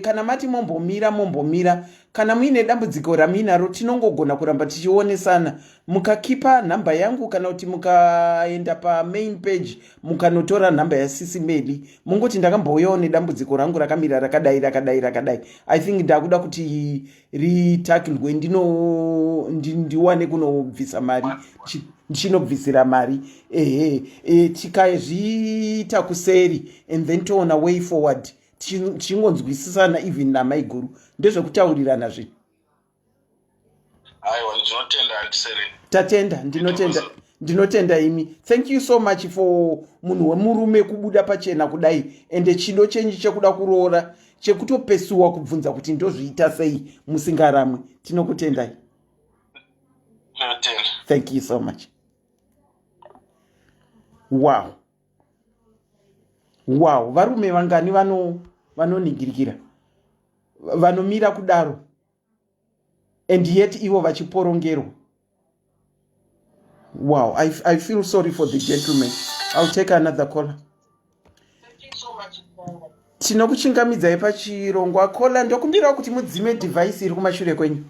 Kana mati mombomira, mombomira. Kana muine dambudziko ramuinaro, tinongogona kuramba tichionesana. Mukakipa nhamba yangu kana kuti mukaenda pamain page mukanotora nhamba yasisi Meli, mungoti ndakambouyawo nedambudziko rangu rakamira rakadai rakadai rakadai, I think ndakuda kuti ritakirwe, ndiwane kunobvisa mari, ndichinobvisira mari. Ehe, tikazviita kuseri and then toona way forward, tichingonzwisisana even namaiguru. Ndezvekutaurirana zvinhu. Aiwa, ndinotenda, Auntie Selina. Tatenda, ndinotenda, ndinotenda imi. Thank you so much for munhu wemurume kubuda pachena kudai, ende chido chenyu chekuda kuroora, chekutopesuwa kubvunza kuti ndozviita sei musingaramwe, tinokutendai. Ndinotenda. Thank you so much. Wow, varume vangani vanonigirikira, vanomira kudaro and yet ivo vachiporongerwa? Wow, I feel sorry for the gentleman. I'll take another caller. Tinokuchingamidzai pachirongwa, caller. Ndokumbirawo kuti mudzime device iri kumashure kwenyu.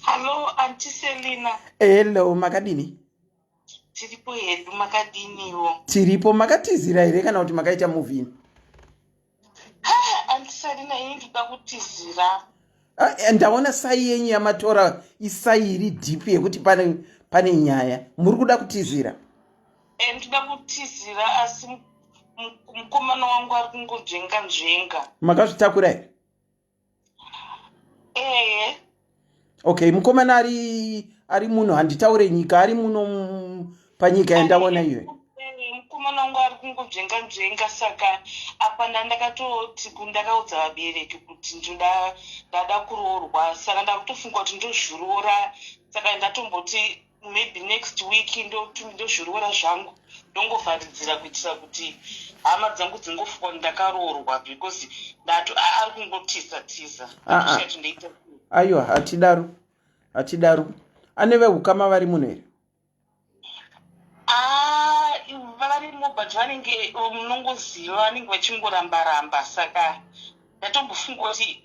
Hallo, Auntie Selina. Hello, makadini? Tiripo hedu, makadiniwo? Tiripo. Makatizira here kana kuti makaita move in? Auntie Selina, ini ndoda kutizira. Ah, ndaona sigh yenyu yamatora, isigh iri deep yekuti pane nyaya. Muri kuda kutizira? Ndoda kutizira, asi mukomana wangu ari kungonzvenga nzvenga. Makazvitakura here? Ehe. Okay, mukomana ari muno, handitaure nyika, ari muno panyika yandaona iyoyo? Mukomana wangu ari kungonzvenga nzvenga, saka apa ndandakatoti ndakaudza vabereki kuti ndoda ndada kuroorwa, saka ndakutofunga kuti ndozviroora. Saka ndatomboti maybe next week ndozviroora zvangu, ndongovharidzira kuitira kuti hama dzangu dzingofunga kuti ndakaroorwa, because ndato ari kungotiza tiza. Ah, ah. Ndosati ndoita. Aiwa, hatidaro, hatidaro. Ane veukama vari muno here? Ah, varimo, but vanenge, munongoziva, vanenge vachingoramba ramba. Saka ndatombofunga kuti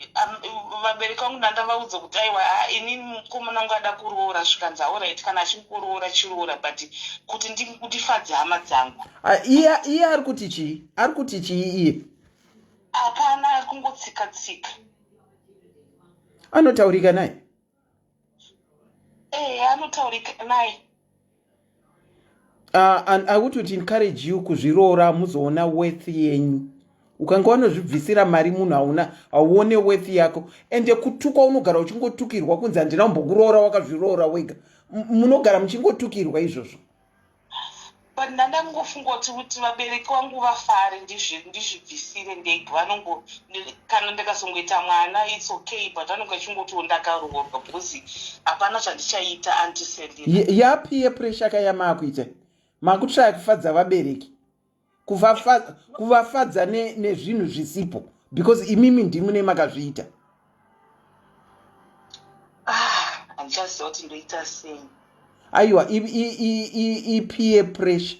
vabereki vangu ndandavaudza kuti aiwa, ah, inini mukomana wangu ada kuroora, zvikanzi alright, kana achingoroora chiroora, but kuti ndifadze hama dzangu. Ah, iye ari kuti chii? Ari kuti chii iye? Hapana, ari kungotsika tsika. Anotaurika naye? Ehe, anotaurika naye. And I would encourage you kuzviroora muzoona worth yenyu. Ukanga wanozvibvisira mari munhu hauna hauone worth yako ende kutukwa unogara uchingotukirwa kunzi handina kumbokuroora wakazviroora wega. Munogara muchingotukirwa izvozvo. But ndandangofunga kuti kuti vabereki vangu vafare ndizvibvisire ndega vanongo kana ndikazongoita mwana its okay but vanonge vachingotiwo ndakaroorwa because hapana zvandichaita antiselina yapi yepressure ka yamaakuita makutraya kufadza vabereki kuvafadza nezvinhu zvisipo because imimi ndimune makazviita ah, handichaziva kuti ndoita sei aiwa ipeer pressure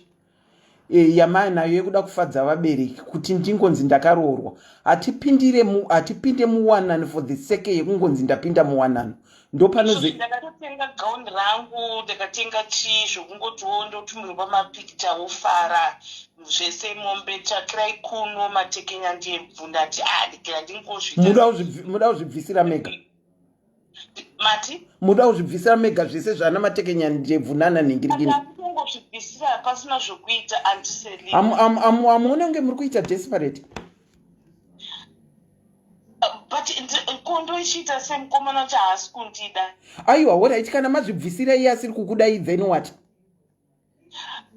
e, yamainayo yekuda kufadza vabereki kuti ndingonzi ndakaroorwa hatipindire hatipinde muwanano for the sake yekungonzi ndapinda muwanano ndopanoze ndakatotenga gauni rangu ndakatenga chii zvokungotiwo ndotumirwa mapikicha wofara zvese mombe tsvakirai kuno matekenya ndebvu ndati ah ndikira ndingozvimuda kuzvibvisira mega mati muda kuzvibvisira mega zvese zvana matekenya ndebvu nana nhingirikini kungozvibvisira pasina zvokuita antiseli amuone kunge muri kuita desperate but ko ndoichiita semukomana kuti haasi kundida aiwa horait kana mazvibvisira iye asiri kukudai then what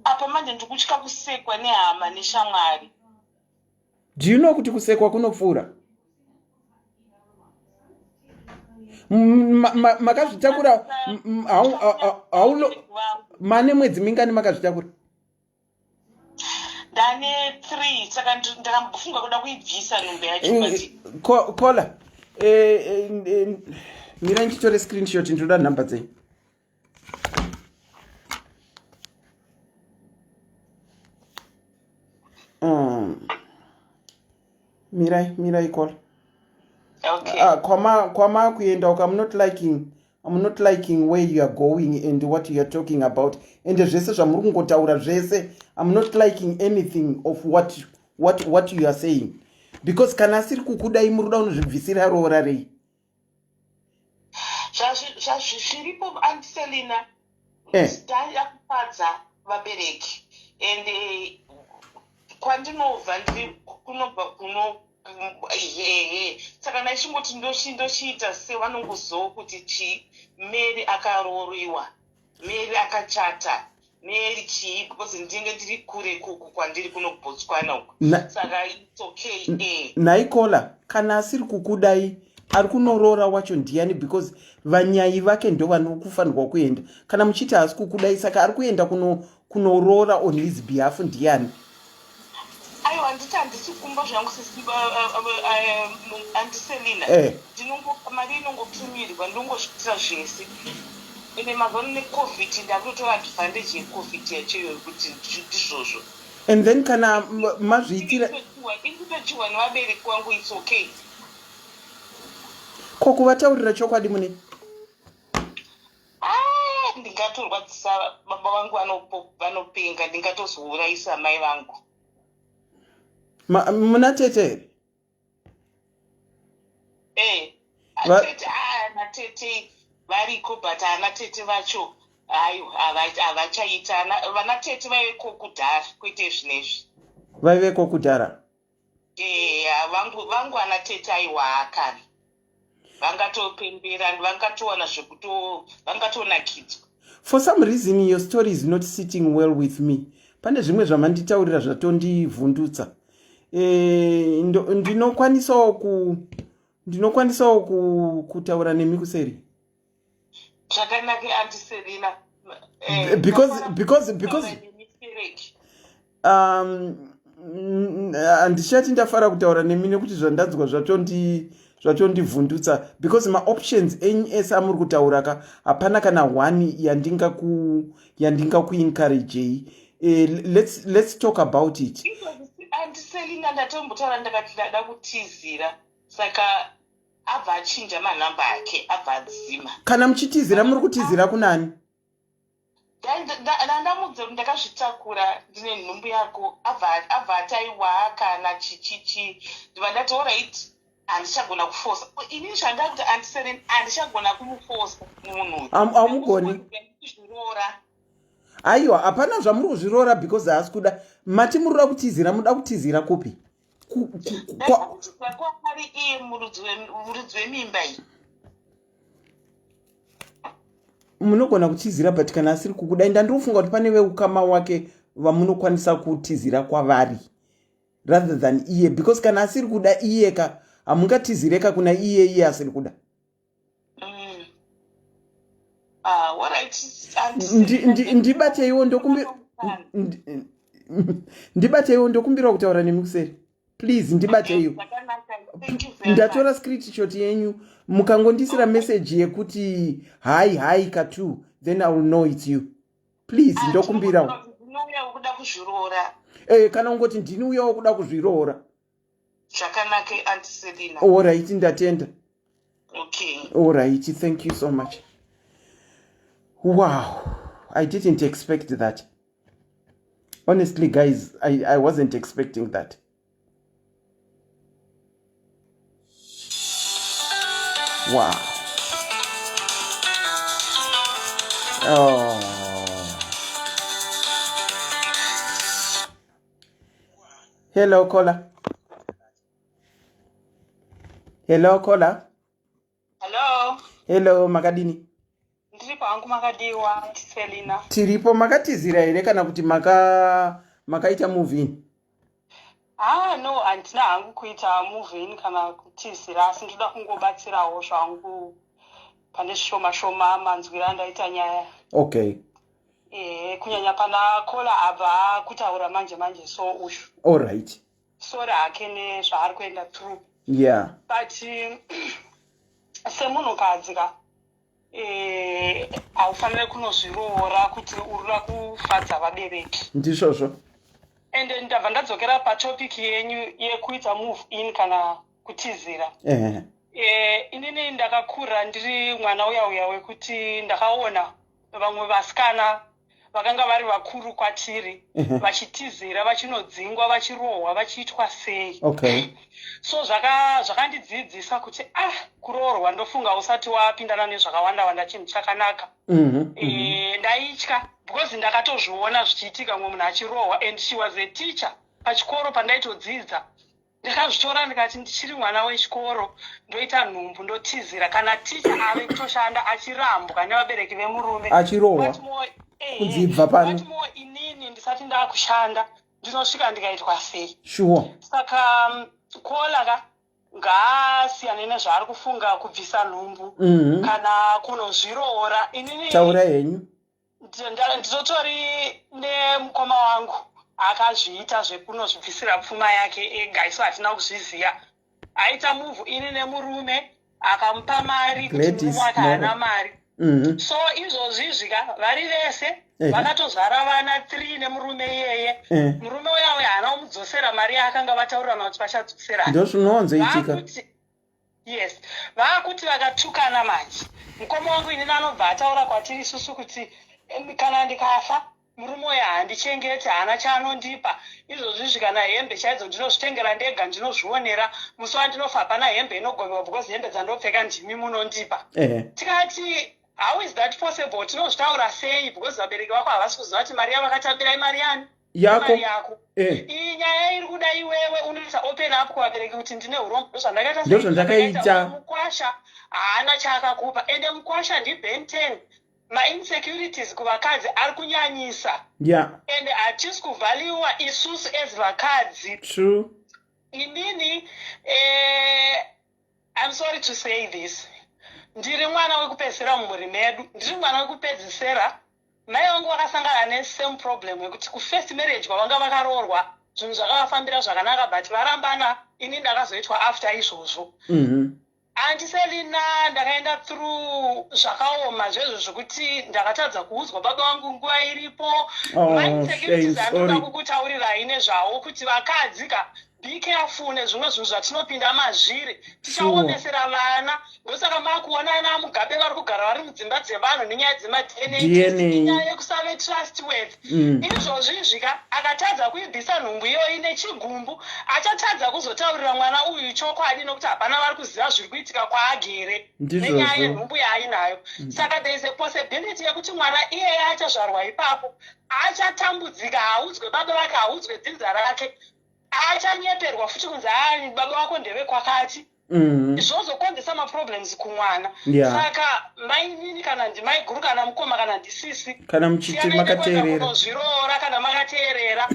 apa manje ndikutya kusekwa nehama neshamwari do you know kuti kusekwa kunopfuura makazvitakura haulo mane mwedzi mingani makazvitakura ndane three saka ndakambofunga kuda kuibvisa nhumbi yacho mm, but kola eh, eh, eh, mira nditore screenshot ndinoda nhamba dzenyu mm. mirai mirai kola okay. uh, kwama kwama kuenda uko i'm not liking I'm not liking where you are going and what you are talking about and zvese zvamuri kungotaura zvese I'm not liking anything of what, what, what you are saying because kana asiri kukudai muri kuda unozvibvisira roora rei zvazviripo antiselina eh. ndakufadza vabereki and eh, kwandinobva ndiri kunobva kuno ehe saka ndaichingoti ndochiita se vanongoziva kuti chii mary akarooriwa mary akachata mary chii because ndinge ndiri kure kuku kwandiri kuno kubotswana uku saka its okay e nhaikola kana asiri kukudai ari kunoroora wacho ndiyani because vanyayi vake ndo vanokufanirwa kuenda kana muchiti haasi kukudai saka ari kuenda kunoroora on his behalf ndiyani aiwa nditi handisi kumba zvangu sisi eh, eh, andiselina eh. ndinongo mari inongotumirwa ndinongozviitira zvese ende mazuva ano necovid ndakutotora advantage yecovid yacho iyoyo kuti ndizvozvo and then kana mazviitira inditochiwa nevabereki wangu its okay ko kuvataurira chokwadi mune Ah, ndingatorwadzisa baba vangu vanopenga ndingatozourayisa mai vangu muna tete here eh, tete ah, natete variko but ana tete vacho hayo havachaita vana tete vaiveko kudhara kwete zvinezvi vaiveko kudhara Eya vangu vangu ana tete aiwa kani vangatopembera vangatowana zvekuto vangatonakidzwa. For some reason your story is not sitting well with me. Pane zvimwe zvamanditaurira zvatondivhundutsa. E, ndinokwanisawo ku ndinokwanisawo ku, kutaura nemi kuseri. Zvakanaka auntie Selina. Eh, because because because um handichati ndafara kutaura nemi nekuti zvandanzwa zvatondi zvatondivhundutsa because maoptions enyu ese amuri kutaura ka hapana kana one yandinga ku yandinga kuencouragei eh, let's, let's talk about it andiselina ndatombotaura ndakati ndada kutizira saka abva achinja manhamba ake abva adzima kana muchitizira muri kutizira kunani ndandamudza kuti ndakazvitakura ndine nhumbu yako abva ati aiwa kana chichichi ndibva ndati orit handichagona kufosa ini zvandakuti andisereni handichagona kumufosa munhu amugoni zviroora Aiwa, hapana zvamuri kuzviroora because haasi kuda. Mati muri kuda kutizira, muda kutizira kupi? Kwaari iye muridzi wemimba iyi. Munogona kutizira but kana asiri kukudai ndandiri kufunga kuti pane veukama wake vamunokwanisa kutizira kwavari rather than iye because kana asiri kuda iyeka hamungatizireka kuna iye iye asiri kuda. Ah, Ndibateiwo ndokumbira ndibateiwo ndokumbirawo kutaura nemi kuseri please ndibateiwo ndatora screenshot yenyu mukangondisira message yekuti hi hi katu then i will know it's you please ah, ndokumbirawo eh, kana ungoti ndini uya wakuda kuzviroora Zvakanaka Auntie Selina. Alright, ndatenda. Okay. Alright, thank you so much. Wow, I didn't expect that. Honestly, guys, I wasn't expecting that. Wow. Oh. Hello, caller. Hello, caller. Hello. Hello, makadini? Ndiripo hangu makadiwa, Selina. Tiripo makatizira here kana kuti maka makaita move in? Ah, no, handina hangu kuita move in kana kutizira asi ndoda kungobatsirawo zvangu pane zvishoma shoma manzwiro andaita nyaya. Okay. Eh, kunyanya pana kola abva kutaura manje manje so uyu. All right. Sorry hake nezvaari kuenda through. Yeah. But semunhukadzi ka eh, haufanire kunozviroora kuti urira kufadza vabereki. Ndizvozvo. Ende ndabva ndadzokera patopic yenyu yekuita move in kana kutizira. Eh. Eh, inini ndakakura ndiri mwana uya uya wekuti ndakaona vamwe vasikana vakanga vari vakuru kwatiri vachitizira vachinodzingwa vachirohwa vachiitwa sei okay. so zvakandidzidzisa zvaka kuti ah kuroorwa ndofunga usati wapindana nezvakawanda wanda chinhu chakanaka mm -hmm. e, ndaitya because ndakatozviona zvichiitika mumwe munhu achirohwa and she was a teacher pachikoro pandaitodzidza Ndakazvitora ndikati ndichiri mwana wechikoro ndoita nhumbu ndotizira kana ticha ave kutoshanda achirambwa nevabereki vemurume achirohwa eh, kunzi ibva pano inini ndisati ndakushanda ndinosvika ndikaitwa sei sure saka kola ka ngaasiyane nezvaari kufunga kubvisa nhumbu mm -hmm. kana kunozviroora inini taura henyu Ndinotori nemukoma wangu akazviita zvekunozvibvisira pfuma yake ega isu hatina kuzviziva. Aita move ini nemurume akamupa mari kuti murume wake haana mari. Mm -hmm. So izvozvi izvi ka vari vese vakatozvara vana 3 nemurume iyeye. Murume uya uya haana kumudzosera mari yaakanga vataurirana kuti vachadzoserana. Ndozvinowanzoitika. Yes, vakuti vakatukana manje. Mukoma wangu inini anobva ataura kwatiri isusu kuti kana ndikafa murume uyo haandichengeti haana chaanondipa izvozvi izvi kana hembe chaidzo ndinozvitengera ndega ndinozvionera musi wandinofa hapana hembe inogovewa because hembe dzandopfeka ndimi munondipa tikati how is that possible tinozvitaura sei because vabereki vako havasi kuziva kuti mari yavakatambira imari yani yako yako eh. iyi nyaya iri kuda iwewe unoita open up kuvabereki kuti ndine urombo ndozvandakaita ndozvandakaita mukwasha haana chaakakupa ende mukwasha ndiben ten mainsecurities kuvakadzi ari kunyanyisa yeah. ende hatisi kuvhaliwa isusu as vakadzi true inini eh, I'm sorry to say this ndiri mwana wekupedzisira mumhuri medu ndiri mwana wekupedzisira mai vangu vakasangana nesame problem yekuti kufirst marriage kwavanga vakaroorwa zvinhu zvakavafambira zvakanaka but varambana ini ndakazoitwa after izvozvo mm -hmm. Auntie Selina ndakaenda through zvakaoma zvezvo zvekuti ndakatadza kuudzwa baba vangu nguva iripo oh, mainsecurities andoda kukutaurirai nezvawo kuti vakadzi ka be careful nezvimwe zvinhu zvatinopinda mazviri tichaomesera vana ndosaka makuona ana mugabe vari kugara vari mudzimba dzevanhu nenyaya dzemadna inyaya yekusave trustworth mm. Izvozvi izvi ka akatadza kuibvisa nhumbu iyoyi nechigumbu achatadza kuzotaurira mwana uyu chokwadi nokuti hapana vari kuziva zviri kuitika kwaagere nenyaya yenhumbu yaainayo. yandinayo. Saka there is a possibility yekuti mwana iyeye achazvarwa ipapo achatambudzika, haudzwe baba vake, haudzwe dzinza rake, achanyeperwa futi kunzi a baba vako ndevekwakati. Zvozokonzesa maproblems kumwana. Saka mainini kana ndimaiguru kana mukoma kana ndisisi, kana muchiti makateerera, kunozviroora kana makateerera,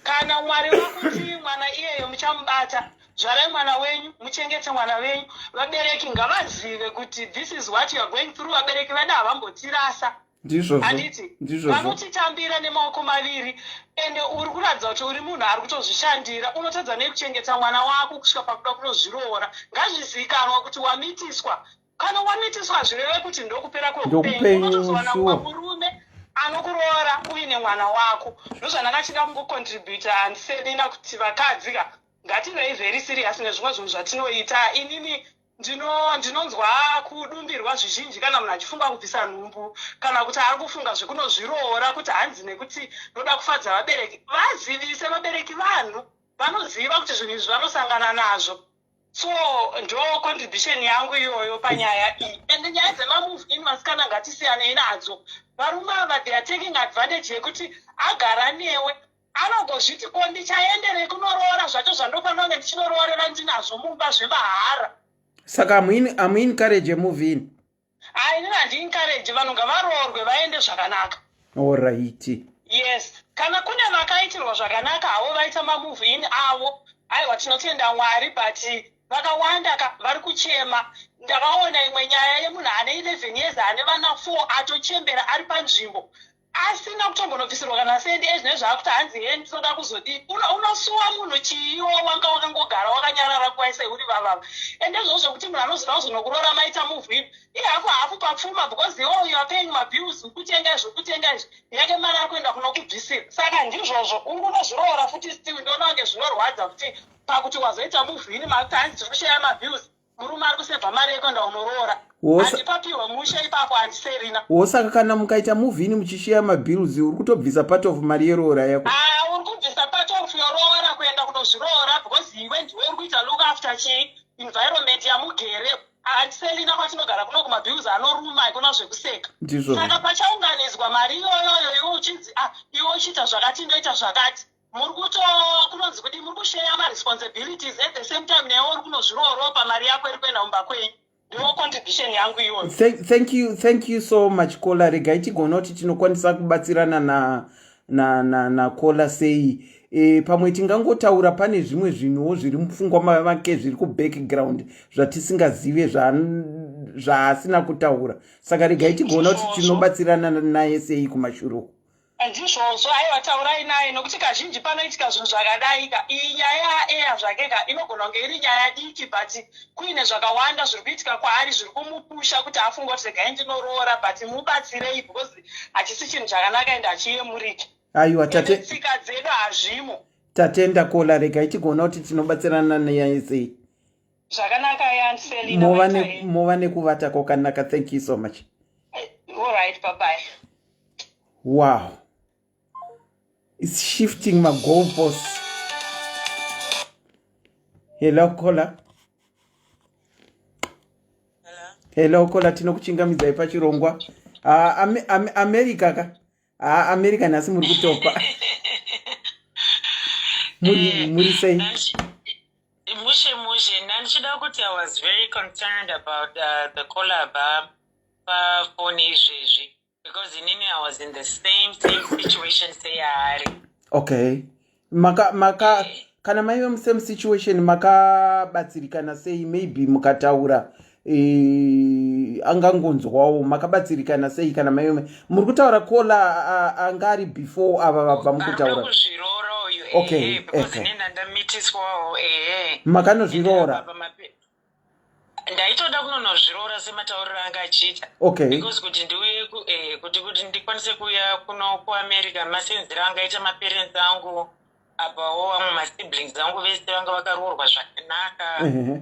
kana Mwari vakuti mwana iyeyo muchamubata, zvarai mwana wenyu, muchengete mwana wenyu. Vabereki ngavazive kuti this is what you are going through. Vabereki vedu havambotirasa. Ndizvozvo. Handiti? Ndizvozvo. Vanotitambira nemaoko maviri. Ende uri kuratidza kuti uri munhu ari kutozvishandira, unotadza nei kuchengeta mwana wako kusvika pakuda kunozviroora? Ngazvizivikanwa kuti wamitiswa. Kana wamitiswa, zvireve kuti ndokupera kweupenyu. Ndokupenyu, Unotozowana sure. murume anokuroora uine mwana wako. Ndozvandakachida kungocontributa, handiselina, kuti vakadzi ka ngativei very serious nezvimwe zvinhu zvatinoita. Inini ndinonzwa kudumbirwa zvizhinji kana munhu achifunga kubvisa nhumbu kana kuti ari kufunga zvekunozviroora kuti hanzi nekuti ndoda kufadza vabereki. Vazivise vabereki, vanhu vanoziva kuti zvinhu izvi vanosangana nazvo. So ndo contribution yangu iyoyo panyaya iyi. And nyaya dzemamove in, vasikana, ngatisiyanei nadzo. Varume ava, they are taking advantage yekuti agara newe, anogozviti, "Ko ndichaenderei kunoroora zvacho zvandofanira kunge ndichinoroorera ndinazvo mumba zvemahara?" Saka hamuencourage move in? Haini, handiencourage. Vanhu ngavaroorwe vaende zvakanaka. Alright. Yes, kana kune vakaitirwa zvakanaka havo, vaita mamove in avo, aiwa, tinotenda Mwari. But vakawanda ka vari kuchema. Ndakaona imwe nyaya yemunhu ane 11 years, ane vana 4, atochembera ari panzvimbo asina kutombonobvisirwa kana sendi. Ezvine zvaakuti hanzi he, ndinoda kuzodii. Unosuwa munhu chiiwo wanga wakangogara wakanyarara nguva ise uri vavava. Ende izvozvo zvekuti munhu anozoda kuzonokuroora maita move in, ihafu hafu papfuma, because iwo you are paying mabills, ukutenga izvi, ukutenga izvi, yake mari ari kuenda kunokubvisira. Saka ndizvozvo, uri kunozviroora futi still. Ndoona kunge zvinorwadza kuti pakuti wazoita move in, makuti hanzi tiri kusheya mabills, murume ari kusevha mari yekuenda unoroora. Handipapiwe mushe ipapo, handiserina. Wo, saka kana mukaita move in muchisheya mabills, uri kutobvisa part of mari yeroora yako. Ah, uri kubvisa part of yoroora kuenda kunozviroora, because iwe ndiwe uri kuita look after chii, environment yamugere. Handiselina, kwatinogara kuno kumabills anoruma, haikona zvekuseka. Ndizvozvo. Saka pachaunganidzwa mari iyoyoyo, iwe uchinzi, ah, iwe uchiita zvakati, ndoita zvakati, muri kuto kunonzi kuti muri kusheya maresponsibilities. At the same time newe uri kunozvirooropa, pamari yako iri kuenda mumba kwenyu. Ndiwo contribution yangu iyoyo. Thank you, thank you so much, caller. Regai tigona kuti tinokwanisa kubatsirana na na na nacaller sei. Pamwe tingangotaura pane zvimwe zvinhuwo zviri mupfungwa make, zviri kubackground, zvatisingazive, zvaasina kutaura. Saka regai tigoona kuti tinobatsirana naye sei kumashure uku. Ndizvozvo, aiwa, taurai naye, nokuti kazhinji panoitika zvinhu zvakadaika. Iyi nyaya yaeya zvake ka inogona kunge iri nyaya diki, but kuine zvakawanda zviri kuitika kwaari zviri kumupusha kuti afunge kuti regai ndinoroora. But mubatsirei, because hachisi chinhu chakanaka ende hachiyemuriki. Aiwa, tate Tsika dzedu hazvimo. Tatenda, caller. Regai tigoona kuti tinobatsirana naye sei. Zvakanaka, yandiselina. Mova nekuvata kwakanaka. Thank you so much. All right, bye bye. Wow, it's shifting my goalposts. Hello, caller. Hello, caller, tinokuchingamidzai pachirongwa. Ah, America ka. Ah, America, nhasi muri kutopa. Muri sei? Mushe mushe. Ndandichida kuti I was very concerned about the caller pafoni izvezvi, because inini I was in the same situation seyaari. Okay, maka kana maive musame situation, makabatsirikana sei? Maybe mukataura angangonzwawo. Makabatsirikana sei kana maive muri kutaura? Caller anga ari before ava vabva mukutaura. Kuzviroora uyu. Because inini ndandamitiswawo, ehe. Makanozviroora? Ndaitoda kunonozviroora sematauriro anga achiita. Because kuti ndiuye kuti ndikwanise kuuya kuno kuAmerica, masenzero angaita maparents angu, apawo vamwe masiblings angu vese vanga vakaroorwa zvakanaka.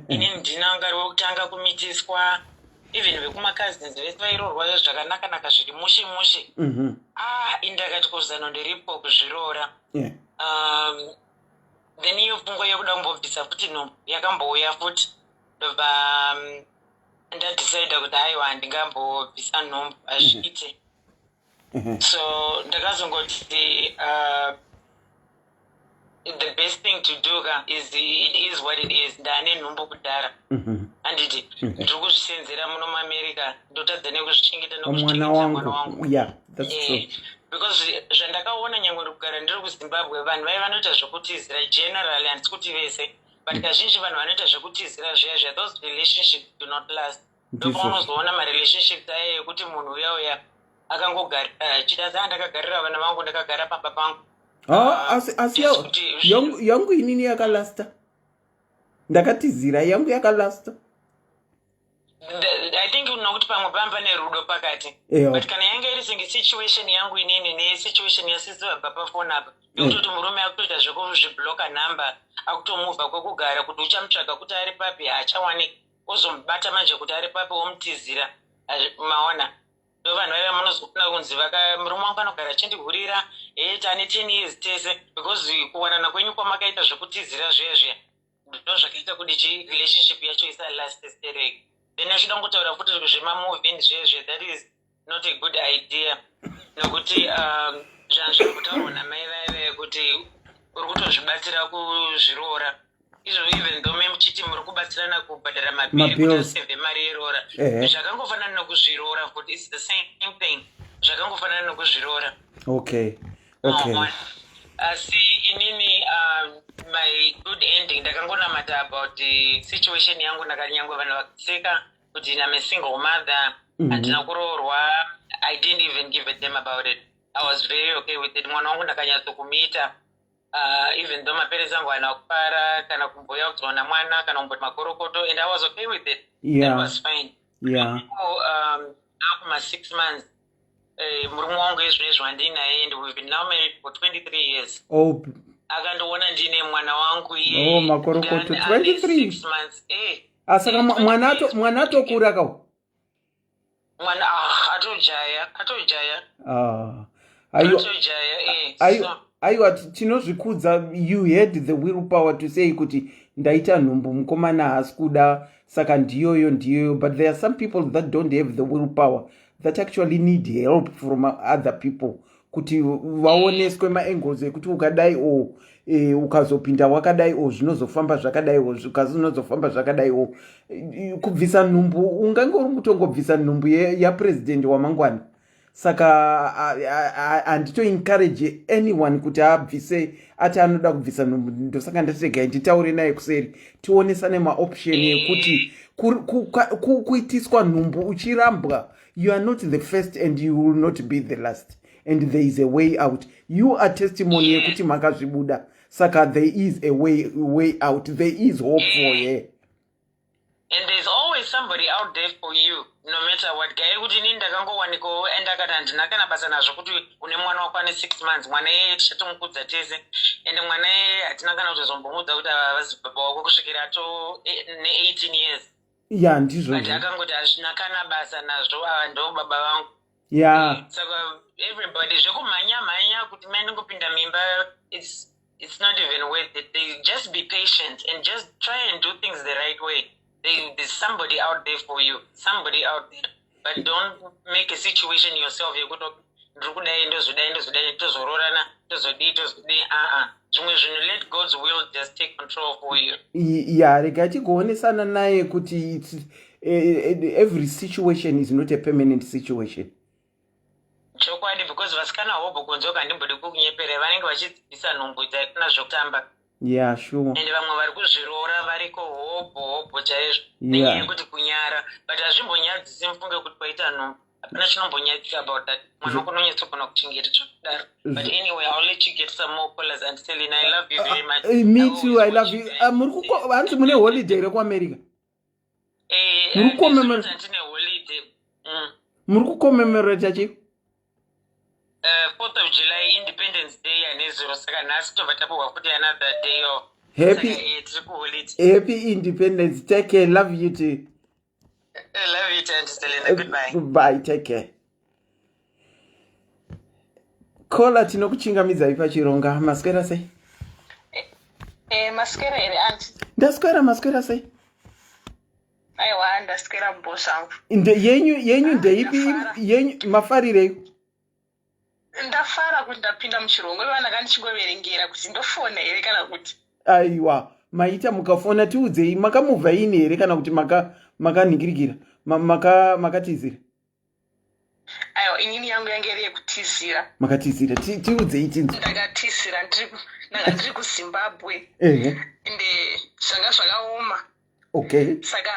Inini ndina anga ari wekutanga kumitiswa. Even vekumacousins vese vairoorwa zvakanaka-naka, zviri mushe mushe. Ah, indakati kuzano ndiripo kuzviroora. Then iyo pfungwa yekuda kumbobvisa futi nhumbu yakambouya futi. Ndobva ndadecida kuti haiwa handingambobvisa nhumbu hazviite so ndakazongoti the best thing to do ka is it is what it is ndaane nhumbu kudhara mhm. handiti mhm. ndiri kuzvisenzera muno muamerica ndotadza nekuzvichengeta nekuchengeta mwana wangu yeah, that's eh, true. because zvandakaona nyangwe kugara ndiri kuzimbabwe vanhu vaiva vanoita zvekutizira generally handisi kuti vese but mm. kazhinji vanhu vanoita zvekutizira zviya zviya those relationships do not last ndopaunozoona marelationships aya ekuti munhu uya uya akangogarira achida zaa ndakagarira vana vangu ndakagara pamba pangu ah, asi asi yangu inini yakalasta ndakatizira yangu yakalasta i think nokuti pamwe pamba pane rudo pakati but kana yanga iri senge situation yangu inini nesituation yasisi vabva pafoni apa yekutoti murume akutoita zvekuzvibloka number akutomuvha kwekugara kuti uchamutsvaga kuti ari papi haachawaniki ozomubata manje kuti ari papi womutizira maona ndovanhu vaiva munozoona kunzi murume wangu anogara achindihurira hee tane ten years tese because kuwanana kwenyu kwamakaita zvekutizira zviya zviya ndozvakaita kuti chi relationship yacho isalast sterek then achida kungotaura futi zvemamovin zviya zviya that is not a good idea nokuti um, zvanhu zviri kutaurwa namai vaive kuti uri kutozvibatsira kuzviroora izvo even though me muchiti muri kubatsirana kubhadhara mabhiri kuti asevhe mari yeroora zvakangofanana nokuzviroora futi its the same thing zvakangofanana nokuzviroora okay okay asi inini um, my good ending ndakangonamata about the situation yangu ndakanyangwe vanhu vakaseka kuti I'm a single mother mhm. handina mm -hmm. kuroorwa i didn't even give a damn about it i was very okay with it mwana wangu ndakanyatsokumiita uh, even though maparents angu haana kufara kana kumbouya kuzoona mwana kana kumboti makorokoto and i was okay with it yeah. that was fine yeah. so, um, akuma six months eh, murume wangu ezvinezvi wandinaye and we've been now married for 23 years oh. akandiona ndine mwana wangu iye oh, makorokoto 23 months eh. Ah, saka mwana atokura ka mwana ah, atojaya atojaya ah, atojaya eh, aiwa tinozvikudza you had the will power to say kuti ndaita nhumbu mukomana haasi kuda saka ndiyoyo ndiyoyo but there are some people that don't have the will power that actually need help from other people kuti vaoneswe maangles ekuti ukadai o e, ukazopinda wakadai o zvinozofamba zvakadai o zvinozofamba zvakadai o e, kubvisa nhumbu ungange uri kutongobvisa nhumbu yapresident wamangwana saka handitoencourage anyone kuti abvise ati anoda kubvisa nhumbu ndosaka ndatiregai nditaure naye kuseri tionesane maoption ekuti kuitiswa nhumbu uchirambwa you are not the first and you will not be the last and there is a way out you are testimony yekuti makazvibuda saka there is a way, way out there is hope for her and there's always somebody out there for you no matter what guy kuti inini ndakangowanikawo and akati handina kana basa nazvo kuti une mwana wako ane six months mwana iyeye tichatomukudza tese and mwana iyeye hatina kana kutozombomudza kuti avavazi baba wako kusvikira ato eh, ne-18 years ya ndizvo but akangoti hazvina kana basa nazvo ava ndo baba vangu ya saka everybody zvekumhanya mhanya kuti mai ndingopinda mimba it's, it's not even worth it they just be patient and just try and do things the right way they, there's somebody out there for you somebody out there but don't make a situation yourself yekuti ndiri kudai ndozodai ndozodai tozoroorana tozodii tozodii aa zvimwe zvinhu let god's will just take control for you ya rega tigoonesana naye kuti eh, eh, every situation is not a permanent situation chokwadi because vasikana hobho kunze uko handimbodi kukunyepera vanenge vachidzibvisa nhumbu dzaikuna zvekutamba yeah sure and vamwe vari kuzviroora variko hobho hobho chaizvo nenyaya yekuti kunyara but hazvimbonyadzisi mufunge kuti kwaita nhumbu hapana chinombonyadzisa about that mwana wako unonyatsogona kuchengeta zvakudaro but anyway ill let you get some more callers and selin i love you very much uh, me too i love you uh, muri kuko hanzi mune holiday rekuamerica eh, muri kucommemorate mm. muri kucommemorate chii uh, 4th of july independence day yanezuro saka nhasi tobva tapuhwa futi another day off happy, eh, tiri kuholiday happy independence take care love you too I love you, Auntie Selena. Goodbye. Goodbye. Take care. Kola tinokuchingamidzai pachironga. Maswera sei? Eh, eh maswera here auntie? Ndaswera, maswera sei? Aiwa, ndaswera bho zvangu. Yenyu yenyu ah, ndeipi yenyu mafarirei? Ndafara kuti ndapinda muchirongwa iva ndanga ndichingoverengera kuti ndofona here kana kuti. Aiwa, maita mukafona tiudzei makamuvha ini here kana kuti makanhingirikira maka makatizira? Aiwa, inini yangu yange iri yekutizira. Makatizira, tiudzei tinzwe. Ndakatizira ndanga ndiri kuZimbabwe. Ehe. Ende zvanga zvakaoma. Okay. Saka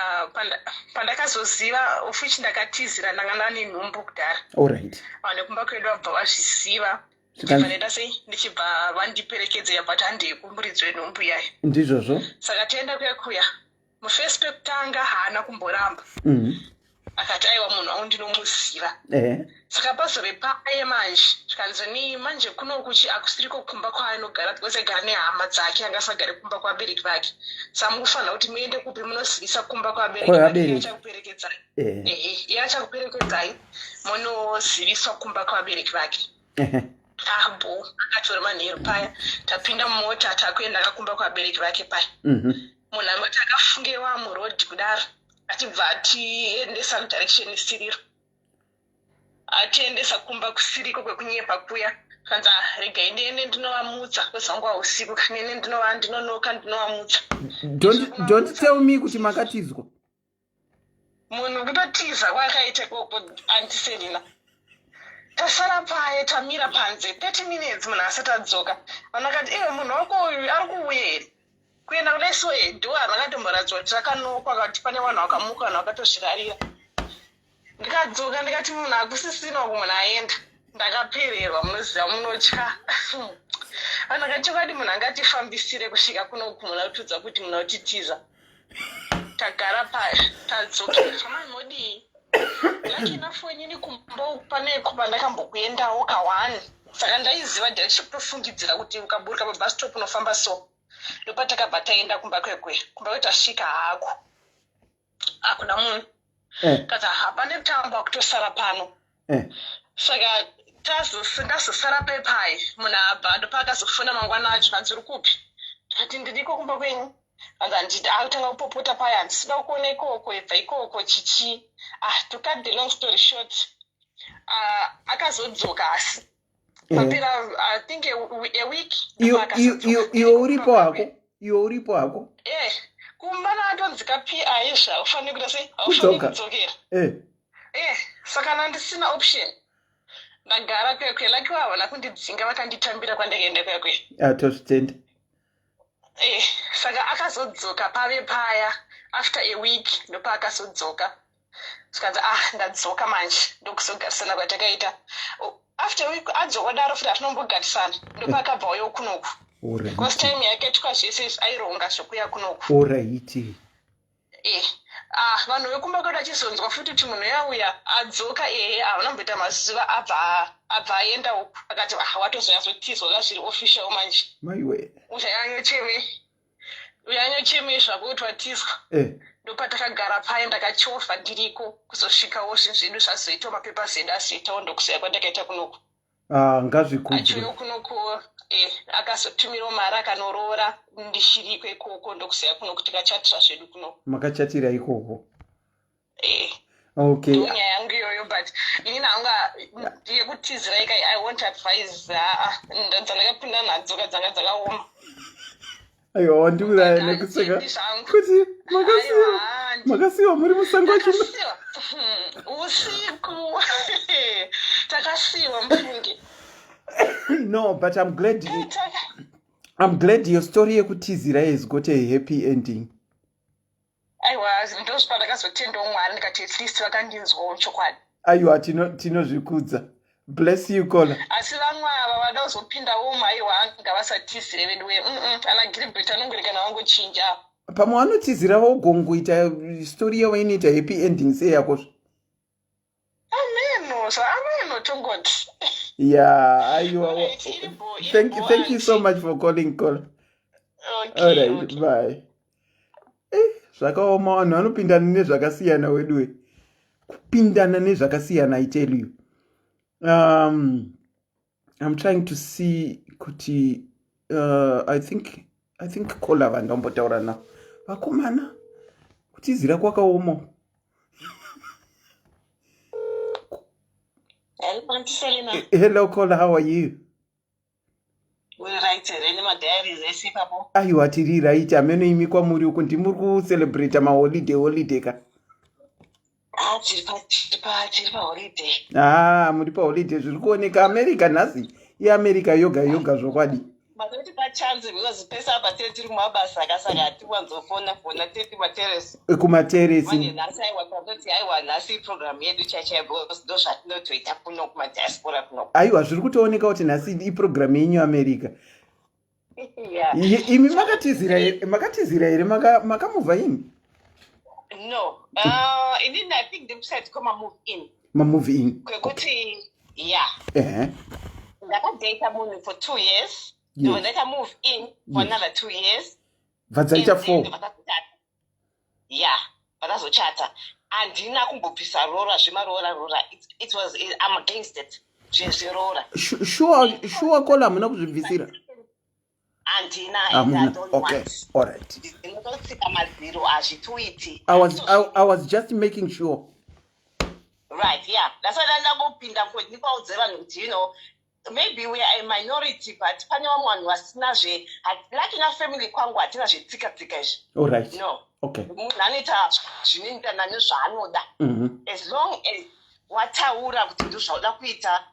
pandakazoziva of which ndakatizira ndanga ndane nhumbu kudhara. Alright. Vanhu kumba kwedu vabva vazviziva. Ndichibva ndaita sei ndichibva vandiperekedza but handei kumuridzo wenhumbu iyayo. Ndizvozvo. Saka taenda kuya kuya mufesi pekutanga haana kumboramba mm -hmm. Akati aiwa munhu wangu ndinomuziva eh. Saka pazove paye manje zvikanzi ni manje kuno kuchi akusiriko kumba kwaanogara because aigara nehama dzake anga asagare kumba kwabereki vake sa mukufanira kuti muende kupi munozivisa kumba kwabereki vake achakuperekedzai eh. Ehe iye achakuperekedzai munoziviswa kumba kwabereki vake eh. Ahbo ah, akatora manheru paya tapinda mumota takuenda kakumba kwabereki vake paya mhm. Munhu angoti akafunge wamuroad kudaro achibva atiendesa kudirection isiriro atiendesa kumba kusiriko kwekunyepa kuya kanzi ah, regai ndiende ndinovamutsa kwezvangu usiku kanene ndinova ndinonoka ndinovamutsa don't tell me kuti makatizwa munhu kutotiza kwaakaita ikoko antiselina tasara paye tamira panze 30 minutes munhu asati adzoka vanhu vakati iwe munhu wako uyu ari kuuya here kuenda kudai so edo rakatomboradzwa kuti rakanokwa kati pane vanhu vakamuka vanhu vakatozvirarira ndikadzoka ndikati munhu hakusisina uku munhu aenda ndakapererwa munoziva munotya vanhu vakati chokwadi munhu angatifambisire kusvika kunoku munhu akutiudza kuti munhu akutitiza tagara paya tadzokera chamai modii lucky enough wenyini kumba uku pane pandakambokuendawo kawani saka ndaiziva direction kutofungidzira kuti ukaburuka pabus stop unofamba so ndopatakabva taenda kumba kwekwe kumba kwe tasvika hako hakuna munhu eh. kati hapane tambo akutosara pano eh. Saka ndazosara pepai munhu abva ndopaakazofona mangwana acho kanzi uri kupi ndikati ndiriko kumba kwenyu hanzi handidi akutanga kupopota paya handisida kuona ikoko ibva ikoko chichi ah to cut the long story short uh, akazodzoka asi eh. papera i think a, a week iwe uripo hako iwe uripo hako eh kumba natonzi ka pi zva haufaniri kuita sei haufaniri kudzokera eh. eh saka nandisina option ndagara kuya kuya laki havana kundidzinga vakanditambira kwandakaenda kuya kuya ah, tozvitenda eh saka akazodzoka pave paya after a week ndopaakazodzoka zvikanzi ah ndadzoka manje ndokuzogarisana kwatakaita after week adzoka daro futi hatinombogarisana ndopaakabva uyo kunoku because time yakaitwa zvese izvi aironga zvekuya kunoku oraiti eh ah vanhu vekumba kwedu achizonzwa futi kuti munhu yauya adzoka ehe havana kumboita mazuva abva abva aenda uku akati ah watozonyatsotizwa ka zviri official manje maiwe uchanyanyocheme uyanyocheme zvako kuti watizwa eh. ndopatakagara paye ndakachovha ndiriko kuzosvikawo zvinhu zvedu zvazoitawo mapepers edu azoitawo ndokuzoya kwandakaita kunoku Ah, ngazvikudzwe. Achiuya kunoku eh, akazotumirawo mari akanoroora ndichiriko ikoko ndokuziva kuno kuti tikachatira zvedu kuno. Makachatira ikoko. Eh. Okay. Nyaya yangu iyoyo but ini nanga yekutizira ika I won't advise ah, ah, dzandakapinda nadzo ka dzanga dzakaoma. Aiwa wandiuraya nekuseka kuti makasiwa makasiwa muri musango chino. Usiku takasiwa mufunge. No, but I'm glad you, I'm glad your story yekutizira has got a happy ending. Aiwa ndozvipandakazotendawo Mwari ndikati at least vakandinzwawo chokwadi. Aiwa tinozvikudza. Tino bless you caller. Asi vamwe ava vada kuzopindawo umu aiwa ngavasatizire veduwe mm -mm. Ana Gilbert anongorekana vangochinja. Pamwe vanotizira vogongoita story yavo inoita happy ending seyakozve. Ameno, so ameno tongoti. Yeah, aiwa. Thank you, thank you so much for calling caller. Okay, All right, okay. bye. Eh, zvakaoma vanhu vanopindana nezvakasiyana weduwe. Kupindana nezvakasiyana I tell you. I'm trying to see kuti I think I think caller vandambotaura navo. Vakomana. Kutizira kwakaoma. Hello, Auntie Selina. Hello, caller, how are you? Uri right here nemadiaries ese ipapo? Aiwa, tiri right. Hameno imi kwamuri uko ndimuri kucelebrata maholiday holiday ka? Ah, tiri pa tiri pa tiri paholiday. Ah, muri paholiday zviri kuoneka America nhasi. IAmerica yoga yoga zvokwadi. Matoti pachance because pese apa tiri tiri kumabasa ka saka hatiwanzofona fona tiri kumateresi. Kumateresi. Manje nhasi aiwa tatoti aiwa nhasi program yedu chaichaiyo because ndozvatinotoita kuno kumadiaspora kuno. Aiwa zviri kutooneka kuti nhasi iprogram yenyu America. Yeah. Imi makatizira here makatizira here makamuvha imi? No. Inini I think ndikusati koma move in. Mamove in. Kwekuti yeah. Ehe. Ndakadata munhu for 2 years. Ndobva ndaita move in for another 2 years. Bva dzaita 4. Yeah, vakazochata. Handina kumbobvisa roora zvemaroora roora. It was I'm against it. Zvezveroora. Sure sure kola hamuna kuzvibvisira. Handina and I don't okay. want. All right. Ndinototsika madziro hazvitoiti. I was just making sure. Right, yeah. That's why ndandangopinda ndikwaudze vanhu kuti you know maybe we are a minority but pane vamwe vanhu vasina zve like ina family kwangu hatina zvetsika tsika izvi. All right. No. Okay. Munhu anoita zvinoenderana nezvaanoda. As long as wataura kuti ndozvauda kuita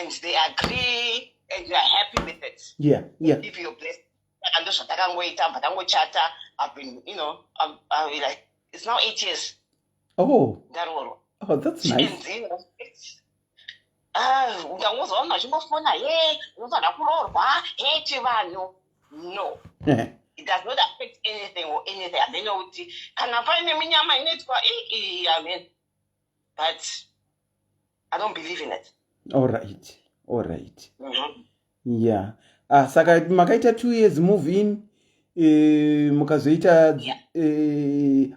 and they agree and you are happy with it. Yeah. Give your blessing. Saka ndozvatakangoita bva tangochata. I've been, you know, I've been like, it's now 8 years. Oh. Ndaroorwa. Oh, that's nice. And, you know, it's, ah, ndangozwa vanhu vachingofona he unofanira kuroorwa he chivanhu. No. It does not affect anything or anything. Hameno kuti kana paine minyama inoitwa ii amen. But I don't believe in it. All right. All right. Yeah. Ah, saka makaita 2 years move in mukazoita Yeah.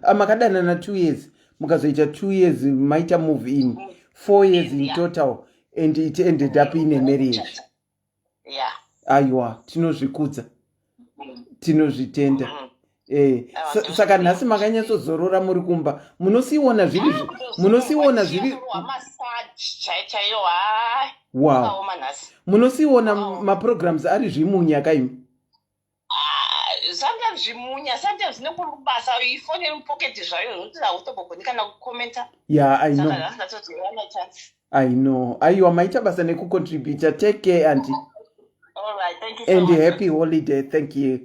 ah, makadanana 2 years mukazoita 2 years maita move in 4 years in Yeah. total and it ended up in a marriage. Yeah. Aiwa, tinozvikudza. Tinozvitenda. Saka nhasi makanyatsozorora muri kumba. Munosiona zviri munosiona zviri chaiyo hai. Wow. Akaoma nhasi. Munosiona maprograms ari zvimunya kaimi. Ah, sometimes zvimunya, sometimes nekuri kubasa ifoni iri mupocket zvayo zvekuti hautombogoni kana kukomenta. Yeah, I know. Saka nhasi ndatoti wana chance. I know. Aiwa, maita basa nekucontributa. Take care, auntie. All right, thank you so And much. happy holiday. Thank you.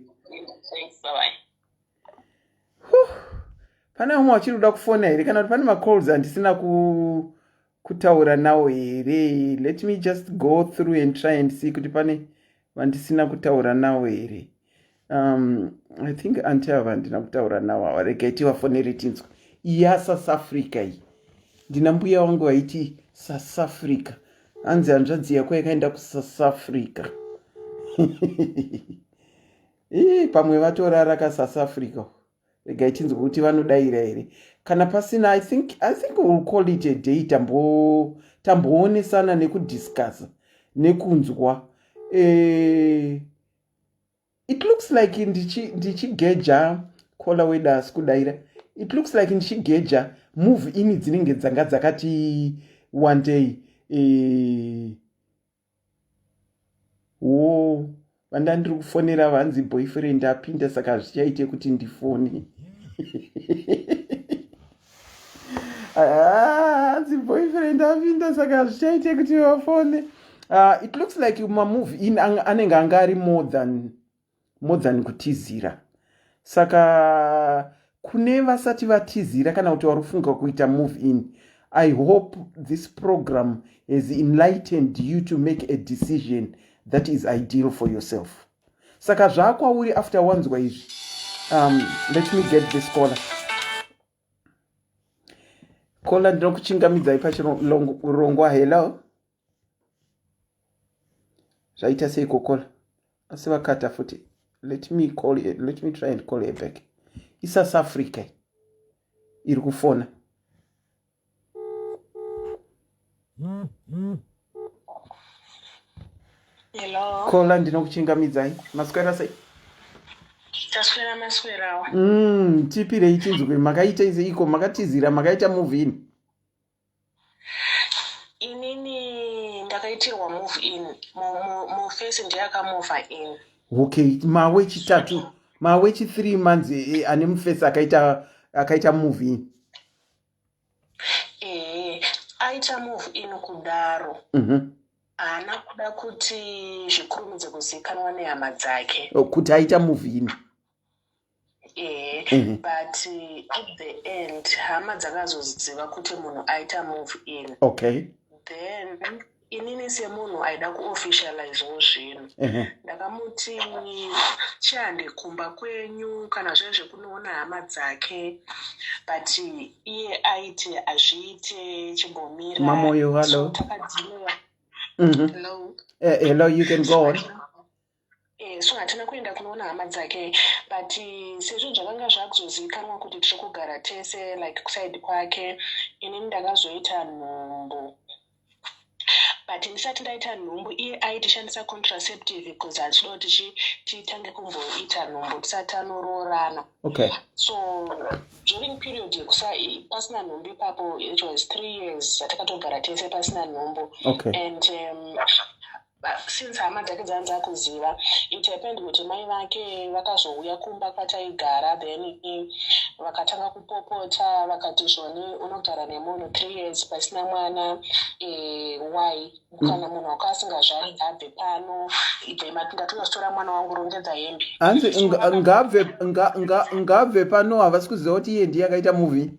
Thanks, bye-bye. Pane vamwe vachiri kuda kufona here kana kuti pane macalls andisina kutaura nawo here? Let me just go through and try and see kuti pane vandisina kutaura nawo here. I think auntie ava handina kutaura nawo ava. Regai tivafonere tinzwe. Iya South Africa iyi. Ndina mbuya wangu vaiti South Africa. Hanzi hanzvadzi yako yakaenda kuSouth Africa. Ii, pamwe vatorara ka South Africa. Regai tinzwe kuti vanodaira here. Kana pasina, I think we'll call it a day. Tamboonesana nekudiscussa nekunzwa. It looks like ndichigeja caller wedu asi kudaira. It looks like ndichigeja move in dzinenge dzanga dzakati one day. Wo vanda ndiri kufonera vanzi boyfriend apinda saka hazvichaite kuti ndifone. Hanzi boyfriend apinda saka hazvichaite kuti vafone. It looks like mamove in anenge anga ari more than kutizira. Saka kune vasati vatizira kana kuti vari kufunga kuita move in, I hope this program has enlightened you to make a decision that is ideal for yourself. Saka zvakwauri after wanzwa izvi. Let me get this caller. Caller, ndinokuchingamidzai pachirongwa. Hello. Zvaita seiko caller? Asi vakata futi. Let me call her, let me try and call her back. ISouth Africa iri kufona. Hello. Caller, ndinokuchingamidzai. Maswera sei? Taswera. Maswera maswerawo. Mm, tipirei tinzwe makaita iko makatizira makaita move in. Inini ndakaitirwa move in. Mufesi ndiye akamova in. Okay, mawe chitatu, mawe chi 3 months eh, ane mufesi akaita akaita move in. Eh, aita move in kudaro. Haana kuda kuti zvikurumidze kuzikanwa nehama dzake. Oh, kuti aita move in. Eh, but at the end hama dzakazoziva kuti munhu aita move in. Okay. Then inini semunhu aida kuofficializewo zvinhu ndakamuti chihande kumba kwenyu kana zve zvekunoona hama dzake but iye aiti hazviite chimbomira. Mamoyo, hello. So takadzimira. Hello. Hello, you can go on. So hatina kuenda kunoona hama dzake but sezvo zvakanga zvakuzozivikanwa kuti tiri kugara tese like kuside kwake, inini ndakazoita nhumbu. But ndisati ndaita nhumbu iye aitishandisa contraceptive because achida kuti titange kumboita nhumbu tisati tanoroorana. So during period yekusa pasina nhumbu ipapo, it was 3 years yatakatogara tese pasina nhumbu. And since hama dzake dzanga dzakuziva, it happened kuti mai vake vakazouya kumba kwataigara, then vakatanga kupopota vakati zvoni unogara nemunhu 3 years pasina mwana, why? Kana munhu wako asingazvari ngabve pano, ibve ndatozotora mwana wangu, rongedza hembe. Hanzi ngabve pano, havasi kuziva kuti iye ndiye akaita move in.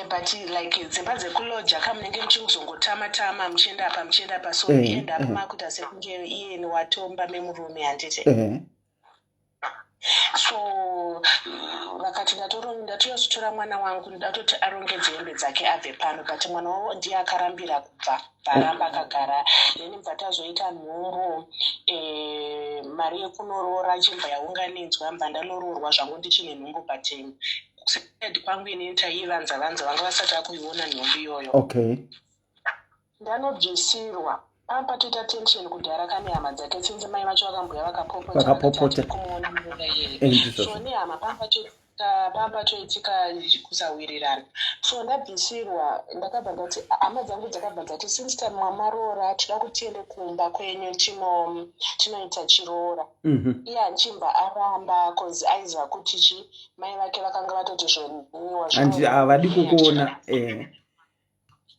But like dzimba dzekuloja kamunenge muchingozongotama tama muchienda apa muchienda apa, so end up makuita sekunge iyeni watomba memurume, handiti? So vakati ndatozotora mwana wangu, ndatoti arongedze hembe dzake abve pano, but mwana wavo ndiye akarambira kubva, bvaramba akagara. Then bva tazoita nhumbu, mari yekunoroora ichibva yaunganidzwa, mbva ndanoroorwa zvangu ndichine nhumbu, but kuside kwangu inini taivanza vanza, vanga vasati vakuiona nhumbu iyoyo. Ndanobvisirwa pamba patoita tension kudhara kane hama dzake, since mai vacho vakambuya vakapopota. Vakapopota. Kumuona muroora iyeye. Ndizvozvo. So nehama pamba patoitika kusawirirana. So ndabvisirwa, ndakabva ndati hama dzangu dzakabva dzati since time mwamaroora toda kuti tiende kumba kwenyu tinoita chiroora. Iye achimbva aramba cause aiziva kuti chi mai vake vakanga vatoti zvoniwa. Handi havadi kukuona.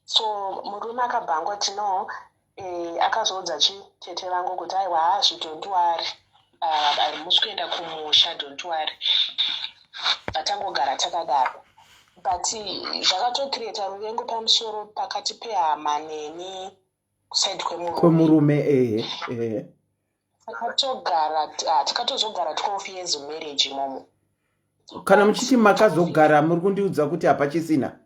So murume akabva angoti no, akazoudza chi tete vangu kuti aiwa hazvi, don't worry, musi kuenda kumusha, don't worry, vatangogara takadaro. But zvakatocreata ruvengo pamusoro pakati pehama neni kuside kwemurume. Kwemurume, ehe ehe. Takatogara, tikatozogara 12 years marriage imomo. Kana muchiti makazogara, muri kundiudza kuti hapachisina?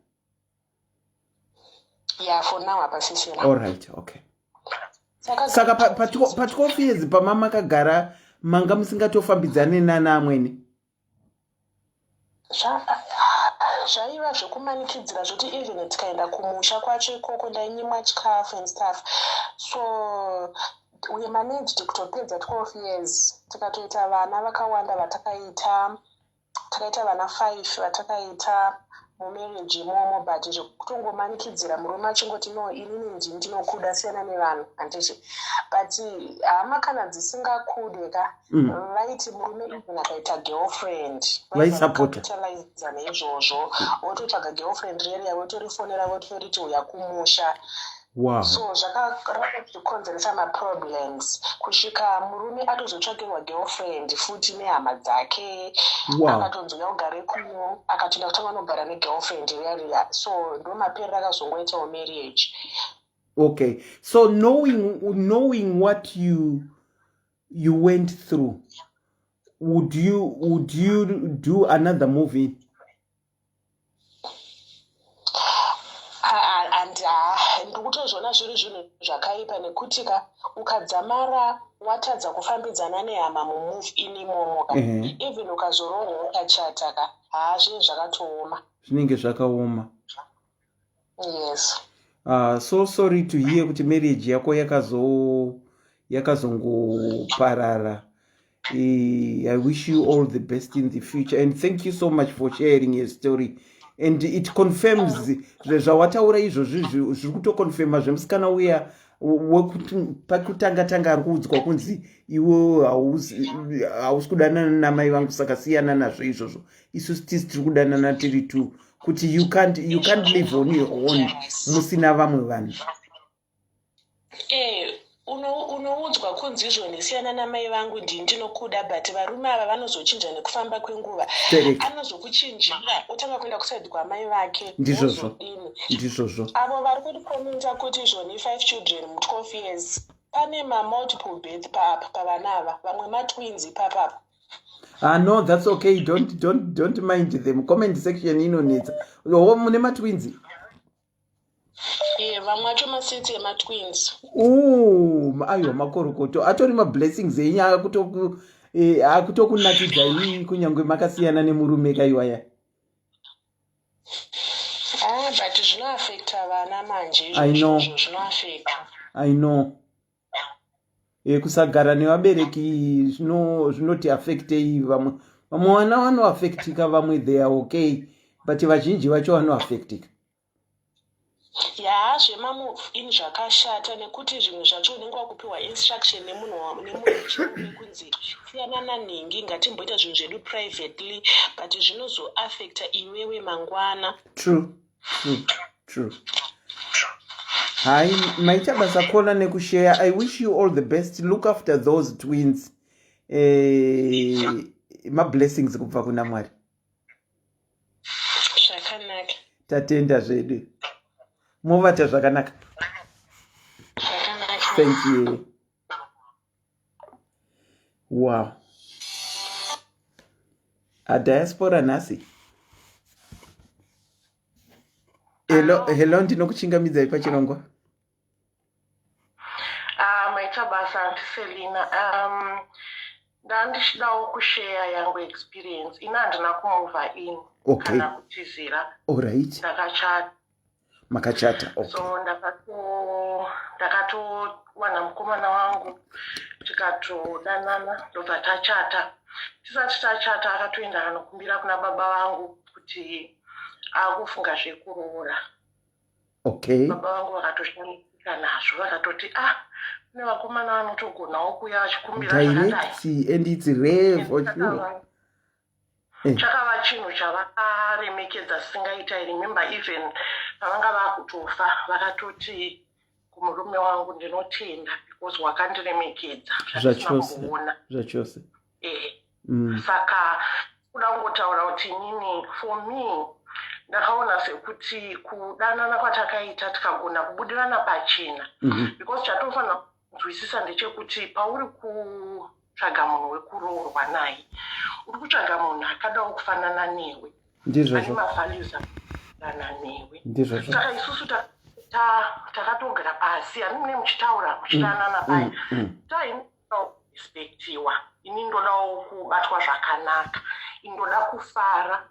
Yeah, for now hapasisina. All right, okay. Saka pa12 years pama makagara manga musingatofambidzane nana amwene? Zvaiva zvekumanikidzira zvoti even tikaenda kumusha kwacho ikoko ndainyimwa chikafu and stuff. So we managed kutopedza 12 years, tikatoita vana vakawanda vatakaita, takaita vana 5 vatakaita mumarriage imomo. But zvekutongomanikidzira, murume achingoti no, inini ndini ndinokuda, siyana nevanhu, handiti? But hama kana dzisingakude ka, vaiti murume even akaita girlfriend Vaisapota. vaicapitaliza neizvozvo, vototsvaga girlfriend reriya, votorifonera, votoriti uya kumusha. So zvakaramba zvichikonzeresa maproblems kusvika murume atozotsvakirwa girlfriend futi nehama dzake. Akatonzi uya ugare kuno, akatoenda kutanga anogara negirlfriend riya riya. So ndo maperero akazongoitawo marriage. Okay, so knowing what you went through, would you do another move in? And ndikutozviona zviri zvinhu zvakaipa nekuti ka ukadzamara watadza kufambidzana nehama mumove in imomo ka, even ukazoroorwa ukachata ka, haa, zvinhu zvakatooma. Zvinenge zvakaoma. Yes. So sorry to hear kuti marriage yako yakazongoparara. I wish you all the best in the future and thank you so much for sharing your story and it confirms zvawataura izvozvi zviri kutoconfirma zvemusikana uya wekuti pakutanga tanga ari kuudzwa kunzi iwe hausi kudanana namai vangu saka siyana nazvo izvozvo isusu tisi tiri kudanana tiri two kuti you can't, you can't live on your own musina vamwe vanhu. Eh, unoudzwa kunzi izvoni siyana namai vangu ndini ndinokuda but varume ava vanozochinja nekufamba kwenguva. Anozokuchinjira otanga kuenda kusaidi kwamai vake. Ndizvozvo. Ndizvozvo. Avo vari kukomenta kuti izvoni 5 children mu 12 years pane mamultiple birth paapa pavana ava vamwe matwins ipapapa. Ah, no, that's okay. Don't, don't, don't mind them. Comment section inonetsa. Oh, mune matwins? Eh, vamwe acho maseti ematwins. Ooh, aiwa makorokoto. Atori mablessings enyu akutoku eh, akutokunakidza ii kunyange makasiyana nemurume kaiwaya. Ah, but zvinoaffecta vana manje I know. izvozvo zvinoaffecta. I know. E, kusagara nevabereki zvinoti affectei vamwe vamwe vana vanoaffectika vamwe they are okay but vazhinji vacho vanoaffectika. Yaa zvemamove in zvakashata nekuti zvimwe zvacho unenge wakupiwa instruction nemunhu nemunhu kunzi siyana nanhingi ngatimboita zvinhu zvedu privately but zvinozoaffecta iwewe mangwana. True, true, true. Hi, maita basa kona nekushare. I wish you all the best. Look after those twins. Eh, mablessings kubva kuna Mwari. Zvakanaka. Tatenda zvedu. Movata zvakanaka. Zvakanaka. Thank you. Wow. A diaspora nhasi. Hello, hello ndinokuchingamidzai pachirongwa. Ah, maita basa Aunty Selina. Um, ndandichidawo kusheya yangu experience. Ini handina kumova in okay. kana kutizira. Alright. Ndakachata. Makachata. Okay. So ndakato ndakatowana mukomana wangu tikatodanana ndobva tachata. Tisati tachata akatoenda akanokumbira kuna baba vangu kuti akufunga zvekuroora. Okay. Baba vangu vakatoshamisika nazvo vakatoti ah kune vakomana vanotogonawo kuuya vachikumbira Direct and it's rare for sure. Eh. Chakava chinhu chavakaremekedza singaita. I remember even pavanga vakutofa vakatoti kumurume wangu ndinotenda because wakandiremekedza zvandisina kumboona. Zvachose. Eh. Saka kuda kungotaura kuti inini for me ndakaona sekuti kudanana kwatakaita tikagona kubudirana pachena because chatofanira kunzwisisa ndechekuti pauri kutsvaga munhu wekuroorwa naye uri kutsvaga munhu akadawo kufanana newe. Ndizvozvo. Ane mavalues akafanana newe. Ndizvozvo. Saka isusu takatogara pasi ani mune muchitaura muchidanana paya tainodawo kurespektiwa ini ndodawo kubatwa zvakanaka ini ndoda kufara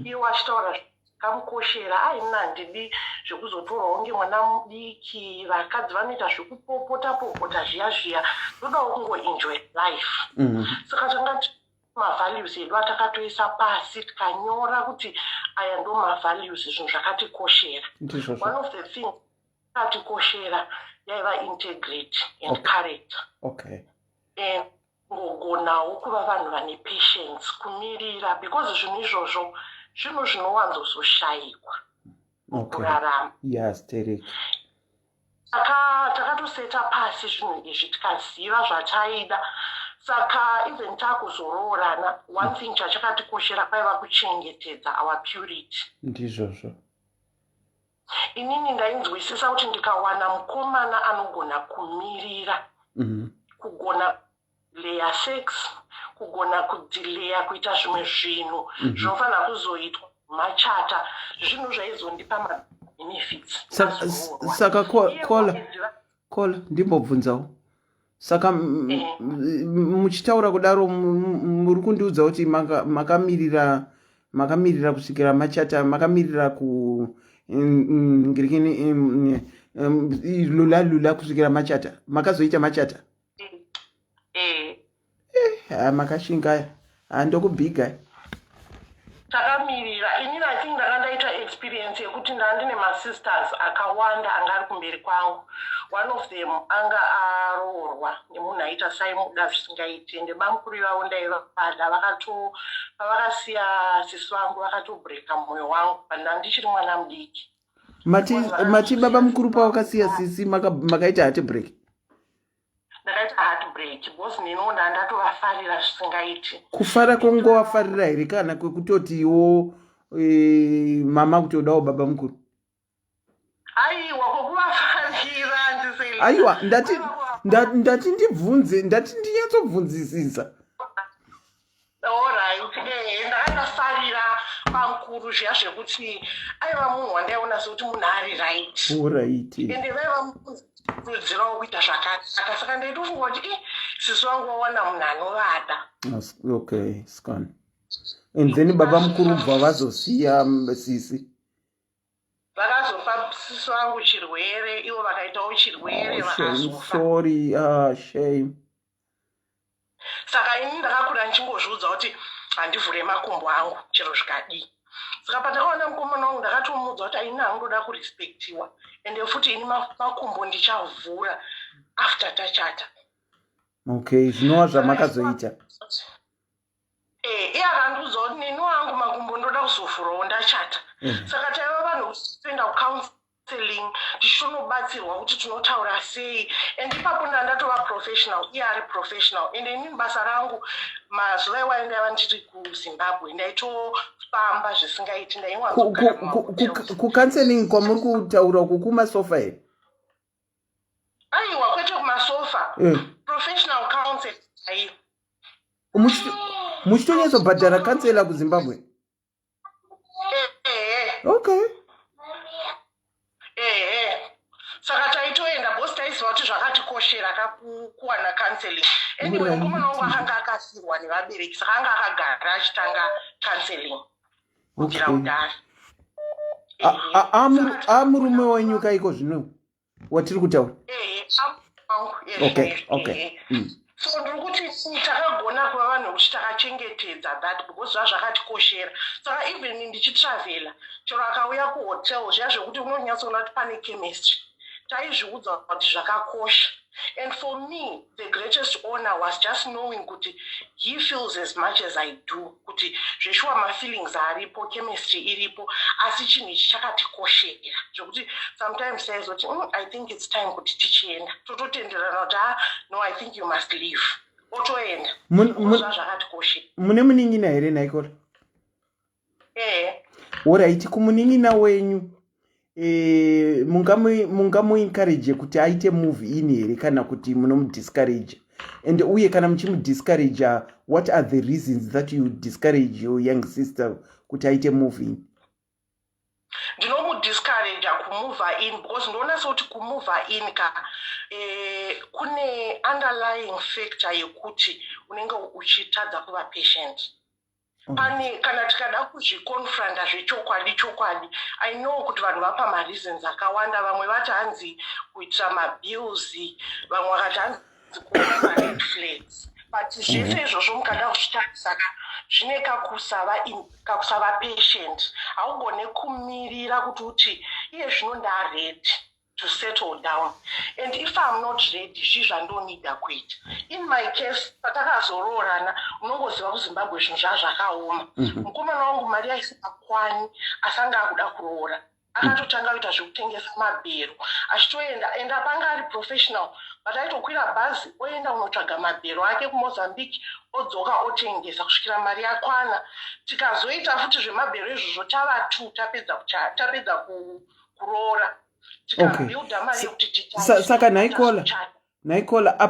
iye wachitaura zvakamukoshera ah ini handidi zvekuzotorwawo ngemwana mudiki vakadzi vanoita zvekupopota popota zviya zviya ndodawo kungoenjoy life saka tanga mavalues edu atakatoisa pasi tikanyora kuti aya ndo mavalues zvinhu zvakatikoshera. Ndizvozvo. One of the things akatikoshera yaiva integrity and Okay. character. Okay. And kungogonawo kuva vanhu vane patience kumirira because zvinhu izvozvo zvinhu zvinowanzozoshayikwa Okay. mukurarama. Yes, Derek. Saka takatoseta pasi zvinhu izvi tikaziva zvataida. Saka even takuzoroorana, one thing chachakatikoshera kwaiva kuchengetedza our purity. Ndizvozvo. Inini ndainzwisisa kuti ndikawana mukomana anogona kumirira, kugona kudelaya sex, kugona kudelaya kuita zvimwe zvinhu zvinofanira kuzoitwa machata, zvinhu zvaizondipa mabenefits. Saka, saka kola, kola, ndimbobvunzawo. Saka muchitaura kudaro muri kundiudza kuti makamirira makamirira kusvikira machata, makamirira ku ngirikini lula lula kusvikira machata, makazoita machata? Haa makashinga aya. Haa ndokubhiga. Takamirira. Inini I think ndanga ndaita experience yekuti ndanga ndine masisters akawanda anga ari kumberi kwangu. One of them anga aroorwa nemunhu aita saimuda zvisingaiti ende bamukuru ivavo ndaivada vakato pavakasiya sisi vangu vakatobreka mwoyo wangu but ndanga ndichiri mwana mudiki. Mati mati baba mukuru pavakasiya sisi makaita maka heart break? Ndakaita heart break because neniwo ndanga ndatovafarira zvisingaiti. Kufara kwongovafarira here kana kwekutotiwo e, mama kutodawo baba mukuru? Aiwa kwekuvafarira ndisei. Aiwa ndati ndati ndibvunze ndati ndinyatsobvunzisisa. Alright, eh, ndakatofarira bamkuru zviya zvekuti aiva munhu wandaiona sekuti munhu ari right. Alright. Ende vaiva mukurudzirawo kuita zvakanaka saka ndaitofunga kuti i sisi vangu vawana munhu anovada. Okay, scan. And then baba mukuru bva vazosiya sisi. Vakazopa sisi vangu chirwere, ivo vakaitawo chirwere oh, vakazofa. Sorry, ah, shame. Saka ini ndakakura ndichingozviudza kuti handivhure makumbo angu chero zvikadii. Saka pandakaona mukomana wangu ndakatomuudza kuti aini hangu kurespektiwa ende futi ini makumbo ndichavhura after tachata. Okay, zvinova zvamakazoita. Eh, iye akandiudza kuti neni wangu makumbo ndoda kuzovhurawo ndachata. Saka taiva vanhu kutoenda kucounseling tichitonobatsirwa kuti tinotaura sei and ipapo nda ndatova professional iye ari professional and inini basa rangu mazuva iwayo ndaiva ndiri kuzimbabwe ndaitofamba zvisingaiti ndaiwanzogara mumahotels. Kucounseling kwamuri kutaura uku kumasofa here? Aiwa kwete kumasofa. Professional counseling chaiyo. Muchitonyatsobhadhara kansela kuzimbabwe? Ehe. Okay. Ehe. Saka taitoenda boss taiziva kuti zvakatikoshera ka kuwana counseling. Anyway, mukomana wangu akanga akasirwa nevabereki saka anga akagara achitanga counseling kubvira kudhara. Amurume wenyu kaiko zvino watiri kutaura? Ehe, okay, okay. So ndiri kuti takagona kuva vanhu vekuti takachengetedza that because zva zvakatikoshera. Saka even ndichitravela chero akauya kuhotel zviya zvekuti unonyatsoona kuti pane chemistry, taizviudza kuti zvakakosha. And for me the greatest honor was just knowing kuti he feels as much as I do, kuti zveshuwa mafeelings aripo, chemistry iripo, asi chinhu ichi chakatikoshera zvekuti sometimes taizoti I think it's time kuti tichienda, tototenderana kuti ah, no, I think you must leave, otoenda. Zvakatikoshera. Mune munin'ina here naikola? Ehe. Alright, kumunin'ina wenyu e, mungamuencourage kuti aite move in here kana kuti munomudiscourage? And uye kana muchimudiscourage, what are the reasons that you discourage your young sister kuti aite move in? Ndinomudiscourage kumove in because ndoona sekuti kumove in ka kune underlying factor yekuti unenge uchitadza kuva patient. Pane kana tikada kuzviconfronta zvechokwadi chokwadi, I know kuti vanhu vapa mareasons akawanda. Vamwe vati hanzi kuitira mabills, vamwe vakati hanzi kuona mared flags, but zvese izvozvo mukada kuzvitarisa ka zvine kakusava patient. Haugone kumirira kuti uti iye zvino ndaready to settle down, and if I'm not ready, zvii zvandonida kuita? In my case, patakazoroorana, unongoziva kuZimbabwe zvinhu zvaa zvakaoma. Mukomana wangu mari yaisikakwani, asi anga akuda kuroora. Akatotanga kuita zvekutengesa mabhero achitoenda, and apanga ari professional, but aitokwira bhazi oenda kunotsvaga mabhero ake kuMozambique, odzoka otengesa kusvikira mari yakwana. Tikazoita futi zvemabhero izvozvo tava two, tapedza kuroora, tikabuilda mari yekuti tichate. Saka nhaikola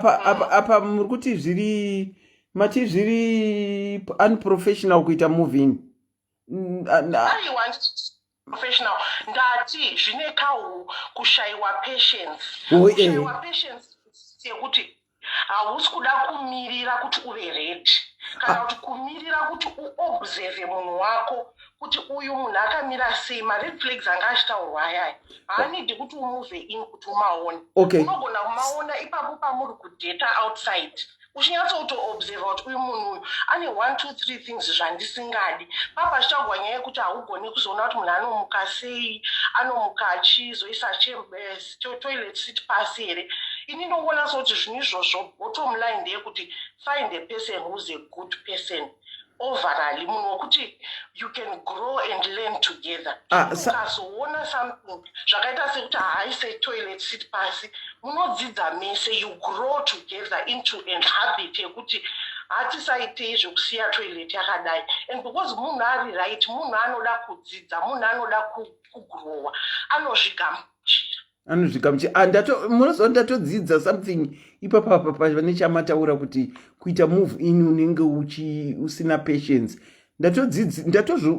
apa muri kuti zviri, mati zviri unprofessional kuita move in? Aiwa, professional ndati zvine kahu kushayiwa patience. Oh, eh. Kushayiwa patience yekuti hausi kuda kumirira kuti uve ready, kana kuti kumirira kuti uobserve munhu wako kuti uyu munhu akamira sei. Mared flags anga achitaurwa ayaya haanidi kuti umove in kuti umaone. Unogona kumaona ipapo pamuri kudheta outside. Uchinyatsokutoobserva kuti uyu munhu uyu ane one two three things zvandisingadi. Papa chitaurwa nyaya yekuti haugoni kuzoona kuti munhu anomuka sei, anomuka achizoisa eh, toilet seat pasi here. Ini ndongoona sekuti zvinhu izvozvo bottom line ndeyekuti find a person who's a good person overally munhu wekuti you can grow and learn together ah, ukazoona something zvakaita sekuti haaise toilet seat pasi munodzidza mese you grow together into an habit yekuti hatisaitei zvekusiya toilet yakadai and because munhu ari right munhu anoda kudzidza munhu anoda kugrowa anozvigamuchira anozvigamuchira ah, munoziva ndatodzidza something ipapapa pane chamataura kuti kuita move in unenge usina patience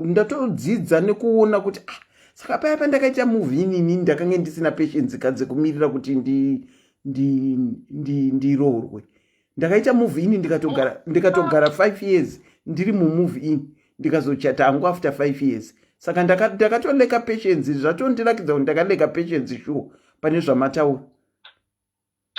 ndatodzidza nekuona kuti ah, saka paya pandakaita move in inini ndakange ndisina patience ka dzekumirira kuti ndiroorwe ndakaita move in ndikatogara ndikatogara five years ndiri mumove in ndikazochata hangu after five years saka ndakatoleka patience zvatondirakidza kuti ndakaleka patience sure pane zvamataura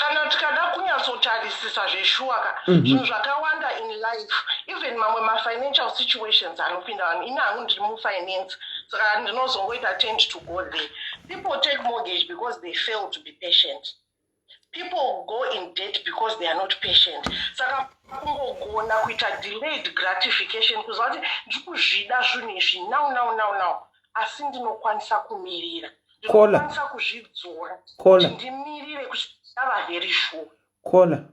kana tikada kunyatsotarisisa zveshuwa ka mhm. zvinhu zvakawanda in life even mamwe mafinancial situations anopinda vanhu ini hangu ndiri mufinance saka ndinozongoita tend to go there people take mortgage because they fail to be patient people go in debt because they are not patient saka kungogona kuita delayed gratification kuziva kuti ndiri kuzvida zvinhu izvi now now now now asi ndinokwanisa kumirira ndinokwanisa kuzvidzora kuti ndimirire kusvika ndava very sure kola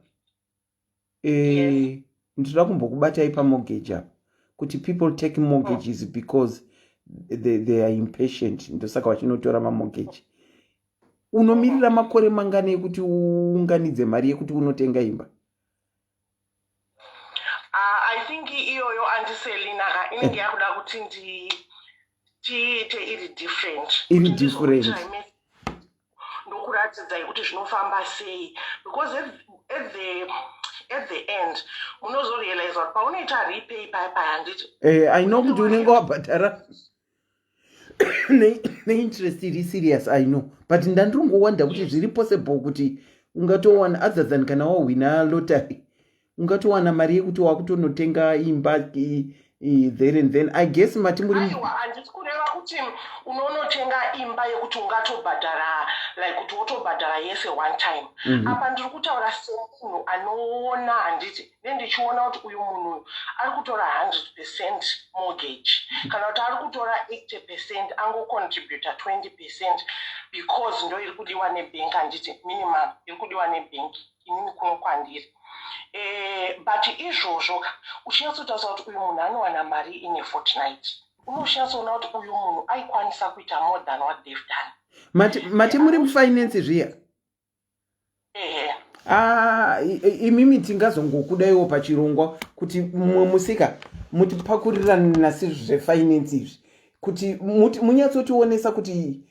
eh, ndinoda kumbokubatai pamortgage apa kuti people take mortgages oh. because they, they are impatient ndosaka vachinotora mamortgage unomirira makore mangani ekuti uunganidze mari yekuti unotenga imba uh, i think iyoyo andiselina ka inenge yakuda kuti ndi tiite iri different iri different ndokuratidzai kuti zvinofamba sei because at the, at the end munozorealize kuti paunoita repay paya paya handiti eh, i know kuti unenge wabhadhara neinterest iri serious i know but ndandirongowanda kuti zviri possible kuti ungatowana other than kana wahwina lottery ungatowana mari yekuti wakutonotenga imba there and then i guess mati muri aiwa handisi kureva kuti unonotenga imba yekuti ungatobhadhara like kuti wotobhadhara yese one time mm -hmm. apa ndiri kutaura semunhu anoona handiti nendichiona kuti uyu munhu uyu ari kutora 100 percent mortgage kana kuti ari kutora 80 percent angocontributa 20 percent because ndo iri kudiwa nebank handiti minimum iri kudiwa nebank inini kuno kwandiri eh, but izvozvo ka uchinyatsotarisa kuti uyu munhu anowana mari ine fortnight unochinyatsoona kuti uyu munhu aikwanisa kuita more than what they've done mati, mati muri mufinance zviya Ah, imimi tingazongokudaiwo pachirongwa kuti mumwe musika mutipakurirane nasi zvefinance izvi kuti munyatsotionesa kuti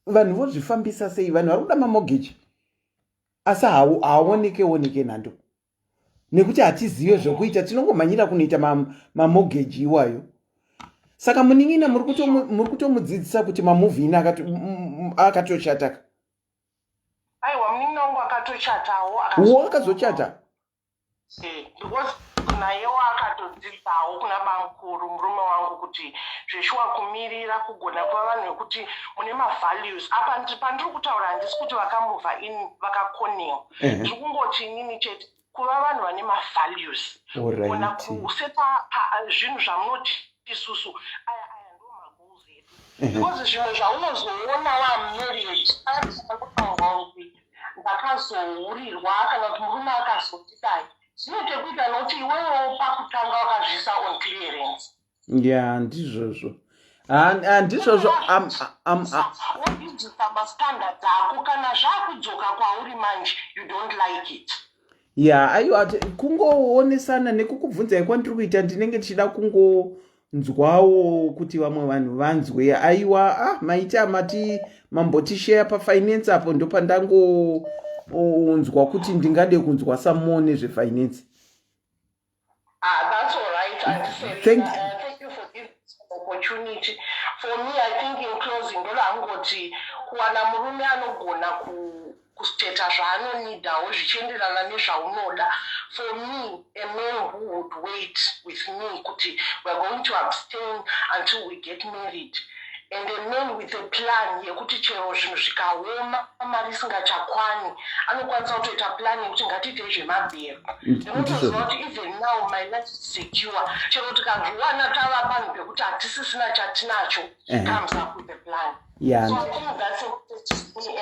vanhu vozvifambisa sei vanhu vari kuda mamogeji asi haaoneke oneke nhando nekuti hatizive zvekuita tinongomhanyira kunoita mamogeji iwayo saka munin'ina muri kutomudzidzisa kuti mamovie akatoshataka aiwa munin'ina wangu akatochatawo wo akazochata eh, because nayewo akatodzidzawo kuna bamukuru murume wangu kuti zveshuwa kumirira kugona kuva vanhu vekuti mune mavalues apa pandiri kutaura handisi kuti vakamuvha in vakakoniwa ndiri kungoti inini chete kuva vanhu vane mavalues kugona kuseta zvinhu zvamunoti isusu aya aya ndo magoals edu because zvimwe zvaunozoona wamarriage anotaurwa kuti ndakazohurirwa kana kuti murume akazotidai zvine chekuita nokuti iwewewo pakutanga wakazviisa on clearance ya ndizvozvo handizvozvo wodijisa mastandards ako kana zvakudzoka kwauri manje you don't like it ya aiwa kungoonesana nekukubvunzai kwandiri kuita ndinenge ndichida kungonzwawo kuti vamwe vanhu vanzwe aiwa ah maita mati mambotisheya pafinance apo ndopandangoonzwa kuti ndingade kunzwa some more nezvefinance Ah, that's all right. Thank, uh, thank you for giving us an opportunity. For me, I think in closing ndoda hangu kuti kuwana murume anogona ku kusteta zvaanonidawo zvichienderana nezvaunoda. For me, a man who would wait with me kuti we are going to abstain until we get married and a man with a plan yekuti chero zvinhu zvikaoma mari isingachakwani anokwanisa kutoita plan yekuti ngatiitei zvemabhero. Ndinotoziva kuti even now my life is secure chero tikazviwana tava panhu pekuti hatisisina chatinacho, he comes up with a plan. So I think that's a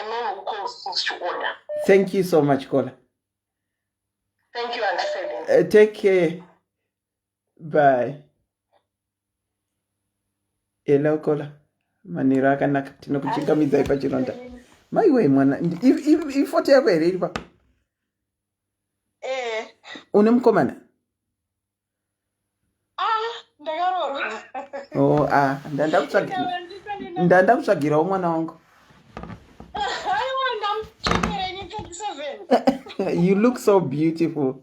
man who calls things to order. Thank you so much, Kola. Thank you, Auntie Celine. Take care. Bye. Hello, Kola. Manero akanaka tinokuchingamidzai pachironda. Maiwe mwana, ifoto yako here iri pa? Eh. Une mukomana? Ah, ndakaroorwa. Oh, ah, ndanda kutsvagirawo mwana wangu. Aiwa, ndamuchembera ini 37. You look so beautiful.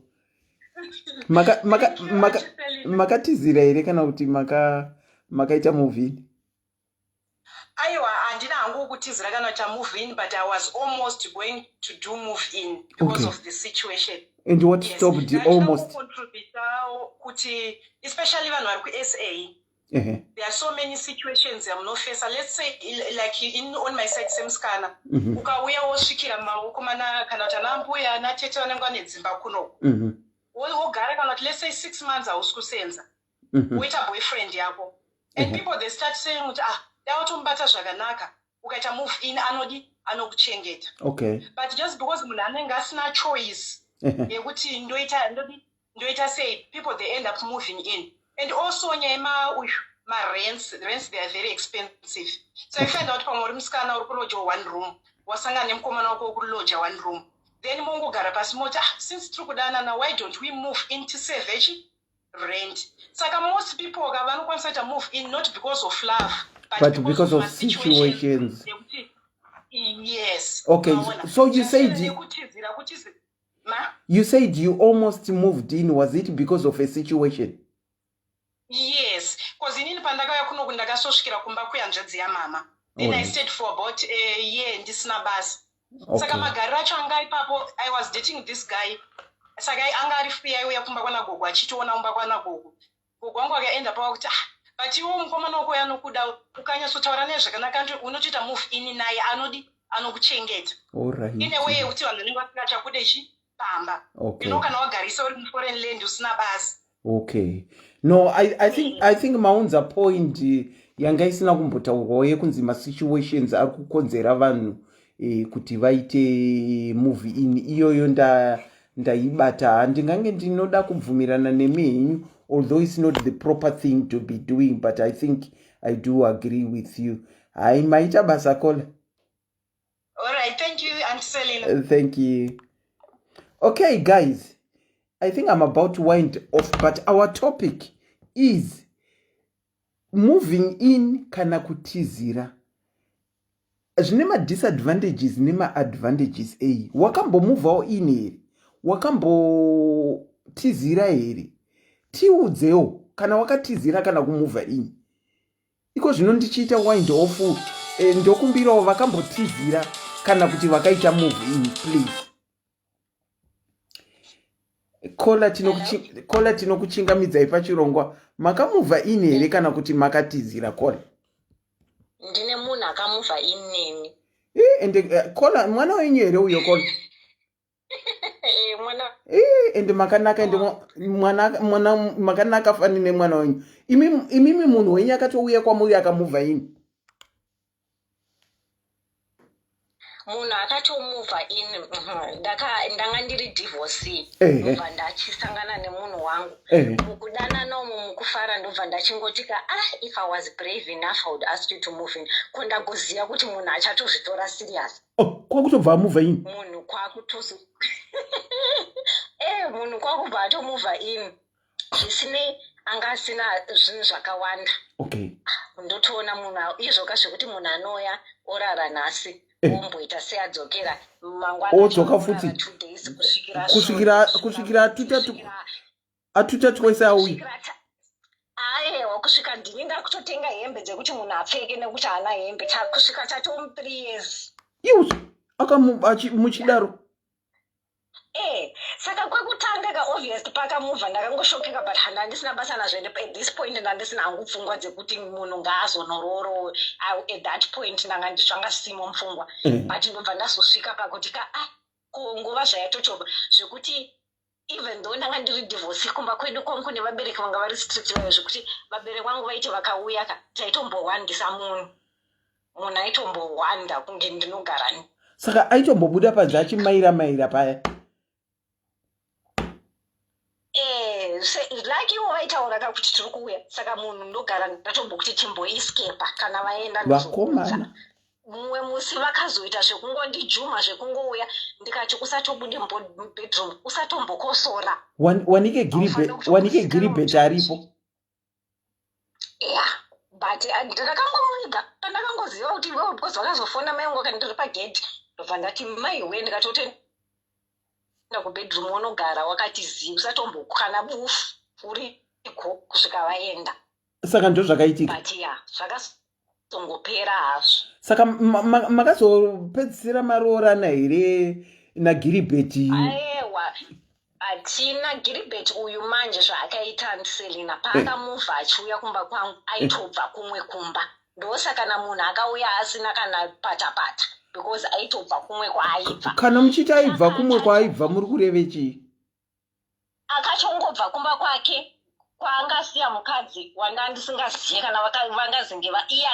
Makatizira here kana kuti makaita move in? Aiwa, handina hangu kutizira kana kuita move in, but I was almost going to do move in because of the situation. And what stopped you almost? Contributawo kuti especially vanhu vari kuSA, there are so many situations yamunofesa. Let's say like on my side semusikana, ukauya wosvikira mumaoko mana kana kuti ana mbuya ana tete vanenge vane dzimba kunoku, wogara kana kuti let's say 6 months hausi kusenza, woita boyfriend yako and people, they start saying kuti ah, dai watomubata zvakanaka ukaita move in, anodi anokuchengeta. But just because munhu anenge asina choice yekuti ndoita ndodi ndoita sei, people, they end up moving in. And also nyaya yema uyu marents, rents, they are very expensive. So I find out pamwe uri musikana uri kuloja one room, wasangana nemukomana wako wekuloja one room, then mongogara pasi moti, ah, since tiri kudanana, why don't we move in tisave chi rent? Saka most people ka vanokwanisa kuita move in not because of love, but because of situations. Yekuti yes. Okay, Maona. so you said Nekutizira kutizi ma You said you almost moved in. Was it because of a situation? Yes, because inini pandakauya kunoku ndakasosvikira kumba kwehanzvadzi yamama, then I stayed for about a year ndisina basa. Saka magariro acho anga ipapo, I was dating this guy, saka anga ari free, aiuya kumba kwanagogo achitiona kumba kwanagogo. Gogo wangu akaenda pava kuti, ah, but iwo mukomana wako uyo anokuda, ukanyatsotaura naye zvakanaka unotoita move in naye, anodi anokuchengeta. In a way yekuti vanhu vanenge vasingachakude chi pamba. Kana wagarisa uri muforeign land usina basa. Okay, no, I think maunza point yanga isina kumbotaurwawo yekunzi masituations ari kukonzera vanhu kuti vaite move in. Iyoyo ndaibata. Handingange ndinoda kubvumirana nemi henyu, although it's not the proper thing to be doing, but I think I do agree with you. Hai, maita basa, Kola. All right, thank you, Aunt Selina. Thank you. Okay guys, I think I'm about to wind off, but our topic is moving in kana kutizira, zvine madisadvantages nemaadvantages ei. Wakambomuvhawo in here? Wakambotizira here? Tiudzewo kana wakatizira kana kumuvha in. Iko zvino ndichiita wind off, ndokumbirawo vakambotizira kana kuti vakaita move in, please. Kola, Kola, tinokuchingamidzai pachirongwa. Makamuvha in here kana kuti makatizira, Kola? Ndine munhu akamuvha in neni. Ende Kola, mwana wenyu here uyo, Kola? Eh, mwana. Ende makanaka, ende mwana makanaka fani nemwana wenyu. Imimi munhu wenyu akatouya kwamuri akamuvha in? Munhu akatomuvha in, ndanga ndiri divorcee, ndobva ndachisangana nemunhu wangu. Mukudanana umu, mukufara, ndobva ndachingotika, ah, if I was brave enough, I would ask you to move in. Ko ndagoziva kuti munhu achatozvitora serious? Oh, kwakutobva amuvha in? Munhu kwakutozo munhu kwakubva atomuvha in, zvisinei anga asina zvinhu zvakawanda. Ndotoona munhu izvoka zvekuti munhu anouya orara nhasi, omboita seadzokera mangwana, Odzoka futi. 2 days, kusvikira Kusvikira atuta twese auya. Aiwa. Aiwa, kusvika ndini ndakutotenga hembe dzekuti munhu apfeke nekuti haana hembe, kusvika tatomu 3 years. Iwe muchidaro? Eh, saka kwekutanga ka, obviously pakamubva ndakangoshokeka, but handa ndisina basa nazvo. Ende at this point ndandisina hangu pfungwa dzekuti munhu ngaazonororo. At that point ndanga zvanga zvisimo mupfungwa. But ndobva ndazosvika pakuti ka, ah, ko nguva zvayatochobva zvekuti even though ndanga ndiri divorce, kumba kwedu kwangu nevabereki vanga vari strict vayo, zvekuti vabereki vangu vaiti vakauya ka, taitombowandisa munhu, munhu aitombowanda kunge ndinogara. Saka aitombobuda panze achimaira maira paya? Eh, like ivo vaitaura ka kuti tiri kuuya, saka munhu ndogara ndatombokuti chimboescapa kana vaenda. Vakomana. Mumwe musi vakazoita zvekungondijuma, zvekungouya, ndikati usatobude mubedroom, usatombokosora. Wanike Giribet aripo. Ya, but ndakangomuviga pandakangoziva kuti iwewe, because vakazofona mai vangu vakati ndiri pagedhi, ndobva ndati maiwe, ndikatotoenda kubedroom, unogara wakati zii, usatombokwana bufu uriko kusvika vaenda. Saka ndo zvakaitika. But ya, zvakazongopera hazvo. Saka makazopedzisira maroorana here naGiribheti? Aewa, hatina. Giribet uyu manje zvaakaita, Anselina, paakamuvha achiuya kumba kwangu aitobva kumwe kumba. Ndosaka na munhu akauya asina kana patapata, because aitobva kumwe kwaaibva. Kana muchiti aibva kumwe kwaaibva, muri kureve chii? Akachongobva kumba kwake kwaangasiya mukadzi wanga ndisingaziye kana vangazinge iye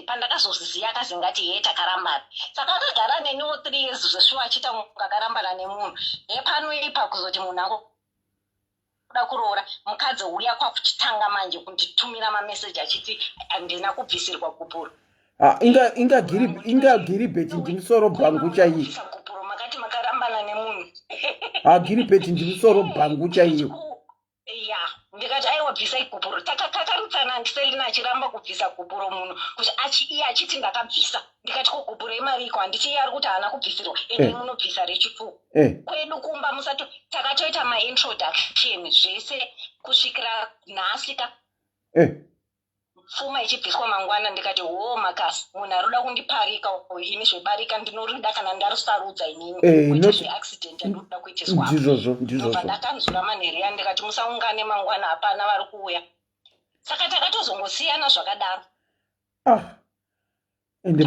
pandakazoziva akazingati he takarambana. Saka akagara neniwo 3 years zveshuwa achiita kunge akarambana nemunhu. Hepanoipa kuzoti munhu akuda kuroora mukadzi uya, kwakuchitanga manje kunditumira mameseji achiti handina kubvisirwa gupuro. Ah, inga Giribheti ndimusoro bhangu chaiyo. Gupuro makati makarambana nemunhu. Ha, Giribheti ndimusoro bhangu chaiyo. Ya, ndikati aiwa, bvisai gupuro. Takakakarutsana ndiSelina achiramba kubvisa gupuro munhu kuti iye achiti ndakabvisa. Ndikati ko gupuro imariko? Handiti iye ari kuti haana kubvisirwa, ende munobvisa rechipfuwo. Kwedu kumba musati takatoita maintroduction zvese kusvikira nhasi ka. Pfuma ichibviswa mangwana, ndikati hoo, makasi munhu ari kuda kundiparika uyu. Ini zvebarika ndinorida kana ndarusarudza inini, kwete zveaccident yandinoda kuitiswa. Ndizvozvo, ndizvozvo. Ndobva ndakanzura manheru, ndikati musaungane mangwana, hapana vari kuuya. Saka takatozongosiyana zvakadaro. Ah, ende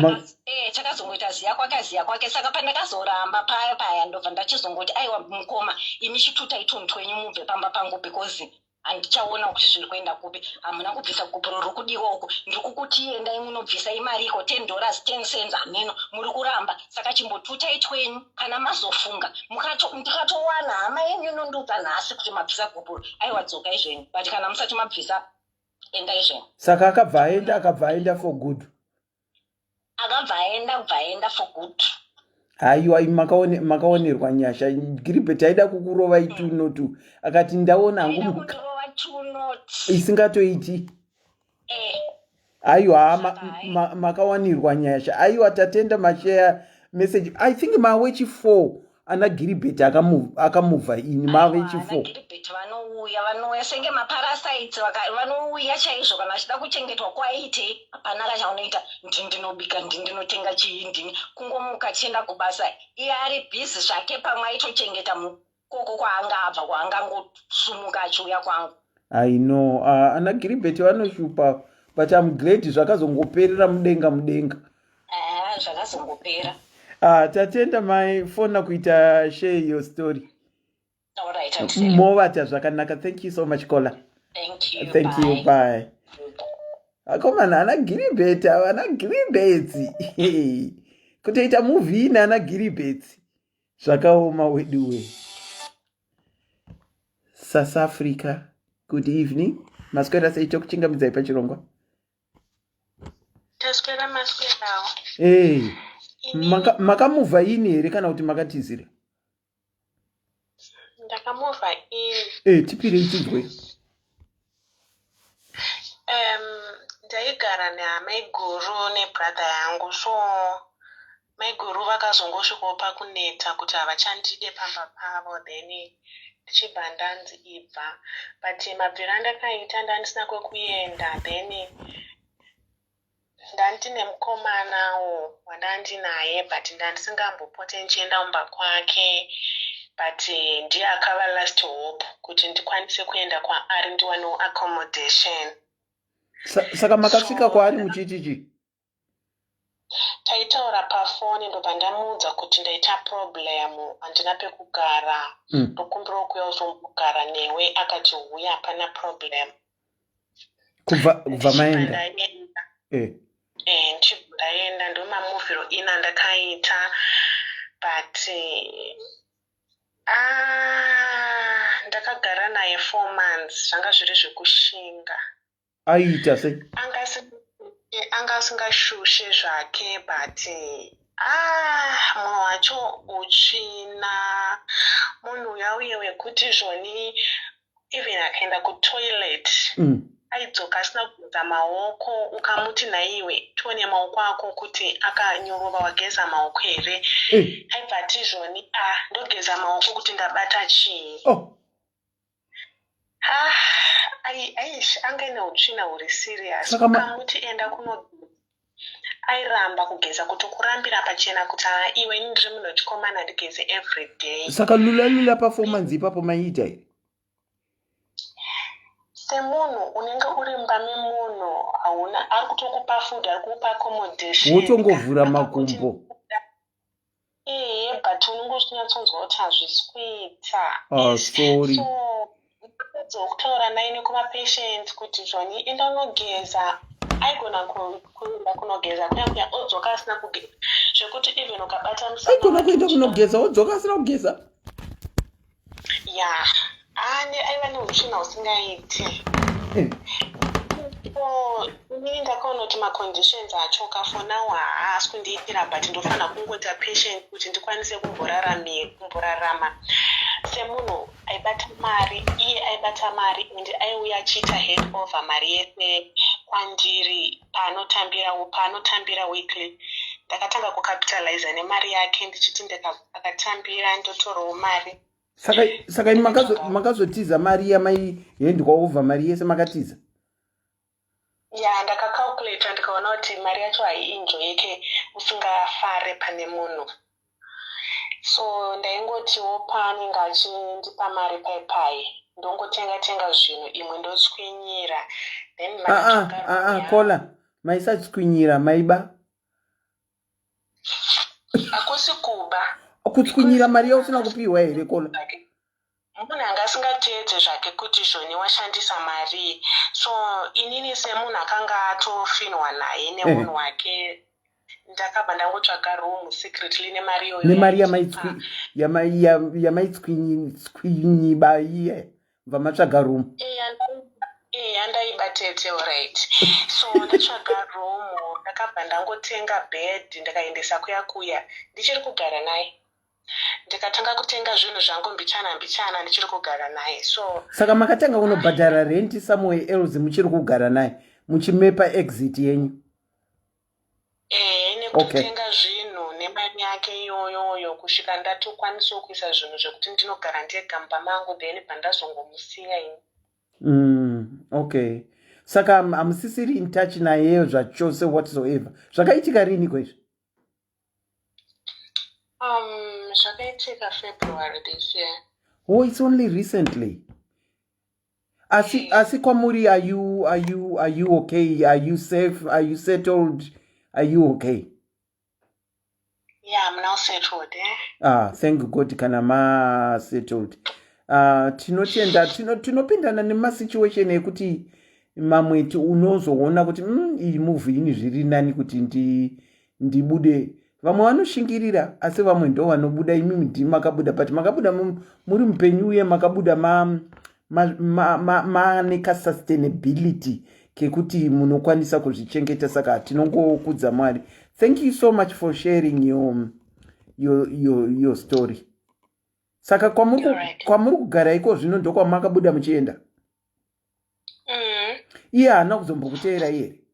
Eh, takazongoita ziya kwake ziya kwake. Saka pandakazoramba paya paya, ndobva ndachizongoti aiwa mukoma, imi chitutai tunhu twenyu mubve pamba pangu, because handichaona kuti zviri kuenda kupi. Hamuna kubvisa gupuro riri kudiwa uku, ndiri kukuti endai munobvisa imariko, $10, 10 cents, hameno muri kuramba. Saka chimbotutai twenyu, kana mazofunga ndikatowana hama yenyu inondiudza nhasi kuti mabvisa gupuro, aiwa dzokai zvenyu, but kana musati mabvisa, endai zvenyu. Saka akabva aenda, akabva aenda for good? Akabva aenda, kubva aenda for good. Haiwa, imi makaonerwa nyasha. Giribheti aida kukurovai tunotu, akati ndaona hangu Aida muka kundirova tunoti. Isingatoiti. Aiwa, makawanirwa nyasha. Aiwa, tatenda mashare message. I think mawechi 4 ana Giribheti akamuvha ini mavechi 4. Giribheti vanouya, vanouya senge maparasites, vanouya chaizvo kana vachida kuchengetwa. Kwaite hapana kachaunoita, ndi ndinobika, ndi ndinotenga chii, ndini kungomuka tichienda kubasa, iye ari bhizi zvake, pamwe aitochengeta mukoko kwaanga abva, kwaangangosumuka achiuya kwangu. I know, ana Giribheti vanoshupa, but I'm glad zvakazongoperera mudenga mudenga. Ah, zvakazongopera. Tatenda maifona kuita share your story. Alright. Movata zvakanaka. Thank you so much, caller. Thank you. Thank you. Bye. Akomana, ana Giribheti ava, ana Giribhetsi, kutoita move in ana Giribhetsi, zvakaoma weduwe. South Africa, good evening, maswera sei? Tokuchingamidzai pachirongwa. Taswera, maswerawo. Ei, makamuvha ini here kana kuti makatizira? Ndakamuvha ini. Tipirei tinzwe. Ndaigara namaiguru nebrother yangu, so maiguru vakazongosvikawo pakuneta kuti havachandide pamba pavo. Then Ndichibva ndanzi ibva but mabviro andakaita ndandisina kwekuenda then ndandine mukomanawo wandandinaye but ndandisingambopote ndichienda kumba kwake but ndiye akava last hope kuti ndikwanise kuenda kwaari ndiwanewo accommodation. Saka makasvika so, kwaari muchiti chii? Taitaura pafoni ndobva ndamuudza kuti ndaita problem handina pekugara mm. ndokumbirawo kuya uzombogara newe akati huya hapana problem kubva kubva maenda eh. Eh, ndichibva ndaenda ndomamuvhiro ina ndakaita but ah, ndakagara naye four months zvanga zviri zvekushinga aiita sei anga asingashushe zvake but ah munhu wacho utsvina munhu uya uye wekuti zvoni even akaenda kutoilet mm. aidzoka asina kugeza maoko ukamuti nhaiwe tione maoko ako kuti akanyorova wageza maoko here mm. aibva ati zvoni a ah, ndogeza maoko kuti ndabata chii oh. Ah, aish anga ine utsvina huri serious ukamuti enda kunogeza airamba kugeza kutokurambira pachena kuti haa iwe ini ndiri munhu wechikomana ndigeze every day saka lula lula performance ipapo maiita here semunhu unenge uri mumba memunhu hauna ari kutokupa food ari kukupa accommodation wotongovhura makumbo Ehe but unenge uchinyatsonzwa kuti hazvisi kuita. Ah, sorry. So kutaura naye nekuva patient kuti zvoni enda unogeza aigona kuenda kunogeza kuya kuya odzoka asina kugeza zvekuti even ukabata musana aigona kuenda kunogeza odzoka asina kugeza ya ane aiva neutsvina husingaiti eh. inini ndakaona kuti maconditions acho ka for now haasi kundiitira but ndofanira kungoita patient kuti ndikwanise kumborarama semunhu aibata mari iye aibata mari and aiuya achiita hand over mari yese kwandiri paanotambira paanotambira weekly ndakatanga kucapitaliza nemari yake ndichiti akatambira ndotorawo mari saka saka imi makazotiza mari yamaihendwa over mari yese makatiza ya ndakacalculata ndikaona kuti mari yacho haienjoyeke usingafare pane munhu so ndaingotiwo paanenge achindipa mari pai pai ndongotenga tenga zvinhu imwe ndotswinyira then ah, ah, ah, kola maisatswinyira maiba hakusi kuba kutswinyira mari yausina kupiwa here kola munhu anga asingateedze zvake kuti zvoni washandisa marii so inini semunhu akanga atofinwa naye nemunhu eh. wake ndakabva ndangotsvaga room secretly nemari iyoyo nemari yamaitswinyiba iye bva matsvaga room eya ndaiba tete orit so ndatsvaga room ndakabva ndangotenga bed ndikaendesa kuya kuya ndichiri kugara naye ndikatanga kutenga zvinhu zvangu mbichana mbichana ndichiri kugara naye so saka makatanga kunobhadhara renti somewhere else muchiri kugara naye muchimepa exit yenyu ehe nekutotenga okay. zvinhu nemari yake iyoyoyo kusvika ndatokwanisawo kuisa zvinhu zvekuti ndinogara ndega mumba mangu then bva ndazongomusiya ini mm, okay saka hamusisiri in touch nayeyo zvachose whatsoever zvakaitika rini kwezvi Um, zvakaitika February this year. Oh, it's only recently. Asi, yeah. asi kwamuri are you, are you, are you okay? Are you safe? Are you settled? Are you okay? Yeah, I'm now settled. Eh? Ah, thank God kana ma settled. Uh, tinotenda tinopindana tino nemasituation ekuti mamwe unozoona kuti mm, iyi move ini zviri nani kuti ndi ndibude vamwe vanoshingirira asi vamwe ndo vanobuda imimi ndimi makabuda but makabuda muri mupenyu uye makabuda maane ma, ma, ma, ma kasustainability kekuti munokwanisa kuzvichengeta saka tinongokudza mwari thank you so much for sharing your, your, your, your story saka kwamuri kugara iko zvino ndokwamakabuda muchienda mm. iye haana kuzombokuteera iyere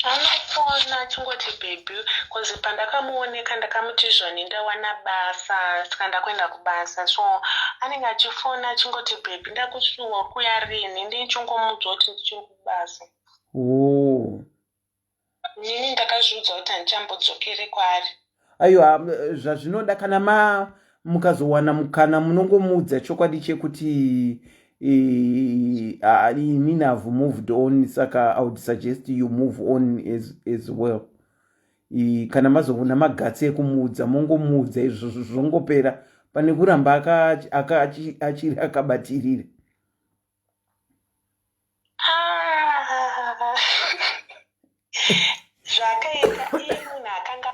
Anofona achingoti baby Bcause pandakamuoneka ndakamuti zvoni ndawana basa saka ndakuenda kubasa so anenge achifona achingoti bhebhi ndakusuwa uri kuuya rinhi ndichingomuudza kuti ndichiri kubasa. Oh. Inini ndakazviudza kuti handichambodzokere kwaari. Aiwa zvazvinoda kana ma mukazowana mukana munongomuudza chokwadi chekuti inini have moved on saka i would suggest you move on as, as well kana mazovona magatsi ekumuudza mongomuudza izvozvo zvongopera pane kuramba achiri akabatirira Ah. Zvakaita iye munhu akanga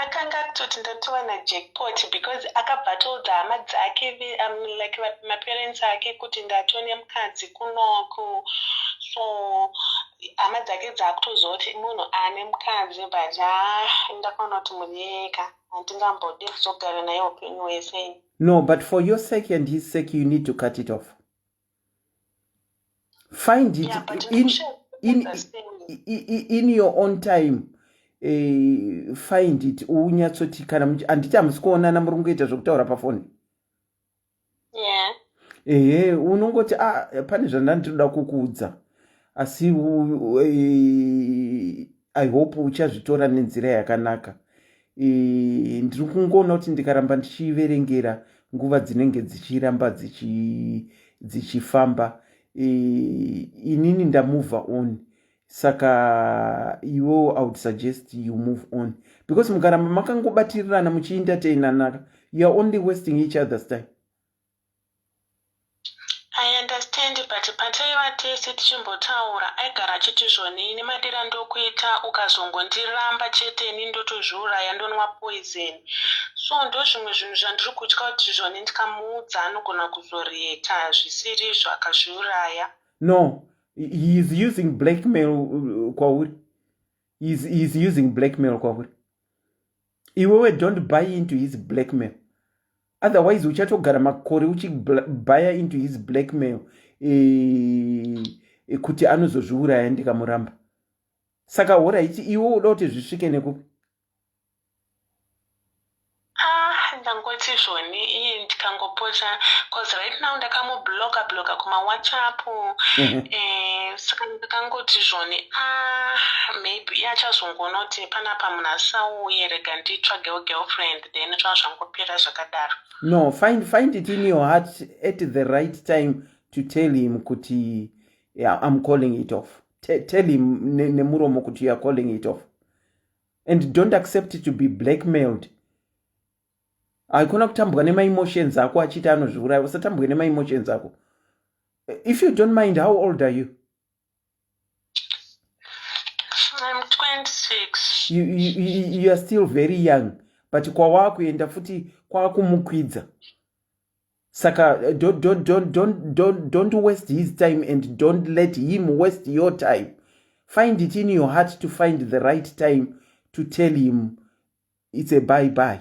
akanga kutoti ndatowana jackpot because akabva atoudza hama dzake like maparents ake kuti ndatone mukadzi kunoku so hama dzake dzakutozoti munhu ane mukadzi but haa ndakaona kuti munyeka handingambode kuzogara naye upenyu hwese No, but for your sake and his sake, you need to cut it off. Find it yeah, in, in, in, in your own time. Uh, find it unyatsoti kana handiti hamusi kuonana muri kungoita zvekutaura pafoni yeah. Ehe unongoti ah, pane zvandandinoda kukuudza asi eh, i hope uchazvitora nenzira yakanaka eh, ndiri kungoona kuti ndikaramba ndichiverengera nguva dzinenge dzichiramba dzichifamba eh, inini ndamove on saka iwewo i would suggest you move on because mukaramba makangobatirirana muchientertainanaka you are only wasting each other's time I understand but pataiva tese tichimbotaura aigara achiti zvoni ini madira ndokuita ukazongondiramba chete ini ndotozviuraya ndonwa poison so ndozvimwe zvinhu zvandiri kutya kuti zvoni ndikamuudza anogona kuzoreacta zvisiri izvo akazviuraya no he is using blackmail kwauri he is, he is using blackmail kwauri iwewe don't buy into his blackmail otherwise uchatogara makore uchibaya into his blackmail e, kuti anozozviuraya ndikamuramba saka horaiti iwe uda kuti zvisvike nekupi Ah, ndangoti zvoni iye ndikangopota cause right now ndakamubloka bloka kumawhatsapp eh, saka ndakangoti zvoni ah maybe iye achazongoona kuti panapa munhu asauye rega nditsvagewo girlfriend then zvava zvangopera zvakadaro no find, find it in your heart at the right time to tell him kuti yeah, i'm calling it off T tell him nemuromo kuti you are calling it off and don't accept to be blackmailed haikona kutambwa nemaemotions ako achiti anozviuraya usatambwe nemaemotions ako if you don't mind how old are you I'm 26. You, you, you are still very young but kwawakuenda futi kwakumukwidza saka eh, don't, don't, don't, don't, don't, don't waste his time and don't let him waste your time find it in your heart to find the right time to tell him it's a bye bye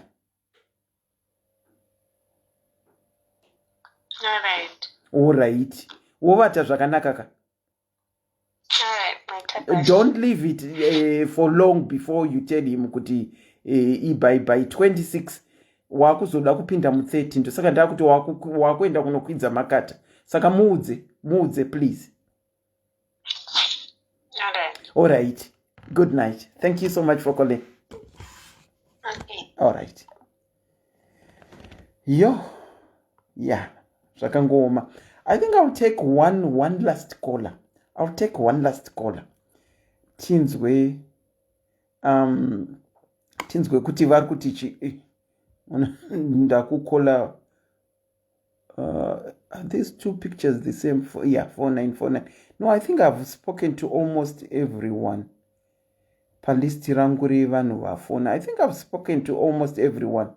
all right wovata zvakanaka ka don't leave it uh, for long before you tell him kuti uh, ibai by 26 wakuzoda kupinda mu30 ndosaka ndakuti wakuenda kunokwidza makata saka muudze muudze please all right good night thank you so much for calling okay. all right yo yeah zvakangooma i think ill take one one last caller ill take one last caller tinzwe um tinzwe kuti vari kuti chi eh, ndakukola uh, are these two pictures the same for, yeah 4949 no i think i've spoken to almost everyone palist rangu revanhu vafona i think i've spoken to almost everyone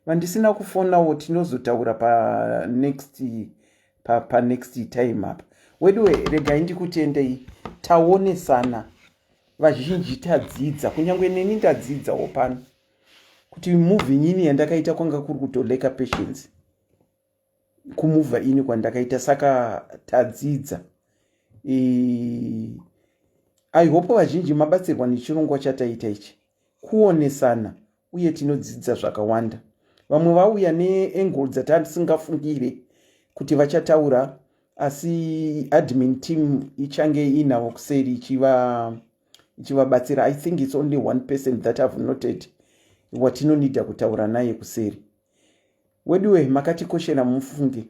vandisina kufonawo tinozotaura panext panext pa time apa weduwe regai ndikutendei taonesana vazhinji tadzidza kunyange neni ndadzidzawo pano kuti moving ini yandakaita kwanga kuri kutoleka patience kumuvha ini kwandakaita saka tadzidza e, i hope vazhinji mabatsirwa nechirongwa chataita ichi. Kuonesana uye tinodzidza zvakawanda. Vamwe vauya neangle dzatasingafungire kuti vachataura asi admin team ichange inavo kuseri ichiva ichivabatsira. I think it's only one person that I've noted watinonida kutaura naye kuseri. Weduwe makatikoshera mufunge.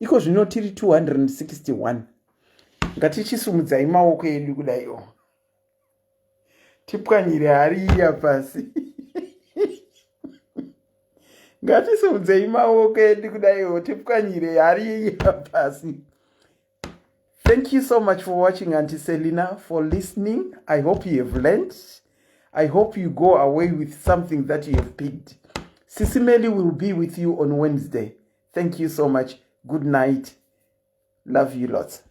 Iko zvino tiri 261. Ngatichisumudzai maoko edu kudaiwo. Tipwanyire hari iya pasi. Ngatisumudzei maoko edu kudaiwo tipwanyire hari iya pasi. Thank you so much for watching, Auntie Selina, for listening. I hope you have learned. I hope you go away with something that you have picked. Sisi Melly will be with you on Wednesday. Thank you so much. Good night. Love you lots.